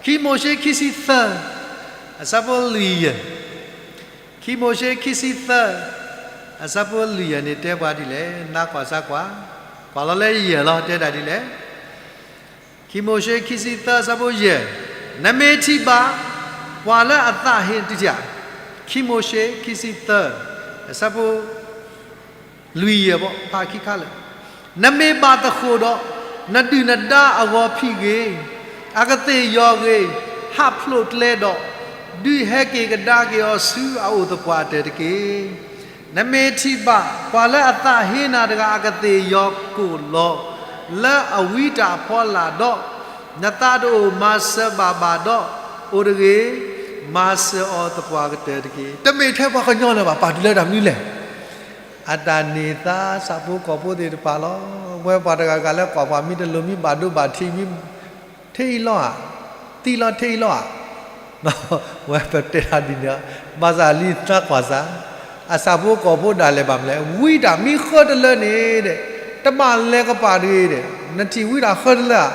ခံမိၤၡ့ခံဆံသၢ အဆၢဖိလွံၢ်ယဲၢ်, ခံမိၤၡ့ခံဆံသၢ အဆၢဖိလွံၢ်ယဲၢ်န့ၣ် တဲပှၤဒ်လဲၣ်, နကွၢ်စၢ်ကွၢ်, ကွၢ်လီၤလၢယဲၢ်လီၤ တဲဒၣ်ဒ်လဲၣ်. ခံမိၤၡ့ခံဆံသၢ အဆၢဖိယဲၢ်, နမ့ၢ်ထံၣ်ဘၣ် ပှၤလၢအသးဟ့ တထံၣ်ဧါ, ခံမိၤၡ့ခံဆံသၢ အဆၢဖိ လွံၢ်ယဲၢ်ဘီ ဖးခံခါလၢာ်, နမ့ၢ်ဘၣ်သဃိးဒီး, နဒုၣ်နဒါအဂီၤဖံးဂ့ၤ, အကသ့ၣ်ယီၤဂ့ၤ, ဟးဖျိးကျဲဒီး, ဒုးဟဲက့ၤကဒါက့ၤအီၤဆူအအိၣ်သပှၢ်တၢၢ်တက့ၢ်. နမ့ၢ်ထံၣ်ဘၣ်ပှၤလၢအသးဟ့နၤတဂၤ အကသ့ၣ်ယီၤကိၣ်လီၤ လၢအဝံတၢ်အဖီလာ်ဒီး, နသးတအိၣ်မၤစၢၤဘၣ်ဘၣ်ဒီး, အိၣ်တဂ့ၤ, မၤစၢၤအီၤသပှၢ်ကတၢၢ်တက့ၢ်. တမ့ၢ်ထဲပှၤကညီလၢၤဘၣ်, ပာ်တုၤလၢတၢ်မနုၤလဲၣ်. အတၢ်န့ၢ်သါဆၣ်ဖိကီၢ်ဖိသ့ၣ်တဖၣ်လီၤ. ဝဲပှၤတဂၤဂၤလၢကွၢ်ပှၤမ့ၢ်တလိၣ်မ့ၢ်ဘၣ်ဒိဘၣ်ထံးမ့ၢ် ထံအံၤလီၤဧါ, သံလီၤထံအံၤလီၤဧါ. ဝဲပတဲတၢ်ဒ်န့ၣ်, ဘၣ်ဆၣ်လံသးကွၢ်စၢ်, အဆၣ်ဖိကီၢ်ဖိဒၣ်လဲာ်ဘၣ်မနုၤလဲၣ်, ဝံတၢ်မ့ၢ်ဃၢတလၢန့ၣ်ဒီး, တဘၣ်လဲၤကပၤတဂ့ၤဒီး, နထံၣ်ဝံတၢ်ဃၢတလၢဧါ,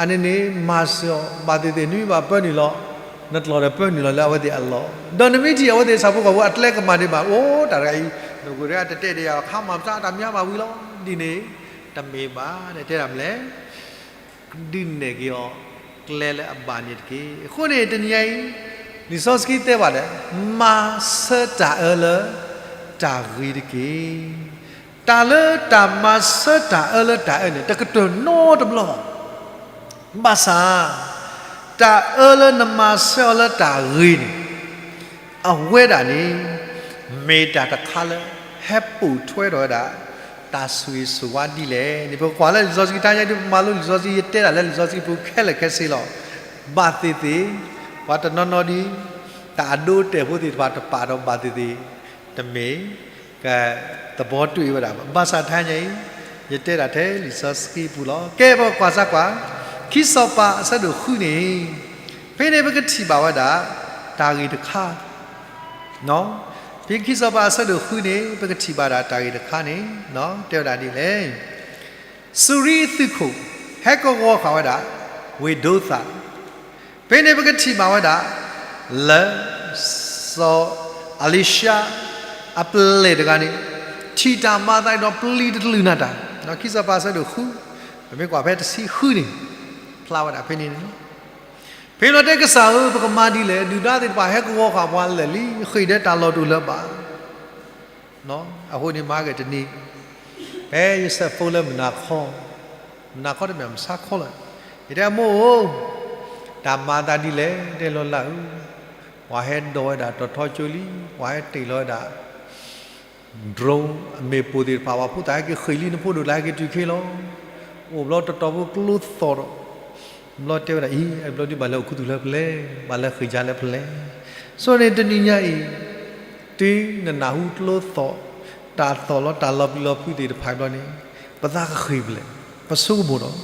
အန့ၣ်န့ၣ် မၤစၢၤအီၤဘၣ်သ့ၣ်သ့ၣ် နမ့ၢ်ဘၣ်ပၢနုာ်လီၤ, နကျိာ်ဒီးပၢနုာ်လီၤလၢအဝဲသ့ၣ်အလီၢ်, ဒီးနမ့ၢ်ထံၣ်အဝဲသ့ၣ်ဆၣ်ဖိကီၢ်ဖိအကျဲကမၤဒံးဘၣ်, အိၣ်တၢ်တဂၤအံၤ, နကရၢတတဲဒ်ယၤ ခါမၤပစၢ်တၢ်မၤဘၣ်ဝံၤလီၤ, ဒ်န့ၣ်, တမ့ၢ်ဘၣ်, တဲဒၣ်မနုၤလဲၣ် ဒုးနဲၣ်က့ၤအီၤကျဲလၢအဘၣ်န့ၣ်တက့ၢ်. အဃိန့ၣ် တနံၤညါအံၤ, လံာ်စီဆှံတဲဘၣ်ဒီး, မၤဆၢတၢ်အၢလၢတၢ်ဂ့ၤတက့ၢ်. တၢ်လၢတၢ်မၤဆၢတၢ်အၢလၢတၢ်အၢန့ၣ် တကတၢၢ်နီတဘျီဘၣ်. ဘၣ်ဆၣ်, တၢ်အၢလၢနမၤဆၢအီၤလၢတၢ်ဂ့ၤန့ၣ် အဝဲဒၣ်န့ၣ် မ့ၢ်တၢ်တခါလၢ ဟဲပိာ်ထွဲထီၣ်ဝဲဒၣ် တၢ်ဆိၣ်ဂ့ၤဆိၣ်ဝါဒ်လဲၣ်န့ၣ် ပကွၢ်လၢလံာ်စီဆှံတခါညါဒ်ပမၤလိလံာ်စီဆှံ ယတဲဒၣ်လၢလံာ်စီဆှံပူၤခဲလၢာ်ခဲဆ့လီၤ. ဘၣ်သ့ၣ်သ့ၣ်, ပှၤတနီၤနီၤဒ် တၢ်အဒိအတဲာ်ဖိသ့ၣ်တဖၣ်တပာ်ဒီးဘၣ်သ့ၣ်သ့ၣ်, တမ့ၢ် ကသဘောတူဝဲဒၣ်ဘၣ်. ဘၣ်ဆၣ်တဟါညါအံၤ, ယတဲဒၣ်ထဲလံာ်စီဆှံပူၤလီၤ. ကဲပကွၢ်စၢ်ကွၢ်, ခံစီၤပၤအဆၢဒိၣ်ဃုန့ၣ်, ဖဲန့ၣ်ပကထံၣ်ဘၣ်ဝဲဒၣ် တၢ်ဂ့ၢ်တခါ, ဖဲခံစီၤပၤအဆၢဒိၣ်ဃုန့ၣ် ပကထံၣ်ဘၣ်ဒၣ်တၢ်ဂ့ၢ်တခါန့ၣ်, တဲဝဲဒၣ်ဒ်လဲၣ်. စူၤရံအသုးခိၣ် ဟဲကဝီၤဃာ်ဝဲဒၣ် ဝ့ၢ်ဒိသး ဖဲန့ၣ်ပကထံၣ်ဘၣ်ဝဲဒၣ် လၢ စီၤအလံၤၡါ အပလဲၢ်တဂၤန့ၣ် ထံၣ်တၢ်မၤသးဒ်ဒီးပျံၤတကလုာ်နၤတၢ်, ခံစီၤပၤအဆၢဒိၣ်ဃု, ပမ့ၢ်ကွၢ်ဖဲတဆံဃုန့ၣ်, ဖျါဝဲဒၣ်ဖဲန့ၣ်န့ၣ်, ဖဲလီၤတဲကစၢ်ဧၢ ပကမၤဒ်လဲၣ်, ဒုၣ်ဒါသ့ၣ်တဖၣ်ဟဲကဝီၤဃာ်ပှၤလၢာ်လံ, ဃ့ၢ်ဒီးတၢ်လီၢ်တအိၣ်လၢၤဘၣ် အဃိန့ၣ်မၤဂ့ၤတနံၤ, ဖဲယဆဲးဖိလၢမုၢ်နၤခီ, မုၢ်နၤခီတမ့ၢ်မုၢ်ဆါခီလီၤ, ယတဲမိၢ်ဧၢ, တၢ်မၤသးဒ်လဲၣ် တဲလီၤလၢ်ဧၢ, ပှၤဟဲဒိးဝဲဒၣ်တီၤထီကၠိလံ, ပှၤဟဲတ့ၢ်လီၤဝဲဒၣ် drone အမ့ၣ်ပိၢ်သ့ၣ်တဖၣ် ပှၤဖိသၣ်ဟဲက့ၤဃ့ၢ်လံ နဖိဒိၣ်တၢ်ဟဲက့ၤတုၤခဲလီၤ, အိၣ်ဘျီတတီၤဖိကျိသီၣ်ဒီး, ဘျီတဲဝဲဒၣ်အံၤ အဘျီဒုးဘၣ်လဲၤအိၣ်ခူသူၣ်လၢပလဲၣ်, ဘၣ်လဲၤဃ့ၢ်ကၢလၢပလဲၣ်, ဆိန့ၣ်တနံၤညါအံၤ တုၤနနၢ်ဟူကျိသီၣ်, တၢ်သီၣ်လီၤတၢ်လီၤပျံၤလီၤဖုးသ့ၣ်တဖၣ်ဘျီန့ၣ်, ပသးကဃ့ၢ်ဖဲလဲၣ်, ပဆိကမိၣ်ဒီး,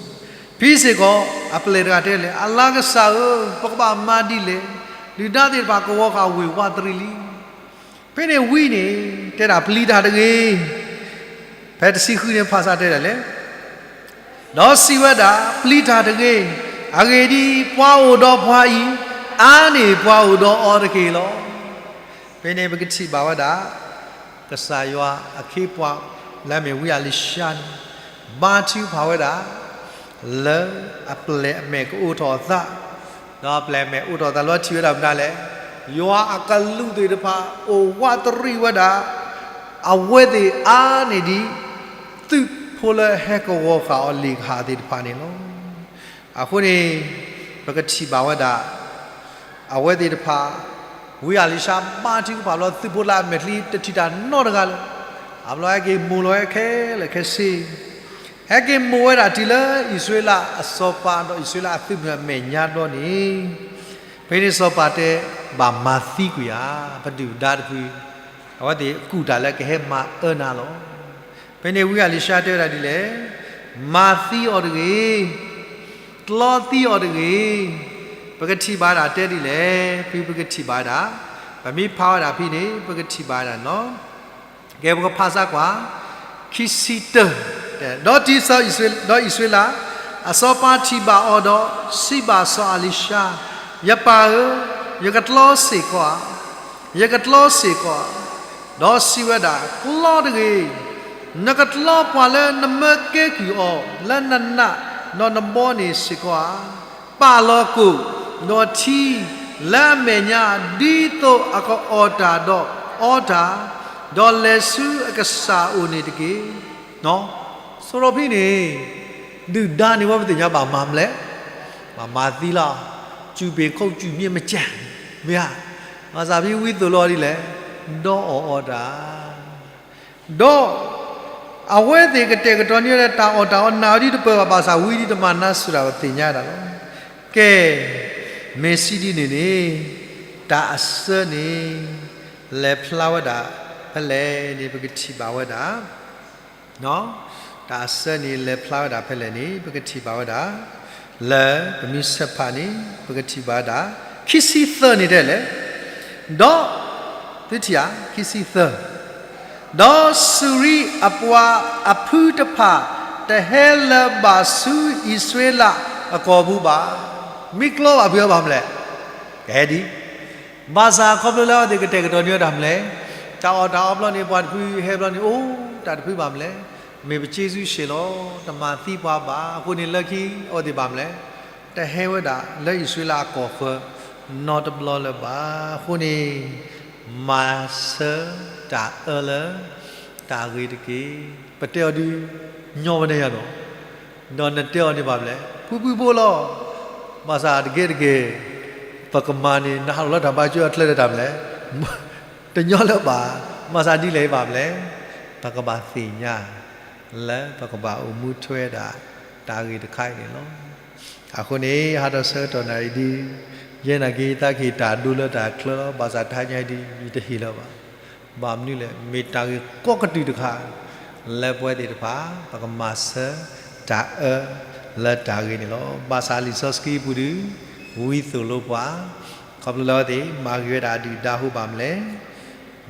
ဖဲစ့ၢ်ကီး အပလဲၢ်တဂၤတဲလဲၣ်, အလါကစၢ်ဧၢ, ပကဘၣ်မၤဒ်လဲၣ်, ဒုၣ်ဒါသ့ၣ်တဖၣ်ကဝီၤဃာ်ဝ့ၢ်ဝးတရံးလံ ဖဲန့ၣ်ဝံၤန့ၣ် တဲဒၣ်ပျံၤတၢ်တဂ့ၤ, ဖဲတဆံဃုန့ၣ် ဖးစၢ်တဲဒၣ်လဲၣ်, ဒီးစံးဝဲဒၣ် ပျံၤတၢ်တဂ့ၤ, အဂ့ၢ်ဒ်အံၤ, ပှၤအိၣ်ဒီးပှၤအံၤ, အါန့ၢ်ပှၤအိၣ်ဒီးအီၤတက့ၢ်လီၤ. ဖဲန့ၣ်ပကထံၣ်ဘၣ်ဝဲဒၣ် ကစၢ်ယွၤအခ့အပှၤ လၢအမ့ၢ်ဝံအလံၤၡါန့ၣ် ဘါထုကဖၣ်ဝဲဒၣ် လၢအပျဲၢ်အမဲာ်ကအိးထီၣ်အသး, ဒီးအပျဲၢ်အမဲာ်အိးထီၣ်အသးလီၤထံၣ်ဝဲဒၣ်မနုၤလဲၣ်, ယွၤအကလူးသ့ၣ်တဖၣ် အိၣ်ဝးတရံးဝဲဒၣ် အဝဲသ့ၣ်အါန့ၢ်ဒံး သုးဖိလၢဟဲကဝီၤဃာ်အီၤလ့ၣ်ကဟၣ်သ့ၣ်တဖၣ်န့ၣ်လီၤ. အဃိန့ၣ် ပကထံၣ်ဘၣ်ဝဲဒၣ် အဝဲသ့ၣ်တဖၣ် ဝံအလံၤၡါဘါထုကဖၣ်ဘျီ သုးဖိလၢအမဲာ်ချံတထံၣ်တၢ်နီတဂၤလၢၤ, အဘျီဟဲက့ၤမိၢ်လီၤဝဲခဲလၢာ်ခဲဆ့, ဟဲက့ၤမိၢ်ဝဲဒၣ်တုၤလၢအံၣ်စရ့လးအစီၤပၤ ဒီးအံၣ်စရ့လးအသုးမုၢ်အမဲာ်ညါဘျီန့ၣ်, ဖဲန့ၣ်စီၤပၤတဲ ဘၣ်မၤသံကွံာ်ဧါ, ပဒုၣ်ပဒါတဖု အဝဲသ့ၣ်ကူၣ်တၢ်လၢကဟဲမၤအၢနၤလီၤ. ဖဲန့ၣ်ဝံအလံၤၡါတဲဝဲဒၣ်ဒ်လဲၣ်, မၤသံအီၤတဂ့ၤ, ကျီသံအီၤတဂ့ၤ, ပကထံၣ်ဘၣ်ဒၣ်တဲဒ်လဲၣ်, ဖဲပကထံၣ်ဘၣ်ဒၣ်, ပမ့ၢ်ဖးဝဲဒၣ်ဖဲန့ၣ် ပကထံၣ်ဘၣ်ဒၣ်နီၤ. ကဲပကဖးစၢ်ကွၢ်, ခံဆံတၢ, ဒီးတုၤစီၤအံၣ်စရ့လး, ဒီးအံၣ်စရ့လးအစီၤပၤထံၣ်ဘၣ်အီၤဒီး စံးဘၣ်စီၤအလံၤၡါ, ယပၢ်ဧၢ, ယကကျီစ့ၢ်ကီးဧါ, ယကကျီစ့ၢ်ကီးဧါ, ဒီးစံးဝဲဒၣ်, ကျီတဂ့ၤ, နကကျီပှၤလၢနမၢကဲကုၢ်အီၤ လၢနနး ဒီးနဘီန့ၣ်စ့ၢ်ကီးဧါ. ပာ်လီၤကိၣ်, ဒီးထံ, လၢအမဲာ်ညါ ဒ်သိးအကအီၣ်တၢ်ဒီးအီတၢ်, ဒီးလဲၤဆူအကစၢ်အအိၣ်န့ၣ်တက့ၢ်. စီၤရိၤဖံန့ၣ် ဒုၣ်ဒါန့ၣ်ဝဲပသ့ၣ်ညါဘၣ်မၤမလဲၣ်, ဘၣ်မၤသံလီၤ, ကျူၣ်ဘ့ၣ်ခိၣ်ကျူၣ်မ့ၢ်မကဲ, မ့ၢ်ဧါ, ဘၣ်ဆၣ်ဖံဝံသိၣ်လိအီၤဒ်လဲၣ်, ဒီးအီၣ်အီတၢ် ဒီး အဝဲသ့ၣ်ကတဲာ်ကတီၤန့ၢ်ဝဲဒၣ်တၢ်အီၣ်တၢ်အီနးအီၤဒ်တပၢၢ်ဘၣ် ဘၣ်ဆၣ်ဝံဒ်တမၤနါစၢၤတၢ် ပသ့ၣ်ညါဒၣ်လီၤ. ကဲ, မ့ၢ်စံးဒ်န့ၣ်န့ၣ် တၢ်အစၢန့ၣ် လဲၤဖျါဝဲဒၣ်ဖဲလဲၣ်န့ၣ် ပကထံၣ်ဘၣ်ဝဲဒၣ် တၢ်အစၢန့ၣ် လဲၤဖျါဝဲဒၣ်ဖဲလဲၣ်န့ၣ် ပကထံၣ်ဘၣ်ဝဲဒၣ်, လၢပမ့ၢ်ဆၢဖးန့ၣ် ပကထံၣ်ဘၣ်ဝဲဒၣ် ခံဆံသၢန့ၣ်တဲလဲၣ်, ဒီး သုထံၣ်ဧါ, ခံဆံသၢ, ဒီးစူၤရံအပှၤအဖုတဖၣ် တဟဲလၢၤဘၣ်ဆူအံၣ်စရ့လးအကီၢ်ပူၤဘၣ်. မ့ၢ်ကျီဘၣ်ဖုအီၤဘၣ်မလဲၣ်, ကဟဲဒ် ဘၣ်ဆၣ်ခီဖျိလၢအဝဲသ့ၣ်ကတဲာ်ကတီၤန့ၢ်ဝဲဒၣ်မလဲၣ်, တၢ်အီၣ်တၢ်အီဘျီန့ၣ် ပှၤတဖုဟဲဘျီန့ၣ် အိၣ်တၢ်တဖုဘၣ်မလဲၣ်, မ့ၢ်ပက့ၤဆူၣ်ရှ့ၣ်လီၤ, တမၤသံပှၤဘၣ်. အဃိန့ၣ်လၢခံ အဝဲသ့ၣ်ဘၣ်မလဲၣ်, တဟဲဝဲဒၣ်လၢအံၣ်စရ့လးအကီၢ်ဃၢၤ နီတဘျီလၢၤဘၣ်. အဃိန့ၣ် မၤဆၢတၢ်အၢလၢ တၢ်ဂ့ၤတက့ၢ်. ပတဲအီၤဒုး ညီဝဲဒၣ်ယၤနီၤ, ဒီးနတဲအီၤန့ၣ်ဘၣ်မလဲၣ်, ဖုဖုဖိလီၤ. ဘၣ်ဆၣ်တကဲတကဲ ပကမၤန့ၣ် နဟးထီၣ်လၢတၢ်ဘါကၠိအချၢဒီးတၢ်မလဲၣ်, တညီလၢၤဘၣ်. ဘၣ်ဆၣ်ဒ်လဲၣ်ဘၣ်မလဲၣ်, ပကဘၣ်သ့ၣ်ညါ လၢပကဘၣ်အိၣ်မူထွဲဒၣ် တၢ်ဂ့ၤတခါအံၤန့ၣ်လီၤ. အဃိန့ၣ် ဟါဒီးဆၢကတီၢ်နၣ်ရံၣ်ဒ် ယဲနာ်က့ၤသးက့ၤတၢ်ဒိလၢတၢ်ချၢလီၤ. ဘၣ်ဆၣ်တဟါညါအံၤဒ် ယတဟ့ၣ်လၢၤဘၣ်. ဘၣ်မနုၤလဲၣ်, မ့ၢ်တၢ်ဂ့ၢ်ကိးကတုာ်တခါ လၢပဝဲသ့ၣ်တဖၣ် ပကမၤဆၢတၢ်အၢလၢတၢ်ဂ့ၤန့ၣ်လီၤ. ဘၣ်ဆၣ်လံာ်စီဆှံပူၤဒုး ဝံသိၣ်လိပှၤ ခီဖျိလၢအဝဲသ့ၣ် မၤဂ့ၤဝဲဒၣ်ဒုၣ်ဒါအဃိဘၣ်မလဲၣ်,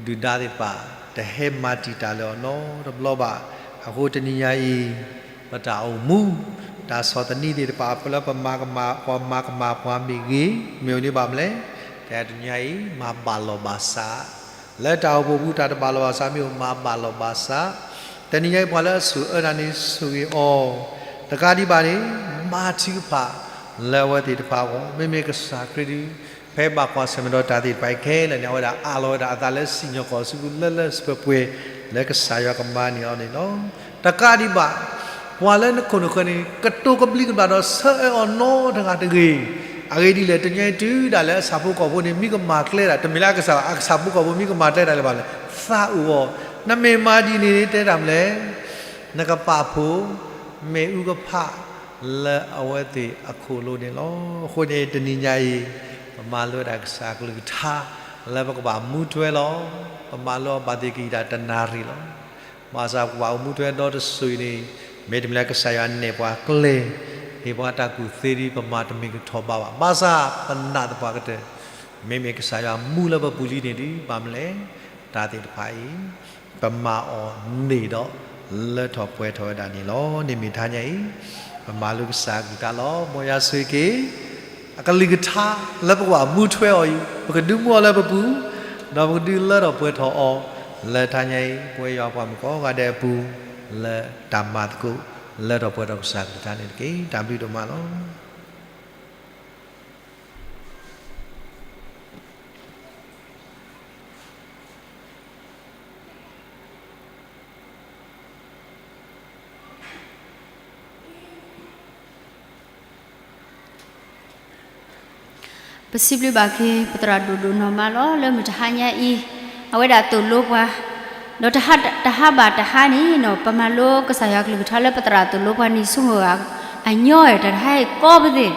ဒုၣ်ဒါသ့ၣ်တဖၣ် တဟဲမၤတံာ်တာ်လၢၤအီၤနီတဘျီဘၣ်. အဃိတနံၤညါအံၤ ပတၢ်အိၣ်မူ တၢ်ဆီၣ်သနံးသ့ၣ်တဖၣ် လၢပမၤကမၣ် ပှၤမၤကမၣ်ပှၤမ့ၢ်ဂ့ၤ မ့ၢ်အိၣ်န့ၢ်ဘၣ်မလဲၣ်, တနံၤညါအံၤ မၤဘၣ်လီၤဘၣ်စး လၢတၢ်အိၣ်ဖှိၣ်ပူၤ တၢ်တဘၣ်လီၤဘၣ်စးမ့ၢ်အိၣ် မၤဘၣ်လီၤဘၣ်စး, တနံၤညါအံၤ ပှၤလၢအဆိၣ်အၢနၤန့ၣ် ဆိၣ်ဂ့ၤအီၤ, တကးဒံးဘၣ်န့ၣ် မၤထုကဖၣ်လၢအဝဲသ့ၣ်တဖၣ်အဂီၢ်, မ့မ့ၢ်ကစၢ်ခရံာ်ဒုး ဖဲဘၣ်ကွၢ်ဆၢၣ်မဲာ်ဒီးတၢ်သ့ၣ်တဖၣ်အံၤခဲလၢာ်န့ၣ် အဝဲဒၣ်အးလီၤဝဲဒၣ်အသးလၢစံၣ်ညီၣ်ကွီၢ်ဆူပူၤလၢလၢပှဲၤပှဲၤ လၢကစၢ်ယွၤကမၤန့ၢ်အီၤန့ၣ်လီၤ. တကးဒံးဘၣ် ပှၤလၢနခိၣ်နဃၢၤန့ၣ် ကတိၤကဘျံးကဘျၣ်ဒီးဆၢအၢအီၤနီတဂၤတဂ့ၤ. အဂ့ၢ်ဒ်လဲၣ်, တနံၤအံၤတုၤဒၣ်လဲာ်အဆၣ်ဖိကီၢ်ဖိန့ၣ် မ့ၢ်ကမၤကျဲဒၣ် တမ့ၢ်လၢအကစၢ်ဘၣ်, အကစၢ်ဖိကီၢ်ဖိမ့ၢ်ကမၤကျဲဒၣ်လၢၤဘၣ်လဲၣ်, သးအိၣ်အီၤ, နမ့ၢ်မၤဒ်န့ၣ်န့ၣ် တဲတၢ်မလဲၣ်, နကပာ်ဖှိၣ် မ့ၣ်အူကဖး လၢအဝဲသ့ၣ်အခိၣ်လိၤန့ၣ်လီၤ. အဃိန့ၣ် တနံၤညါအံၤ ပမၤလိဝဲဒၣ်ကစၢ်ကလုၢ်ကထါ လၢပကဘၣ်မူထွဲလီၤ. ပမၤလိအီၤဘၣ်သ့ၣ်ကယံာ်တၢ်တနၣ်ရံၣ်လီၤ. ဘၣ်ဆၣ်ပကဘၣ်အိၣ်မူထွဲဒီတစိၤအံၤန့ၣ် မ့တမ့ၢ်လၢကစၢ်ယွၤနဲၣ်ပှၤကျဲ ဟ့ၣ်ပှၤတၢ်ကူၣ်သ့ဒီး ပမၤတမ့ၢ်ကထီၣ်ဘးဘၣ်. ဘၣ်ဆၣ်ပနာ်သပှၢ်ကတၢၢ် မ့မ့ၢ်ကစၢ်ယွၤမူလၢပပူၤလံန့ၣ်ဒုး ဘၣ်မလဲၣ်, တၢ်သ့ၣ်တဖၣ်အံၤ ပမၤအီၤန့ၢ်ဒီး လၢထီၣ်ပှဲၤထီၣ်ဝဲဒၣ်န့ၣ်လီၤ. န့ၣ်မ့ၢ်တဟါညါအံၤ ပမၤလိကစၢ်အကလုၢ်ကထါလီၤ. မ်ယွၤဆိၣ်ဂ့ၤက့ၤ အကလုၢ်ကထါလၢပကဘၣ်မူထွဲအီၤအံၤ ပကဒုးမူအီၤလၢပပူၤ, ဒီးပကဒုးလၢထီၣ်ပှဲၤထီၣ်အီၤ လၢတဟါညါအံၤ ပဝဲယွၤပှၤမုၣ်ကိးဂၤဒဲးအပူၤ လၢတၢ်မၤသကိး လၢထီၣ်ပှဲၤထီၣ်ကစၢ်အကလုၢ်ကထါန့ၣ်တက့ၢ်. တၢ်ဘျုးဒိၣ်မးလီၤ. ပစံးဘျုးဘၣ်က့ၤ ပသရၣ်ဒိၣ်ဒိၣ်နီၢ်မးလီၤ လၢမုၢ်တဟါညါအံၤ အဝဲဒၣ်သိၣ်လိပှၤ ဒီးတဟါဘၣ်တဟါန့ၣ်နီၤ ပမၤလိကစၢ်ယွၤကလုၢ်ကထါလၢပသရၣ်သိၣ်လိပှၤန့ၣ် ဆိကမိၣ်ဂ့ၤ အညီတၢ်တဟါအံၤကီပသ့ၣ်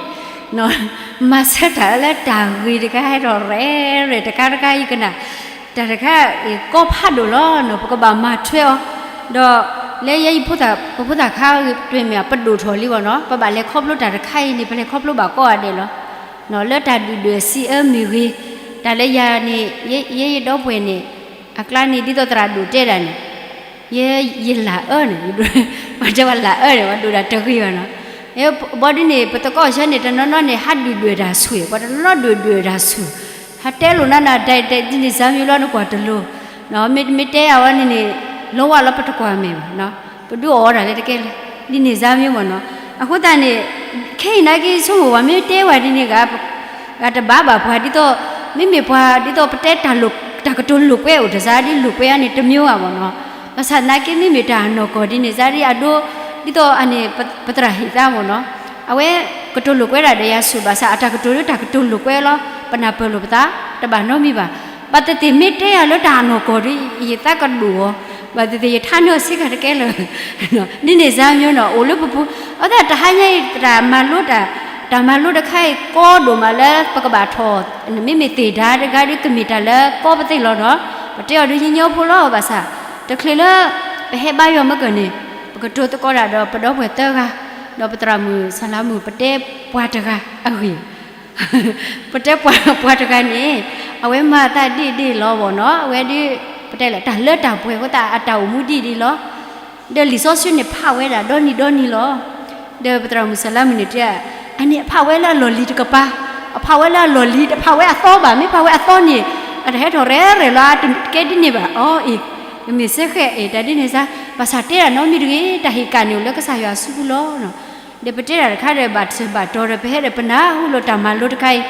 မၤဆၢတၢ်လၢတၢ်ဂ့ၤတခါဟဲထီၣ်ရဲၣ်ရဲၣ် တခါတခါအံၤကနၣ် တၢ်တခါအံၤကီဖးဒိၣ်လီၤနီၤ ပကဘၣ်မၤထွဲအီၤ ဒီးလၢယဲယဖိသၣ် ပဖိသၣ်ခါတွဲမ့ၢ်အပဒိၣ်ထီၣ်လံဘၣ်နီၤ ပဘၣ်လဲၤခီဖျိတၢ်တခါအံၤန့ၣ် ပလဲၤခီဖျိဘၣ်ကိးဂၤဒဲးလီၤ လၢတၢ်ဒုၣ်ဒွဲၣ်စံးအၢမ့ၢ်ဂ့ၤ တၢ်လၢယၤန့ၣ် ယဲယဒီပုၢ်ဝဲၢ်န့ၣ် အကျါန့ၣ် ဒ်သိးသရၣ်ဒိၣ်တဲဒၣ်န့ၣ် ယဲယလၢအၢန့ၣ် ပှၤတဲဝဲလၢအၢန့ၣ် ပှၤဒိၣ်တၢ်တဂ့ၤဘၣ်နီၤ ဘီဒ်န့ၣ် ပသကိးဆၢန့ၣ် တနီၤနီၤန့ၣ် ဟးဒုၣ်ဒွဲၣ်တၢ်ဆူၣ် ပှၤတနီၤဒုၣ်ဒွဲၣ်တၢ်ဆူၣ် ဟးတဲလိာ်နၤနၤ ဒ်န့ၣ်စၢ်မံၤလီၤ နကွၢ်တလိၤ မ့ၢ်တဲယၤဝဲန့ၣ်န့ၣ် လီၤဝဲလီၤ ပတကွၢ်မဲာ်ဘၣ်နီၤ ပဒုးအီၣ်ဒၣ်လဲာ်တကဲလဲၣ် ဒ်န့ၣ်စၢ်မံၤမ့ၢ်နီၤ အဃိသတးန့ၣ် ခဲအံၤနာ်က့ ဆိကမိၣ်ဝဲ မ့ၢ်တဲဝဲဒ်န့ၣ်ဂ့ၤ ဂၤတဘၣ်ဘၣ်ပှၤဒ်သိး မ့မ့ၢ်ပှၤဒ်သိးပတဲတၢ်လိၤ တၢ်ကတိၤလိာ်ကွဲအိၣ်တစါဒ်လိာ်ကွဲအန့ၣ်တမံၤဘၣ်မ့ၢ်နီၤ. ဘၣ်ဆၣ်သနာ်က့မ့မ့ၢ်တၢ်နီၢ်ကီၢ်ဒ်န့ၣ်စါဒ်အဒိ ဒ်သိးအန့ၣ် ပသရၣ်ဟ့ၣ်သါမ့ၢ်နီၤ. အဝဲကတိၤလိာ်ကွဲဒၣ်ဒီးယၤဆူၣ်ဘၣ်ဆၣ် အတၢ်ကတိၤလၢတၢ်ကတိၤလိာ်ကွဲလီၤ. ပနၢ်ပၢၢ်လိာ်ပသး တဘၣ်နီတမံၤဘၣ်. ဘၣ်သ့ၣ်သ့ၣ်မ့ၢ်တဲယၤလၢတၢ်နီၢ်ကီၢ်ဒီး ယသးကဒိၣ်အီၤ, ဘၣ်သ့ၣ်သ့ၣ်ယထါန့ၢ်အီၤဆ့ကၤတကဲလၢာ် ဒ်န့ၣ်စါမ့ၢ်နီၤ အိၣ်လၢပပူၤ. အဃိသတးတဟါညါအံၤ တၢ်မၤလိတၢ်, တၢ်မၤလိတခါအံၤကီဒိၣ်မးလၢပကဘၣ်ထီၣ်, မ့မ့ၢ်သ့ၣ်ဒါတဂၤဒီးကမ့ၢ်တၢ်လၢကီပသ့ၣ်လီၤနီၤ. ပတဲအီၤဒ်ညီညီဖိလီၤ. ဘၣ်ဆၣ် တချုးလၢ ပဟဲဘါယွၤမ့ၢ်ကၢၢ်န့ၣ် ပကတိၤသကိးတၢ်ဒီးပဒီပုၢ်ဝဲၢ်သၢဂၤ, ဒီးပသရၣ်မုၣ်စၢ်လါမုၣ် ပတဲပှၤတဂၤအဂ့ၢ် ပတဲပှၤတဂၤန့ၣ် အဝဲမၤသးဒ်ဒ်လီၤဘၣ်နီၤ. အဝဲဒ် ပတဲလဲၣ် တၢ်လၢတၢ်ပှဲၤအဃိသတး အတၢ်အိၣ်မူဒ်ဒ်လီၤ. ဒီးလံာ်စီဆှံန့ၣ်ဖးဝဲဒၣ်ဒီနံၤဒီနံၤလီၤ. ဒီးပသရၣ်မုၣ်စၢ်လါမုၣ်န့ၣ်တဲ အန့ၣ်အဖးဝဲလၢအလီၢ်လံၤတကပၤ, အဖးဝဲလၢအလီၢ်လံၤ တဖးဝဲအသီဘၣ်. မ့ၢ်ဖးဝဲအသီန့ၣ် အတဟဲထီၣ်ရဲၣ်ရဲၣ်လီၤ. အတကဲဒ်န့ၣ်ဘၣ်. အီအ့ၣ် ကမ့ၢ်စ့ၢ်ကီးအဲၣ်တၢ်ဒ်န့ၣ်စါ, ဘၣ်ဆၣ်တဲဒၣ်နီတမံၤတဂ့ၤ. တၢ်ဟ့ၣ်ကၣ်န့ၣ်အိၣ်လၢကစၢ်ယွၤအစုပူၤလီၤ. ဒီးပတဲဒၣ်တခါဒီး ဘၣ်ထံးဘၣ်တီၤဒီး ပဟဲဒီးပနၢ်ဟူလိာ်တၢ်မၤလိတခါအံၤ,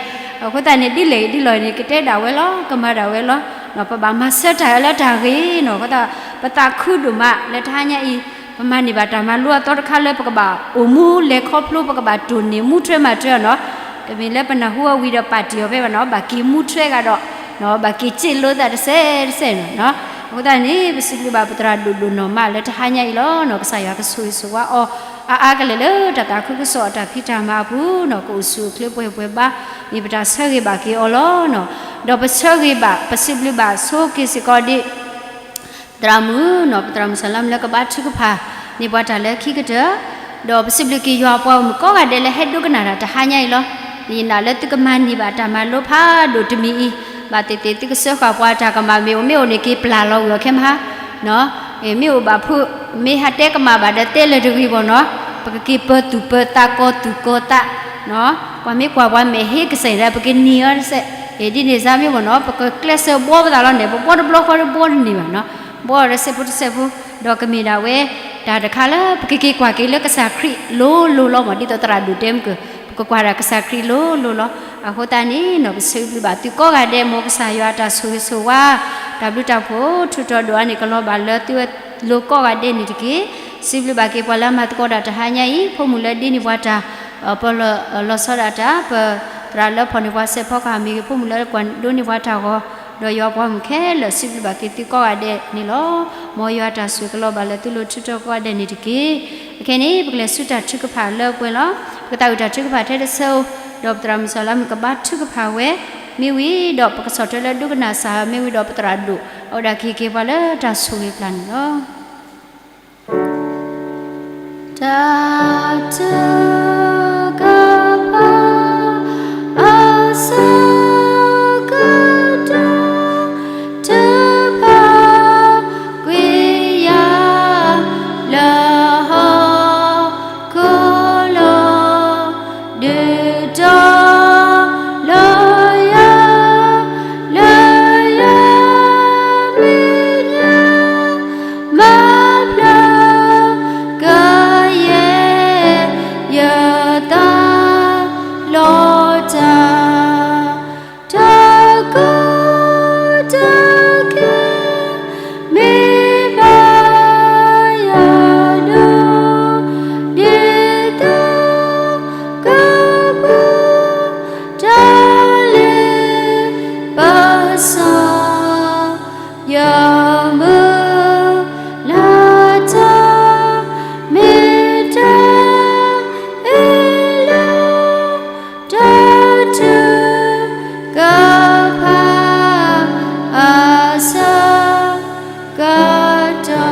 အဃိသတးန့ၣ် ဒ်လဲၣ်ဒ်လဲၣ်န့ၣ် ကတဲဒၣ်ဝဲလီၤ, ကမၤဒၣ်ဝဲလီၤ. ပဘၣ်မၤဆၢတၢ်လၢတၢ်ဂ့ၤနီၤ. အဃိသတး ပသးခုဒိၣ်မးလၢတဟါညါအံၤ ပမၤန့ၢ်ဘၣ်တၢ်မၤလိအသီတခါလၢပကဘၣ်အိၣ်မူလဲၤခီဖျိ ပကဘၣ်တိၢ်န့ၢ်မူထွဲမၤထွဲအီၤနီၤ. တမ့ၢ်လၢပနၢ်ဟူအီၤဝံၤဒီးပာ်တ့ၢ်အီၤဖဲဘၣ်နီၤ, ဘၣ်က့ၤမူထွဲဂၤဒီး ဘၣ်က့ၤစ့လိသးတစဲးတစဲးနီၤ. အဃိသတးန့ၣ် ပစံးဘျုးဘၣ်ပသရၣ်ဒိၣ်ဒိၣ်နီၢ်မးလၢတဟါညါအံၤလီၤနီၤ. ကစၢ်ယွၤကဆိၣ်ဂ့ၤဆိၣ်ဝါအီၤ အါအါကလဲာ်လၢတၢ်သးခုကစီၣ်အတၢ်ဖံးတၢ်မၤအပူၤနီၤ, ကအိၣ်ဆူၣ်အိၣ်ချ့ပှဲၤပှဲၤဘါ, မ့ၢ်ပတၢ်ဆၢဂ့ၤဘၣ်က့ၤအီၤလီၤနီၤ. ဒီးပဆၢဂ့ၤဘၣ် ပစံးဘျုးဘၣ်ဆိက့ၤစ့ၢ်ကီးဒ် သရၣ်မုၣ်နီၤ, ပသရၣ်မုၣ်စၢ်လါမုၣ်လၢကဘါထုကဖၣ်န့ၢ်ပှၤတၢ်လၢခံကတၢၢ်, ဒီးပစံးဘျုးက့ၤယွၤပှၤဂီၢ်မုၢ်ကိးဂၤဒဲးလၢဟဲဒိကနၣ်တၢ်တဟါညါအံၤလီၤ. ယနာ်လၢသုကမၤန့ၢ်ဘၣ်တၢ်မၤလိဖးဒိၣ်တမံၤအံၤ, ဘၣ်သ့ၣ်သ့ၣ်သုကစၢဃာ်ပှၤတၢ်ကမၣ်မ့ၢ်အိၣ်မ့ၢ်အိၣ်န့ၣ် က့ၤပျၢ်လီၤဝံၤအီၤခဲမဟါ မ့ၢ်အိၣ်ဘၣ်ဖုး, မ့ၢ်ဟးတဲကမၣ်ဘၣ်ဒီးတဲလၢၤတဂ့ၤဘၣ်နီၤ, ပကက့ၤပၢၤသူၣ်ပၢၤသးကီၤသူၣ်ကီၤသး, ပှၤမ့ၢ်ကွၢ်ပှၤမဲာ်ဟ့ကစၢ်ဒီး ပကန့ၢ်အီၤတစဲး, ဒ်န့ၣ်စါမ့ၢ်ဘၣ်နီၤ, ပကကျဲးစၢးဘှီပသးလီၤန့ၣ် ပဘှီတဘျီဃီတဘှီတန့ၢ်ဘၣ်နီၤ, ဘှီအီၤတစဲးဖိတစဲးဖိ, ဒီးကမ့ၢ်ဒၣ်ဝဲ တၢ်တခါလၢပကက့ၤကွၢ်က့ၤလၢကစၢ်ခရံာ်လိၤလိၤလီၤမး, ဒ်သိးသရၣ်ဒိၣ်တဲမုၢ်ကၢၢ် ပကကွၢ်ဒၣ်ကစၢ်ခရံာ်လိၤလိၤလီၤ. အဃိသတးန့ၣ်နီၤ ပဆၢဘျုးဘၣ်သုကိးဂၤဒဲး မ်ကစၢ်ယွၤတၢ်ဆိၣ်ဂ့ၤဆိၣ်ဝါ, တၢ်ဘျုးတၢ်ဖှိၣ်ထူးထီၣ်ဒိၣ်အါန့ၣ် ကလီၤဘၣ်လၢသုဝဲလိၤကိးဂၤဒဲးန့ၣ်တက့ၢ်. စံးဘျုးဘၣ်က့ၤပှၤလၢအမၤသကိးတၢ်တဟါညါအံၤ, ဖိမုၣ်လၢဒ်န့ၢ်ပှၤတၢ် ပလီၤဆီဒၣ်တၢ်, ပသရၣ်လၢဖီၣ်န့ၢ်ပှၤစဲးဖီကဟၣ်မ့ၢ်ဂ့ၤ, ဖိမုၣ်လၢကွၢ်ဒိးန့ၢ်ပှၤတၢ်ဂီၤ, ဒီးယွၤပှၤမုၣ်ခဲလၢာ် စံးဘျုးဘၣ်က့ၤသုကိးဂၤဒဲးန့ၣ်လီၤ. မ်ယွၤတၢ်ဆိၣ်ဂ့ၤကလီၤဘၣ်လၢသုလိၤထူးထီၣ်ကိးဂၤဒဲးန့ၣ်တက့ၢ်. အခဲန့ၣ် ပကလဲၤဆူတၢ်ထုကဖၣ်လၢပှဲၤလီၤ. ပကသးဝံၣ်တၢ်ထုကဖၣ်ထဲတဆၢဧိၤ, ဒီးပသရၣ်မုၣ်စၢ်လါမုၣ်ကဘါထုကဖၣ်ဝဲ, မ့ၢ်ဝံၤဒီး ပကဆီၣ်ထွဲလၢဒိကနၣ်စၢ်မ့ၢ်ဝံၤဒီး ပသရၣ်ဒိၣ် အဝဲဒၣ်ကဟ့ၣ်က့ၤပှၤလၢတၢ်ဆိၣ်ဂ့ၤပျၢ်န့ၣ်လီၤ. တၢ်ထုကဖၣ်အဆၢကတီၢ် ထုကဖၣ်ကွံာ်ယၤ လၢဟီၣ်ခိၣ်လိၤ ဒုးတီၤလီၤယၤ လၢယမဲာ်ညါ မၤဖျါကယဲၢ် ယသးလီၤတၢ် တၢ်ကီတၢ်ခဲ မ့ၢ်ဘၣ်ယၤဒိၣ် ဒ်သိးကပူၤ တၢ်လ့ပစီ ယမုၢ်လၢ်တၢ် မ့ၢ်တၢ်အ့ၣ်လိာ် တၢ်ထုကဖၣ်အဆၢကတီၢ်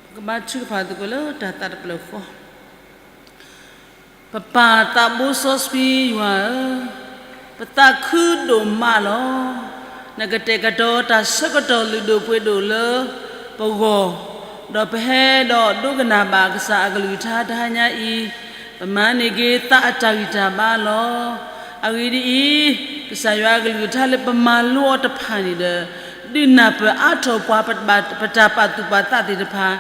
ပကဘါထုကဖၣ်သကိးလၢတၢ်သးတဖျၢၣ်ဃီ. ပပၢ်သးဘိစီဆှံယွၤဧၢ, ပသးခုဒိၣ်မးလီၤ. နကတဲာ်ကတီၤတၢ်ဆၢကတီၢ်လုၢ်ဒိၣ်ပှ့ၤဒိၣ်လၢပဂီၢ်, ဒီးပဟဲဒီးဒိကနၣ်ဘၣ်ကစၢ်အကလုၢ်ကထါတဟါညါအံၤ, ပမၤန့ၢ်က့ၤသးအတၢ်ဂံၢ်တၢ်ဘါလီၤ. အဂ့ၢ်ဒ်အံၤ, ကစၢ်ယွၤအကလုၢ်ကထါလၢပမၤလိအီၤတဖၣ်န့ၣ်ဒီး ဒုးနၢ်ပၢၢ်အါထီၣ်ပှၤ ပတၢ်ပာ်သူၣ်ပာ်သးသ့ၣ်တဖၣ်,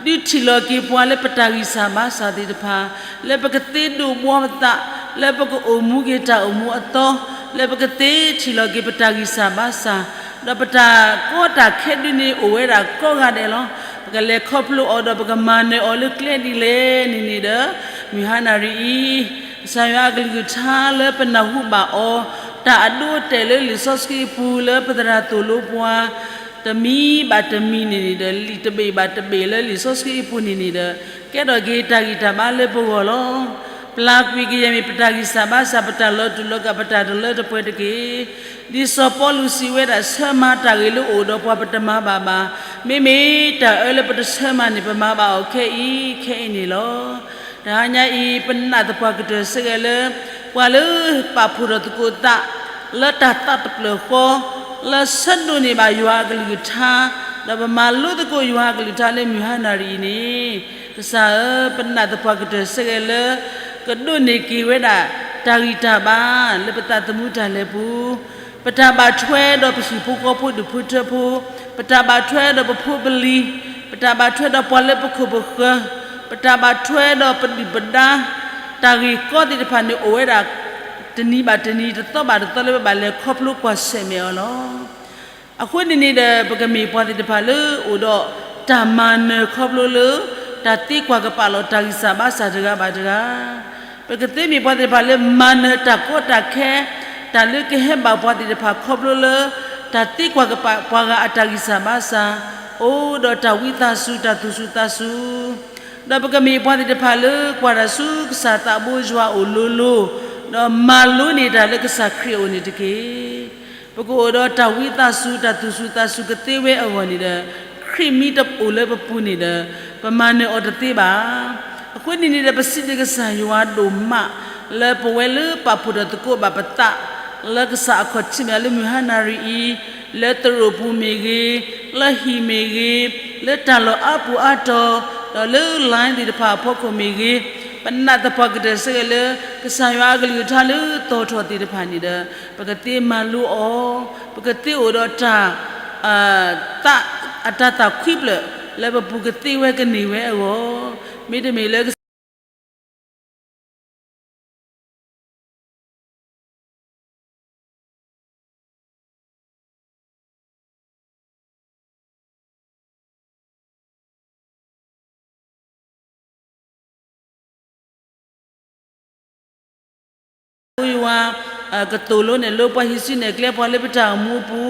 ဒုးထံၣ်လီၤက့ၤပှၤလၢပတၢ်ဂံၢ်စၢ်ဘါစၢ်သ့ၣ်တဖၣ်, လၢပကသ့ဒိးဘှီပသး, လၢပကအိၣ်မူက့ၤတၢ်အိၣ်မူအသီ, လၢပကသ့ထံၣ်လီၤက့ၤပတၢ်ဂံၢ်စၢ်ဘါစၢ်, ဒီးပတၢ်ကီတၢ်ခဲဒုန့ၣ်အိၣ်ဝဲဒၣ်ကိးဂၤဒဲးလီၤ. ပကလဲၤခီဖျိအီၤဒီးပကမၤနၢၤအီၤလၢကျဲဒ်လဲၣ်န့ၣ်န့ၣ်ဒီး, မုၢ်ဟါနၣ်ရံၣ်အံၤ ကစၢ်ယွၤအကလုၢ်ကထါလၢပနၢ်ဟူဘၣ်အီၤ, တၢ်အဒိအတဲာ်လၢလံာ်စီဆှံအပူၤလၢပသရၣ်သိၣ်လိပှၤ တမံၤဘၣ်တမံၤန့ၣ်န့ၣ်ဒီး လံာ်တဘ့ၣ်ဘၣ်တဘ့ၣ်လၢလံာ်စီဆှံအပူၤန့ၣ်န့ၣ်ဒီး ကဲထီၣ်က့ၤတၢ်ဂံၢ်တၢ်ဘါလၢပဂီၢ်လီၤ. ပျၢ်ကွံာ်ကယဲၢ်မ့ၢ်ပတၢ်ဂံၢ်စၢ်ဘါစၢ် ပတၢ်လီၤတူာ်လီၤကာ် ပတၢ်တလၢတပှဲၤတက့ၢ်. ဒ်စီၤပီလူးစံးဝဲဒၣ် ဆၢမၤတၢ်ဂ့ၤလၢအိၣ်ဒီးပှၤပတမၤဘၣ်ဘၣ်. မ့မ့ၢ်တၢ်အၢလၢပတဆၢမၤန့ၣ် ပမၤဘၣ်အီၤခဲအံၤ, ခဲအံၤန့ၣ်လီၤ. တဟါညါအံၤ ပနာ်သပှၢ်ကတၢၢ်ဆၢဂ့ၤလၢ ပှၤလၢပာ်ဖှိၣ်ထီၣ်သကိးသး လၢတၢ်သးတဖျၢၣ်ဃီ, လၢဆၢဒိးန့ၢ်ဘၣ်ယွၤအကလုၢ်ကထါ, ဒီးပမၤလိသကိးယွၤအကလုၢ်ကထါလၢမုၢ်ဟါနၣ်ရံၣ်အံၤန့ၣ်, ကစၢ်ဧၢ, ပနာ်သပှၢ်ကတၢၢ်ဆၢဂ့ၤလၢ ကဒိးန့ၢ်က့ၤဝဲဒၣ် တၢ်ဂံၢ်တၢ်ဘါ လၢပသးသမူတၢ်လဲၤပူၤ, ပတၢ်ဘၣ်ထွဲဒီးပဟံၣ်ဖိဃီဖိဒူၣ်ဖိထၢဖိ, ပတၢ်ဘၣ်ထွဲဒီးပဖိပလံၤ, ပတၢ်ဘၣ်ထွဲဒီးပှၤလၢပခိၣ်ပဃၢၤ, ပတၢ်ဘၣ်ထွဲဒီးပဒုၣ်ပဒါ, တၢ်ဂ့ၢ်ကီသ့ၣ်တဖၣ်န့ၣ်အိၣ်ဝဲဒၣ် တနံၤဘၣ်တနံၤ တသီဘၣ်တသီလၢပဘၣ်လဲၤခီဖျိကွၢ်ဆၢၣ်မဲာ်အီၤလီၤ. အဃိန့ၣ်န့ၣ်ဒီး ပကမ့ၢ်ပှၤသ့ၣ်တဖၣ်လၢအိၣ်ဒီးတၢ်မၤနၢၤခီဖျိလၢ တၢ်သ့ကွၢ်ကပာ်လီၤတၢ်ဂံၢ်စၢ်ဘါစၢ်တဂၤဘၣ်တဂၤ, ပကသ့မ့ၢ်ပှၤသ့ၣ်တဖၣ်လၢမၤနၢၤတၢ်ကီတၢ်ခဲ, တၢ်လၢကဟဲဘၣ်ပှၤသ့ၣ်တဖၣ်ခီဖျိလၢ တၢ်သ့ကွၢ်ကပာ်ပှၤဂၤအတၢ်ဂံၢ်စၢ်ဘါစၢ်, အိၣ်ဒီးတၢ်ဝံသးစူၤ တၢ်သူၣ်စူၤသးစူၤ ဒီးပကမ့ၢ်ပှၤသ့ၣ်တဖၣ်လၢကွၢ်တၢ်ဆူကစၢ်သးဘိယွၤအအိၣ်လိၤလိၤ, ဒီးမၤလိန့ၢ်တၢ်လၢကစၢ်ခရံာ်အအိၣ်န့ၣ်တက့ၢ်. ပကအိၣ်ဒီးတၢ်ဝံသးစူၤ တၢ်သူၣ်စူၤသးစူၤကသ့ဝဲအဂီၢ်န့ၣ်ဒီး, ခရံာ်မ့ၢ်တအိၣ်လၢပပူၤန့ၣ်ဒီး, ပမၤနၢၤအီၤတသ့ဘၣ်. အဃိန့ၣ်န့ၣ်ဒီး ပစံးဘျုးကစၢ်ယွၤဒိၣ်မး လၢပဝဲလၢပာ်ဖှိၣ်ထီၣ်သကိးဘၣ်ပသး လၢကစၢ်အခီၣ်ထံးမဲာ်ညါလၢမုၢ်ဟါနၣ်ရံၣ်အံၤ, လၢသရိာ်ပူၤမ့ၢ်ဂ့ၤ, လၢဟံၣ်မ့ၢ်ဂ့ၤ, လၢတၢ်လီၢ်အါပူၤအါတီၤ, ဒီးလၢ line သ့ၣ်တဖၣ်အဖီခိၣ်မ့ၢ်ဂ့ၤ, ပနာ်သပှၢ်ကတၢၢ်ဆၢဂ့ၤလၢ ကစၢ်ယွၤအကလုၢ်ကထါလၢသီၣ်ထီၣ်သ့ၣ်တဖၣ်န့ၣ်ဒီး, ပကသ့မၤလိအီၤ, ပကသ့အိၣ်ဒီးတၢ် သး အတၢ်သးခွံဖျၢၣ် လၢပပူၤကသ့ဝဲကန့ၢ်ဝဲအဂီၢ်, မ့တမ့ၢ်လၢကစၢ် ယွၤ ကသိၣ်လိနဲၣ်လိပှၤ ဟံးစုနဲၣ်ကျဲပှၤလၢပတၢ်အိၣ်မူအပူ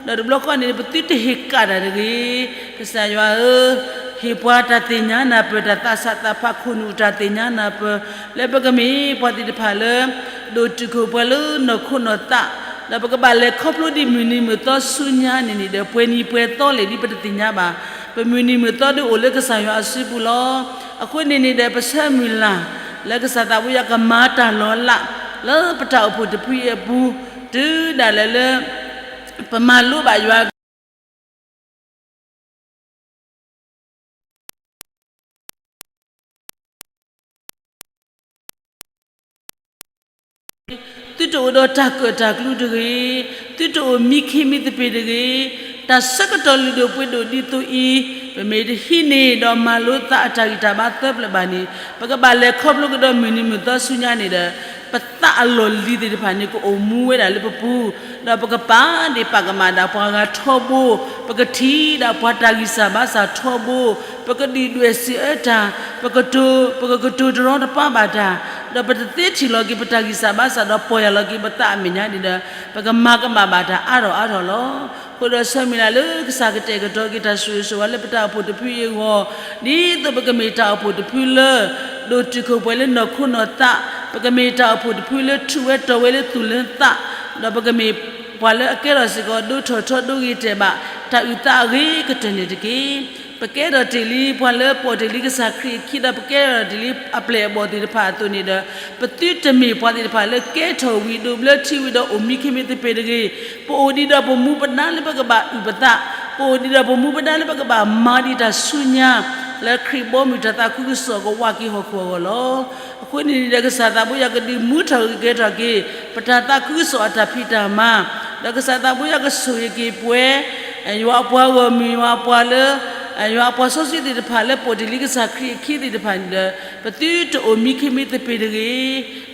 ၤ, ဒီးတဘျီဃီန့ၣ် ပသုတဟ့ၣ်ကၣ်တၢ်တဂ့ၤ. ကစၢ်ယွၤဧၢ, ဟ့ၣ်ပှၤတၢ်သ့ၣ်ညါနၢ်ပၢၢ် တၢ်သးဆးသးဖး ခိၣ်နူာ်တၢ်သ့ၣ်ညါနၢ်ပၢၢ် လၢပကမ့ၢ်ပှၤသ့ၣ်တဖၣ်လၢ ဒိၣ်တုာ်ခိၣ်ပှဲၤလၢနီၢ်ခိနီၢ်သး, ဒီးပကဘၣ်လဲၤခီဖျိဒ်မုၢ်နံၤမုၢ်သီဆူညါန့ၣ်န့ၣ်ဒီး ပှဲၤနံၤပှဲၤသီလဲၣ်ဒ်ပတသ့ၣ်ညါဘၣ်. ပမုၢ်နံၤမုၢ်သီဒုးအိၣ်လၢကစၢ်ယွၤအစုပူၤလီၤ. အဃိန့ၣ်န့ၣ်ဒီး ပဆၢမုၢ်လၢ် လၢကစၢ်သးဘိယွၤကမၤတၢ်လီၤလး လၢပတၢ်အိၣ်ဖှိၣ်တဖုအံၤအပူၤ, တုၤဒၣ်လဲာ်လၢ ပမၤလိဘၣ်ယွၤ သုတအိၣ်ဒီးတၢ်ကၢၣ်တၢ်ကျူတဂ့ၤ, သုတအိၣ်မံခ့မံသပ့ၤတဂ့ၤ, တၢ်ဆၢကတီၢ်လုၢ်ဒိၣ်ပှ့ၤဒိၣ်ဒ်သိးအံၤ, ပမ့ၢ်တဟံးန့ၢ်ဒီးမၤလိသးအတၢ်ဂံၢ်တၢ်ဘါသၢဖျၢၣ်ဘၣ်န့ၣ်, ပကဘၣ်လဲၤခီဖျိကဒီးမုၢ်နံၤမုၢ်သီဆူညါန့ၣ်ဒီး, ပသးအလီၢ်လံၤသ့ၣ်တဖၣ်န့ၣ် ကအိၣ်မူဝဲဒၣ်လၢပပူၤ, ဒီးပကပာ်ဒ့ၣ်ပာ်ကမၣ်ဒၣ်ပှၤဂၤထီဘိ, ပကထံၣ်ဒၣ်ပှၤတၢ်ဂံၢ်စၢ်ဘါစၢ်ထီဘိ, ပကဒုၣ်ဒွဲၣ်စံးအၢတၢ်, ပကတိၤ, ပကကတိၤတရီတပါဘၣ်တၢ်, ဒီးပတသ့ထံၣ်လီၤက့ၤပတၢ်ဂံၢ်စၢ်ဘါစၢ်ဒီးပီၢ်ယၢ်လီၤက့ၤပသးအမဲာ်ညါန့ၣ်ဒီး, ပကမၤကမၣ်ဘၣ်တၢ်အါထီၣ်အါထီၣ်လီၤ. အဃိဒီးဆၢမုၢ်လၢ်လၢကစၢ်ကတဲာ်ကတီၤက့ၤတၢ်ဆိၣ်ဂ့ၤဆိၣ်ဝါလၢပတၢ်အိၣ်ဖှိၣ်တဖုအံၤအဂီၢ်, ဒ်သိးပကမ့ၢ်တၢ်အိၣ်ဖှိၣ်တဖုလၢ ဒိၣ်တုာ်ခိၣ်ပှဲၤလၢနီၢ်ခိနီၢ်သး, ပကမ့ၢ်တၢ်အိၣ်ဖှိၣ်တဖုလၢထူၣ်ဝဲတီၤဝဲလၢသူၣ်လၢသး, ဒီးပကမ့ၢ်ပှၤလၢအကဲထီၣ်စ့ၢ်ကီး ဒိၣ်ထီၣ်ထီဒိၣ်ဂ့ၤတဲာ်ဘၣ် တၢ်အုၣ်သးအဂ့ၤကတၢၢ်န့ၣ်တက့ၢ်. ပကဲထီၣ်တ့ၢ်လံပှၤလၢပိာ်တ့ၢ်လံကစၢ်ခရံာ်အခံ ဒီးပကဲထီၣ်တ့ၢ်လံအပျဲၢ်အဘီၣ်သ့ၣ်တဖၣ်အသိးန့ၣ်ဒီး, ပသုတမ့ၢ်ပှၤသ့ၣ်တဖၣ်လၢကဲထီၣ်ဝံၤဒိးဘျၢထံဝံၤဒီးအိၣ်မံခ့မံသပ့ၤတဂ့ၤ. ပအိၣ်ဒံးဒီးပမူပဒါလၢပကဘၣ်အုၣ်ပသး, ပအိၣ်ဒံးဒီးပမူပဒါလၢပကဘၣ်မၤဒံးတၢ်ဆူညါ, လၢခရံာ်ဘီမုၢ်တၢ်သးခုကစီၣ်ကဝးက့ၤဟီၣ်ခိၣ်အဂီၢ်လီၤ. အဃိန့ၣ်န့ၣ်ဒီး ကစၢ်သးဘိယွၤကဒုးမူထီၣ်ဂ့ၤကဲထီၣ်က့ၤ ပတၢ်သးခုကစီၣ်အတၢ်ဖံးတၢ်မၤ, ဒီးကစၢ်သးဘိယွၤကဆိၣ်ဂ့ၤက့ၤပှၤ ယွၤအပှၤဂီၢ်မုၢ် ယွၤအပှၤလၢ ယွၤအပှၤစီဆှံသ့ၣ်တဖၣ်လၢ ပိာ်တ့ၢ်လံကစၢ်ခရံာ်အခံသ့ၣ်တဖၣ်န့ၣ်ဒီး ပသုတအိၣ်မံခ့မံသပ့ၤတဂ့ၤ.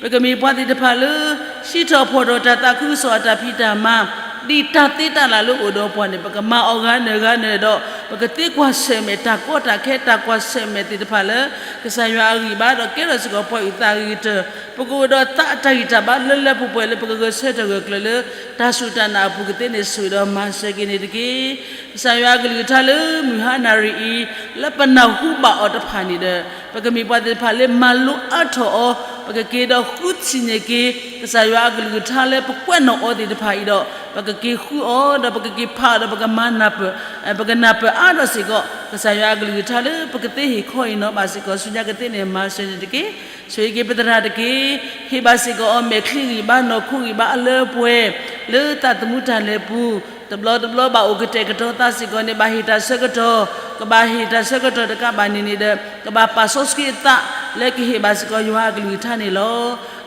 ပကမ့ၢ်ပှၤသ့ၣ်တဖၣ်လၢ စံးထီၣ်ဖီၣ်ထီၣ်တၢ်သးခုကစီၣ်အတၢ်ဖံးတၢ်မၤ ဒ်တၢ်သ့တၢ်လၢ်လၢအိၣ်ဒီးပှၤန့ၣ် ပကမၤအီၤဂၤနၢၤဂၤနၢၤဒီး ပကသ့ကွၢ်ဆၢၣ်မဲာ်တၢ်ကီတၢ်ခဲ တၢ်ကွၢ်ဆၢၣ်မဲာ်သ့ၣ်တဖၣ်လၢ ကစၢ်ယွၤအဂံၢ်ဘါ ဒီးကဲထီၣ်စ့ၢ်ကီးပှၤအုၣ်သးအဂ့ၤကတၢၢ် ပကအိၣ်ဒီးသးအတၢ်ဂံၢ်တၢ်ဘါလၢလၢပှဲၤပှဲၤလၢပကဂဲၤဆၢထၢၣ်ဂၢၢ်ကျၢၤလၢ တၢ်စူၢ်တၢ်နာ်အပူၤကသ့န့ၣ် ဆိၣ်ဂ့ၤဒီးမၤစၢၤက့ၤန့ၣ်တက့ၢ်. ကစၢ်ယွၤအကလုၢ်ကထါလၢမုၢ်ဟါနၣ်ရံၣ်အံၤ လၢပနၢ်ဟူဘၣ်အီၤတဖၣ်န့ၣ်ဒီး ပကမ့ၢ်ပှၤသ့ၣ်တဖၣ်လၢမၤလိအါထီၣ်အီၤ, ပကက့ၤဒီးဃုထံၣ်န့ၢ်က့ၤ ကစၢ်ယွၤအကလုၢ်ကထါလၢပကွဲးနီၣ်အီၤသ့ၣ်တဖၣ်အံၤဒီး ပကက့ၤဃုအီၤ ဒီးပကက့ၤဖးအီၤ ဒီးပကမၤနၢ်ပၢၢ် ပကနၢ်ပၢၢ်အါထီၣ်စ့ၢ်ကီး ကစၢ်ယွၤအကလုၢ်ကထါလၢပကသ့ဟ့ၣ်ခီဟ့ၣ်နီၤဘၣ်စ့ၢ်ကီး ဆူညါကသ့န့ၣ် မၤစၢၤန့ၣ်တက့ၢ်. ဆိၣ်ဂ့ၤက့ၤပသရၣ်တက့ၢ်. ဟ့ၣ်ဘၣ်စ့ၢ်ကီးအီၤ မဲာ်ချံဂံၢ်ဘါ နီၢ်ခိဂံၢ်ဘါအလၢအပှဲၤ လၢသးသမူတၢ်လဲၤပူၤ တဘျီတဘျီဘၣ်အိၣ်ကတဲာ်ကတီၤသးစ့ၢ်ကီးန့ၣ် ဘၣ်ဟ့ၣ်တၢ်ဆၢကတီၢ်, ကဘၣ်ဟ့ၣ်တၢ်ဆၢကတီၢ်တကးဘၣ်န့ၣ်န့ၣ်ဒီး ကဘၣ်ပာ်စီဆှံအသး လၢကဟ့ၣ်ဘၣ်စ့ၢ်ကီးယွၤအကလုၢ်ကထါန့ၣ်လီၤ.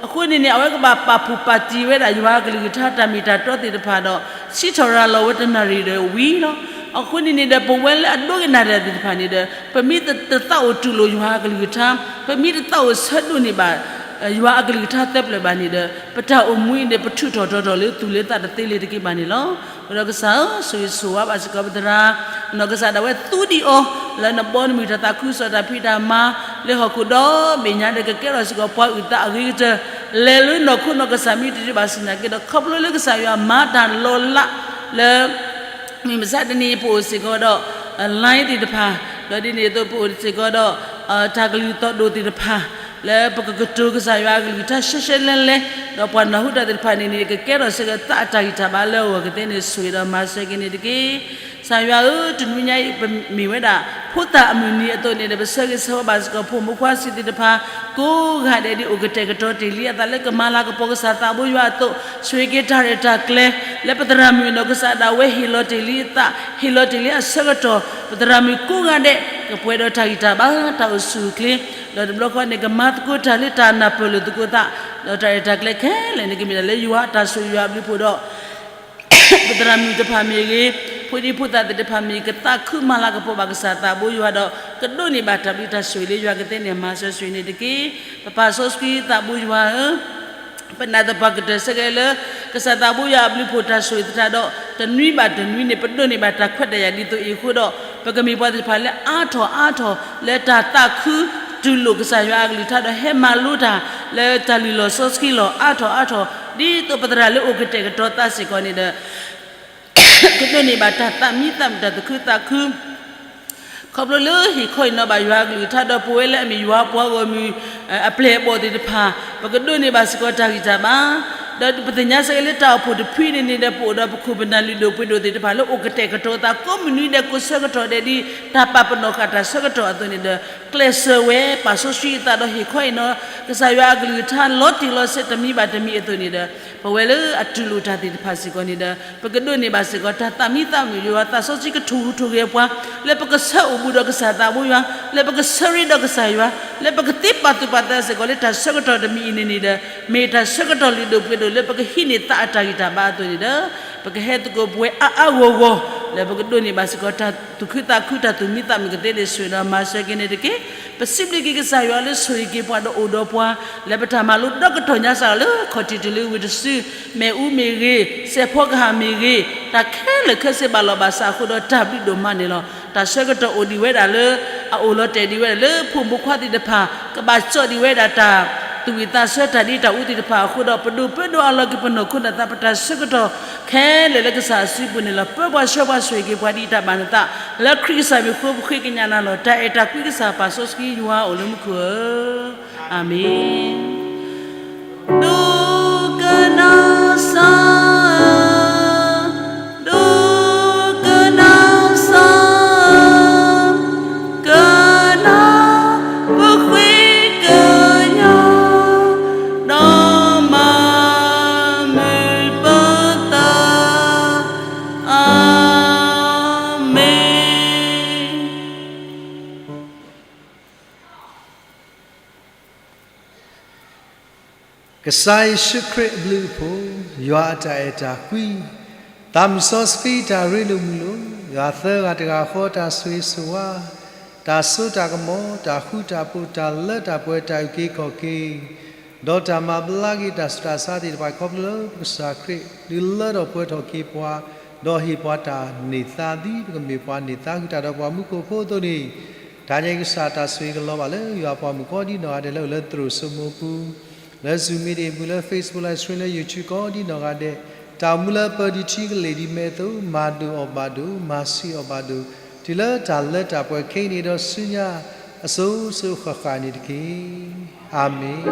အဃိန့ၣ်န့ၣ် အဝဲကဘၣ်ပာ်ဖှိၣ်ပာ်တံၢ်ဝဲဒၣ်ယွၤအကလုၢ်ကထါတၢ်မ့ၢ်တၢ်တီသ့ၣ်တဖၣ်ဒီး စံးထီၣ်ရၤလီၤဝဲတနၣ်ရံၣ်ဒီးဝံၤလီၤ. အဃိန့ၣ်န့ၣ်ဒီး ပဝဲလၢအဒိကနၣ်တၢ်သ့ၣ်တဖၣ်န့ၣ်ဒီး ပမ့ၢ်တသးအိၣ်တူၢ်လိာ်ယွၤအကလုၢ်ကထါ, ပမ့ၢ်တသးအိၣ်ဆၢဒိးန့ၢ်ဘၣ် ယွၤအကလုၢ်ကထါသၢပျၢၣ်ဘၣ်န့ၣ်ဒီး ပတၢ်အိၣ်မူအံၤန့ၣ် ပထုးထီၣ်တီထီၣ်လၢသူၣ်လၢသးတသ့လၢၤတက့ၢ်ဘၣ်န့ၣ်လီၤ. အဃိဒီးကစၢ်ဧၢ, ဆိၣ်ဂ့ၤဆိၣ်ဝါဘၣ်စ့ၢ်ကီးပသရၣ် နီၢ်ကစၢ်ဒၣ်ဝဲသူဒံးအီၤ လၢနဘီနမုၢ်တၢ်သးခုကစီၣ်တၢ်ဖံးတၢ်မၤ လၢဟီၣ်ခိၣ်ဒီဘ့ၣ်ညါဒီး ကကဲထီၣ်စ့ၢ်ကီးပှၤအုၣ်သးအဂ့ၤကတၢၢ် လဲၤလၢနီၢ်ခိနီၢ်ကစၢ်မ့ၢ်တတုၤဘၣ်စံၣ်နာ်က့ဒီး ခီဖျိလၢကစၢ်ယွၤမၤတၢ်လီၤလးလၢ မုၢ်မဆါတနံၤအံၤ ပအိၣ်စ့ၢ်ကီးဒီး line သ့ၣ်တဖၣ်, ဒီးဒ်န့ၣ်အသိး ပအိၣ်စ့ၢ်ကီးဒီး တၢ်ကလုၢ်သီၣ်ဒိၣ်သ့ၣ်တဖၣ် လၢပကကတိၤကစၢ်ယွၤအကလုၢ်ကထါရှဲရှဲလဲလဲ ဒီးပှၤနၢ်ဟူတၢ်သ့ၣ်တဖၣ်န့ၣ်န့ၣ် ကကဲထီၣ်စ့ၢ်ကီးသးအတၢ်ဂံၢ်တၢ်ဘါလၢအဂီၢ်ကသ့န့ၣ် ဆိၣ်ဂ့ၤဒီးမၤစၢၤက့ၤန့ၣ်တက့ၢ်. ကစၢ်ယွၤဧၢ, တနွံညါအံၤ ပမ့ၢ်ဝဲဒၣ် ဖိသၣ်အမုၢ်နံၤအသိးန့ၣ်ဒီး ပဆၢဂ့ၤဆၢဝါဘၣ်စ့ၢ်ကီး ဖိမုၣ်ဖိခွါစုသ့ၣ်တဖၣ် ကိးဂၤဒဲးဒ်အိၣ်ကတဲာ်ကတီၤတ့ၢ်လံအသးလၢ ကမၤလၤကပီၤကစၢ်သးဘိယွၤအသိး, ဆိၣ်ဂ့ၤက့ၤတၢ်ရဲၣ်တၢ်ကျဲၤ လၢပသရၣ်မုၣ်နီၢ်ကစၢ်ဒၣ်ဝဲဟ့ၣ်လီၤတ့ၢ်လံအသး, ဟ့ၣ်လီၤတ့ၢ်လံအဆၢကတီၢ်, ပသရၣ်မုၣ်ကိးဂၤဒဲး ကပှဲၤဒီးတၢ်ဂံၢ်တၢ်ဘါ တၢ်အိၣ်ဆူၣ်အိၣ်ချ့, ဒီးတဘျီဃီန့ၣ် ကမၤသကိးတၢ်လၢတၢ်နၢ်ပၢၢ်လိာ်သကိးသး, ဒီးတၢ်ရဲၣ်တၢ်ကျဲၤခဲလၢာ်န့ၣ် ကမ့ၢ်ဒၣ်လၢယွၤအတၢ်ဆိၣ်ဂ့ၤယွၤအဘျုးဖှိၣ်ဒီး ပသရၣ်မုၣ်တဖၣ်မ့ၢ်ဂ့ၤ, ဖိဒံဖိသၣ်သ့ၣ်တဖၣ်မ့ၢ်ဂ့ၤ ကသးခုမၤလၤကပီၤဘၣ်ကစၢ်သးဘိယွၤဒီး ကဒိးန့ၢ်ဘၣ်တၢ်ဘျုးတၢ်ဆိၣ်ဂ့ၤလၢယွၤကသ့န့ၣ် မၤစၢၤဆိၣ်ဂ့ၤန့ၣ်တက့ၢ်. ပပၢ်စီဆှံသးဘိယွၤဧၢ, ပနာ်သပှၢ်ကတၢၢ်ဆၢက့ၤလၢ ကစၢ်သးဘိယွၤအဘျုးဖှိၣ်တၢ်ဆိၣ်ဂ့ၤသတးဒီး တနွံဘၣ်တနွံန့ၣ် ပဒိးန့ၢ်ဘၣ်တၢ်ခွဲးတၢ်ယာ်ဒ်သိးအံၤအဃိဒီး ပကမ့ၢ်ပှၤသ့ၣ်တဖၣ်လၢအါထီၣ်အါထီၣ် လၢတၢ်သးခုတူၢ်လိာ်ကစၢ်ယွၤအကလုၢ်ကထါဒီး ဟဲမၤလိတၢ်လၢတၢ်လုၢ်လီၢ်စီဆှံလီၢ် အါထီၣ်အါထီၣ် ဒ်သိးပသရၣ်လၢအိၣ်ကတဲာ်ကတီၤသးစ့ၢ်ကီးန့ၣ်ဒီး ကဒိးန့ၢ်ဘၣ်တၢ်သးမံသးမုာ် တၢ်သူၣ်ခုသးခု ခီဖျိလၢဟ့ၣ်ခီဟ့ၣ်နီၤဘၣ်ယွၤအကလုၢ်ကထါဒီး ပဝဲလၢအမ့ၢ်ယွၤပှၤဂီၢ်မုၢ် အပျဲၢ်အဘီၣ်သ့ၣ်တဖၣ် ပကဒိးန့ၢ်ဘၣ်စ့ၢ်ကီးတၢ်ဂံၢ်တၢ်ဘါ ဒီးပသ့ၣ်ညါစ့ၢ်ကီးလၢတၢ်အိၣ်ဖှိၣ်တဖုန့ၣ်န့ၣ်ဒီး ပအိၣ်ဒီးပခိၣ်ပနၢ်လုၢ်ဒိၣ်ပှ့ၤဒိၣ်သ့ၣ်တဖၣ်လၢအိၣ်ကတဲာ်ကတီၤသးကိးမုၢ်နွံဒဲး ကိးဆၢကတီၢ်ဒဲး ဒ်တၢ်ပာ်ပနီၣ်ဃာ်တၢ်ဆၢကတီၢ်အသိးန့ၣ်ဒီး ကျဲးစၢးဝဲပာ်စီဆှံအသးဒီးဟ့ၣ်ခီဟ့ၣ်နီၤ ကစၢ်ယွၤအကလုၢ်ကထါလီၤတံၢ်လီၤဆဲးတမံၤဘၣ်တမံၤအသိးန့ၣ်ဒီး ပဝဲလၢအတူၢ်လိာ်တၢ်သ့ၣ်တဖၣ်စ့ၢ်ကီးန့ၣ်ဒီး ပကဒိးန့ၢ်ဘၣ်စ့ၢ်ကီးတၢ်သးမံသးမုာ်ယွၤ သးစီဆှံကထိၣ်ဟူးထိၣ်ဂဲၤပှၤ လၢပကဆၢအိၣ်ဘူးဒီးကစၢ်သးဘိယွၤ လၢပကဆၢရ့ဒီးကစၢ်ယွၤ လၢပကသ့ပာ်သူၣ်ပာ်သးစ့ၢ်ကီးလၢတၢ်ဆၢကတီၢ်တမံၤအံၤန့ၣ်န့ၣ်ဒီး မ့ၢ်တၢ်ဆၢကတီၢ်လုၢ်ဒိၣ်ပှ့ၤဒိၣ်လၢပကဟံးန့ၢ်သးအတၢ်ဂံၢ်တၢ်ဘါအသိးန့ၣ်ဒီး ပကဟဲသကိးပဝဲအါအါဂီၢ်ဂီၢ် လၢပကဒိးန့ၢ်ဘၣ်စ့ၢ်ကီးတၢ်သူၣ်ခုသးခု တၢ်သူၣ်မံသးမုာ်ကသ့န့ၣ် ဆိၣ်ဂ့ၤဒီးမၤစၢၤက့ၤန့ၣ်တက့ၢ်. ပစံးဘျုးက့ၤကစၢ်ယွၤလၢဆိၣ်ဂ့ၤက့ၤပှၤဒီးအိၣ်ဒီးပှၤ လၢပတၢ်မၤလိဒီကတီၢ်ညါစ့ၢ်ကီးလၢခီၣ်ထံးတုၤလၢဝ့ၢ်တစု မ့ၣ်အူမ့ၢ်ဂ့ၤ စဲးဖီကဟၣ်မ့ၢ်ဂ့ၤ တၢ်ခဲလၢာ်ခဲဆ့ဘၣ်လီၤဘၣ်စးအဃိဒီးတၢ်ဘျုးဒိၣ်မးန့ၣ်လီၤ. တၢ်ဆၢကတီၢ်အိၣ်ဒံးဝဲဒၣ်လၢ အအိၣ်လီၤတဲာ်ဒံးဝဲဒၣ်လၢဖိမုၣ်ဖိခွါသ့ၣ်တဖၣ် ကဘၣ်ကၠီၣ်ဒံးဝဲဒၣ်တၢ်သူၣ်ဝံၣ်သးဆၢတၢ်ဒ့တၢ်အူသ့ၣ်တဖၣ်အဃိဒီး ပဒိၣ်ပၢဒိၣ်အလီၢ်က့ၤပနီၢ်ခိနီၢ်သး ပတၢ်ဆၢကတီၢ်ခဲလၢာ်လၢကစၢ်အစုပူၤန့ၣ်လီၤ. ပၢပှၤဆှၢပှၤဆိၣ်ဂ့ၤက့ၤပှၤဒ်တၢ်ဘၣ်နသး လၢခရံာ်ကစၢ်မံၤအဃိ ပဃ့ကညးနၤလီၤ. တၢ်အဲၣ်တၢ်ကွံကစၢ်ပာ်စီဆှံယွၤအိၣ်လၢမူခိၣ်ဧၢ, အၤမ့ၣ်. ဒိကနၣ်စၢ်, ဒိကနၣ်စၢ်, ကနၣ်ပဃ့ကညး ဒီးမၤမုာ်ပသး, အၤမ့ၣ်. ကစၢ်ယ့ၣ်ၡူးခရံာ်အဘျုးအဖှိၣ်, ယွၤအတၢ်အဲၣ်တၢ်ကွံ, သးမုၢ်စီဆှံတၢ်ရ့လိာ်မုာ်လိာ်, ယွၤသၢဂၤတဂၤဃီတၢ်ဆိၣ်ဂ့ၤဆိၣ်ဝါ, တၢ်စိတၢ်ကမီၤ, တၢ်ဃူတၢ်ဖိး, တၢ်လၢတၢ်ပှဲၤ, တၢ်အုၣ်က့ၤခီၣ်က့ၤ, ဒီးတၢ်မၤဘျါက့ၤတၢ်ဆူးတၢ်ဆါသ့ၣ်တဖၣ် ခီဖျိလၢပကစၢ်ခရံာ် ဒုးလၢထီၣ်ပှဲၤထီၣ်က့ၤပှၤ, ဒီးဟ့ၣ်ပှၤတၢ်န့ၢ်သါ ဒ်ပကမ့ၢ်ပှၤန့ၢ်သါဃုာ်တၢ်ဒီးပှၤမူခိၣ်ဖိအသိးန့ၣ်, တၢ်ညါကစၢ်တၢ်ဆိၣ်ဂ့ၤကလီၤဘၣ်လၢယွၤပှၤမုၣ်ကိးဒ်နီၢ်ဂၤဒဲးလၢအိၣ်လၢသရိာ်စိမိးပူၤ လၢ Zoom meeting အပူၤ, လၢ Facebook Live Stream လၢ YouTube ကိးဒ်နီၢ်ဂၤဒဲး, တၢ်အိၣ်မူလၢပၢၤဒံးထံကလ့ၢ်ဒ်မဲာ်အသိး မၤဒိၣ်အီၣ်ဘၣ်ဒိၣ်, မၤဆံးအီၣ်ဘၣ်ဒိၣ်, တုၤလၢတၢ်လၢတၢ်ပှဲၤခဲအံၤန့ၣ်ဒီးဆူညါအစိၤစိၤဃၣ်ဃၣ်န့ၣ်တက့ၢ်. အၤမ့ၣ်.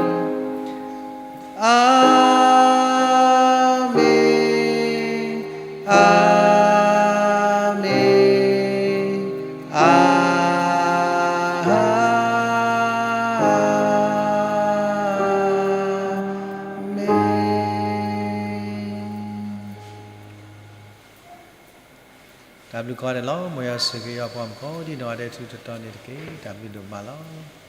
အၤမ့ၣ်, အၤမ့ၣ်, အၤ မ့ၣ်. တၢ်ဘျုးကိးဂၤဒဲးလီၤ. မ်ယွၤဆိၣ်ဂ့ၤယွၤပှၤမုၣ်ကိးဒ်နီၢ်ဂၤဒဲးထူးထူးတီၤတီၤန့ၣ်တက့ၢ်. တၢ်ဘျုးဒိၣ်မးလီၤ.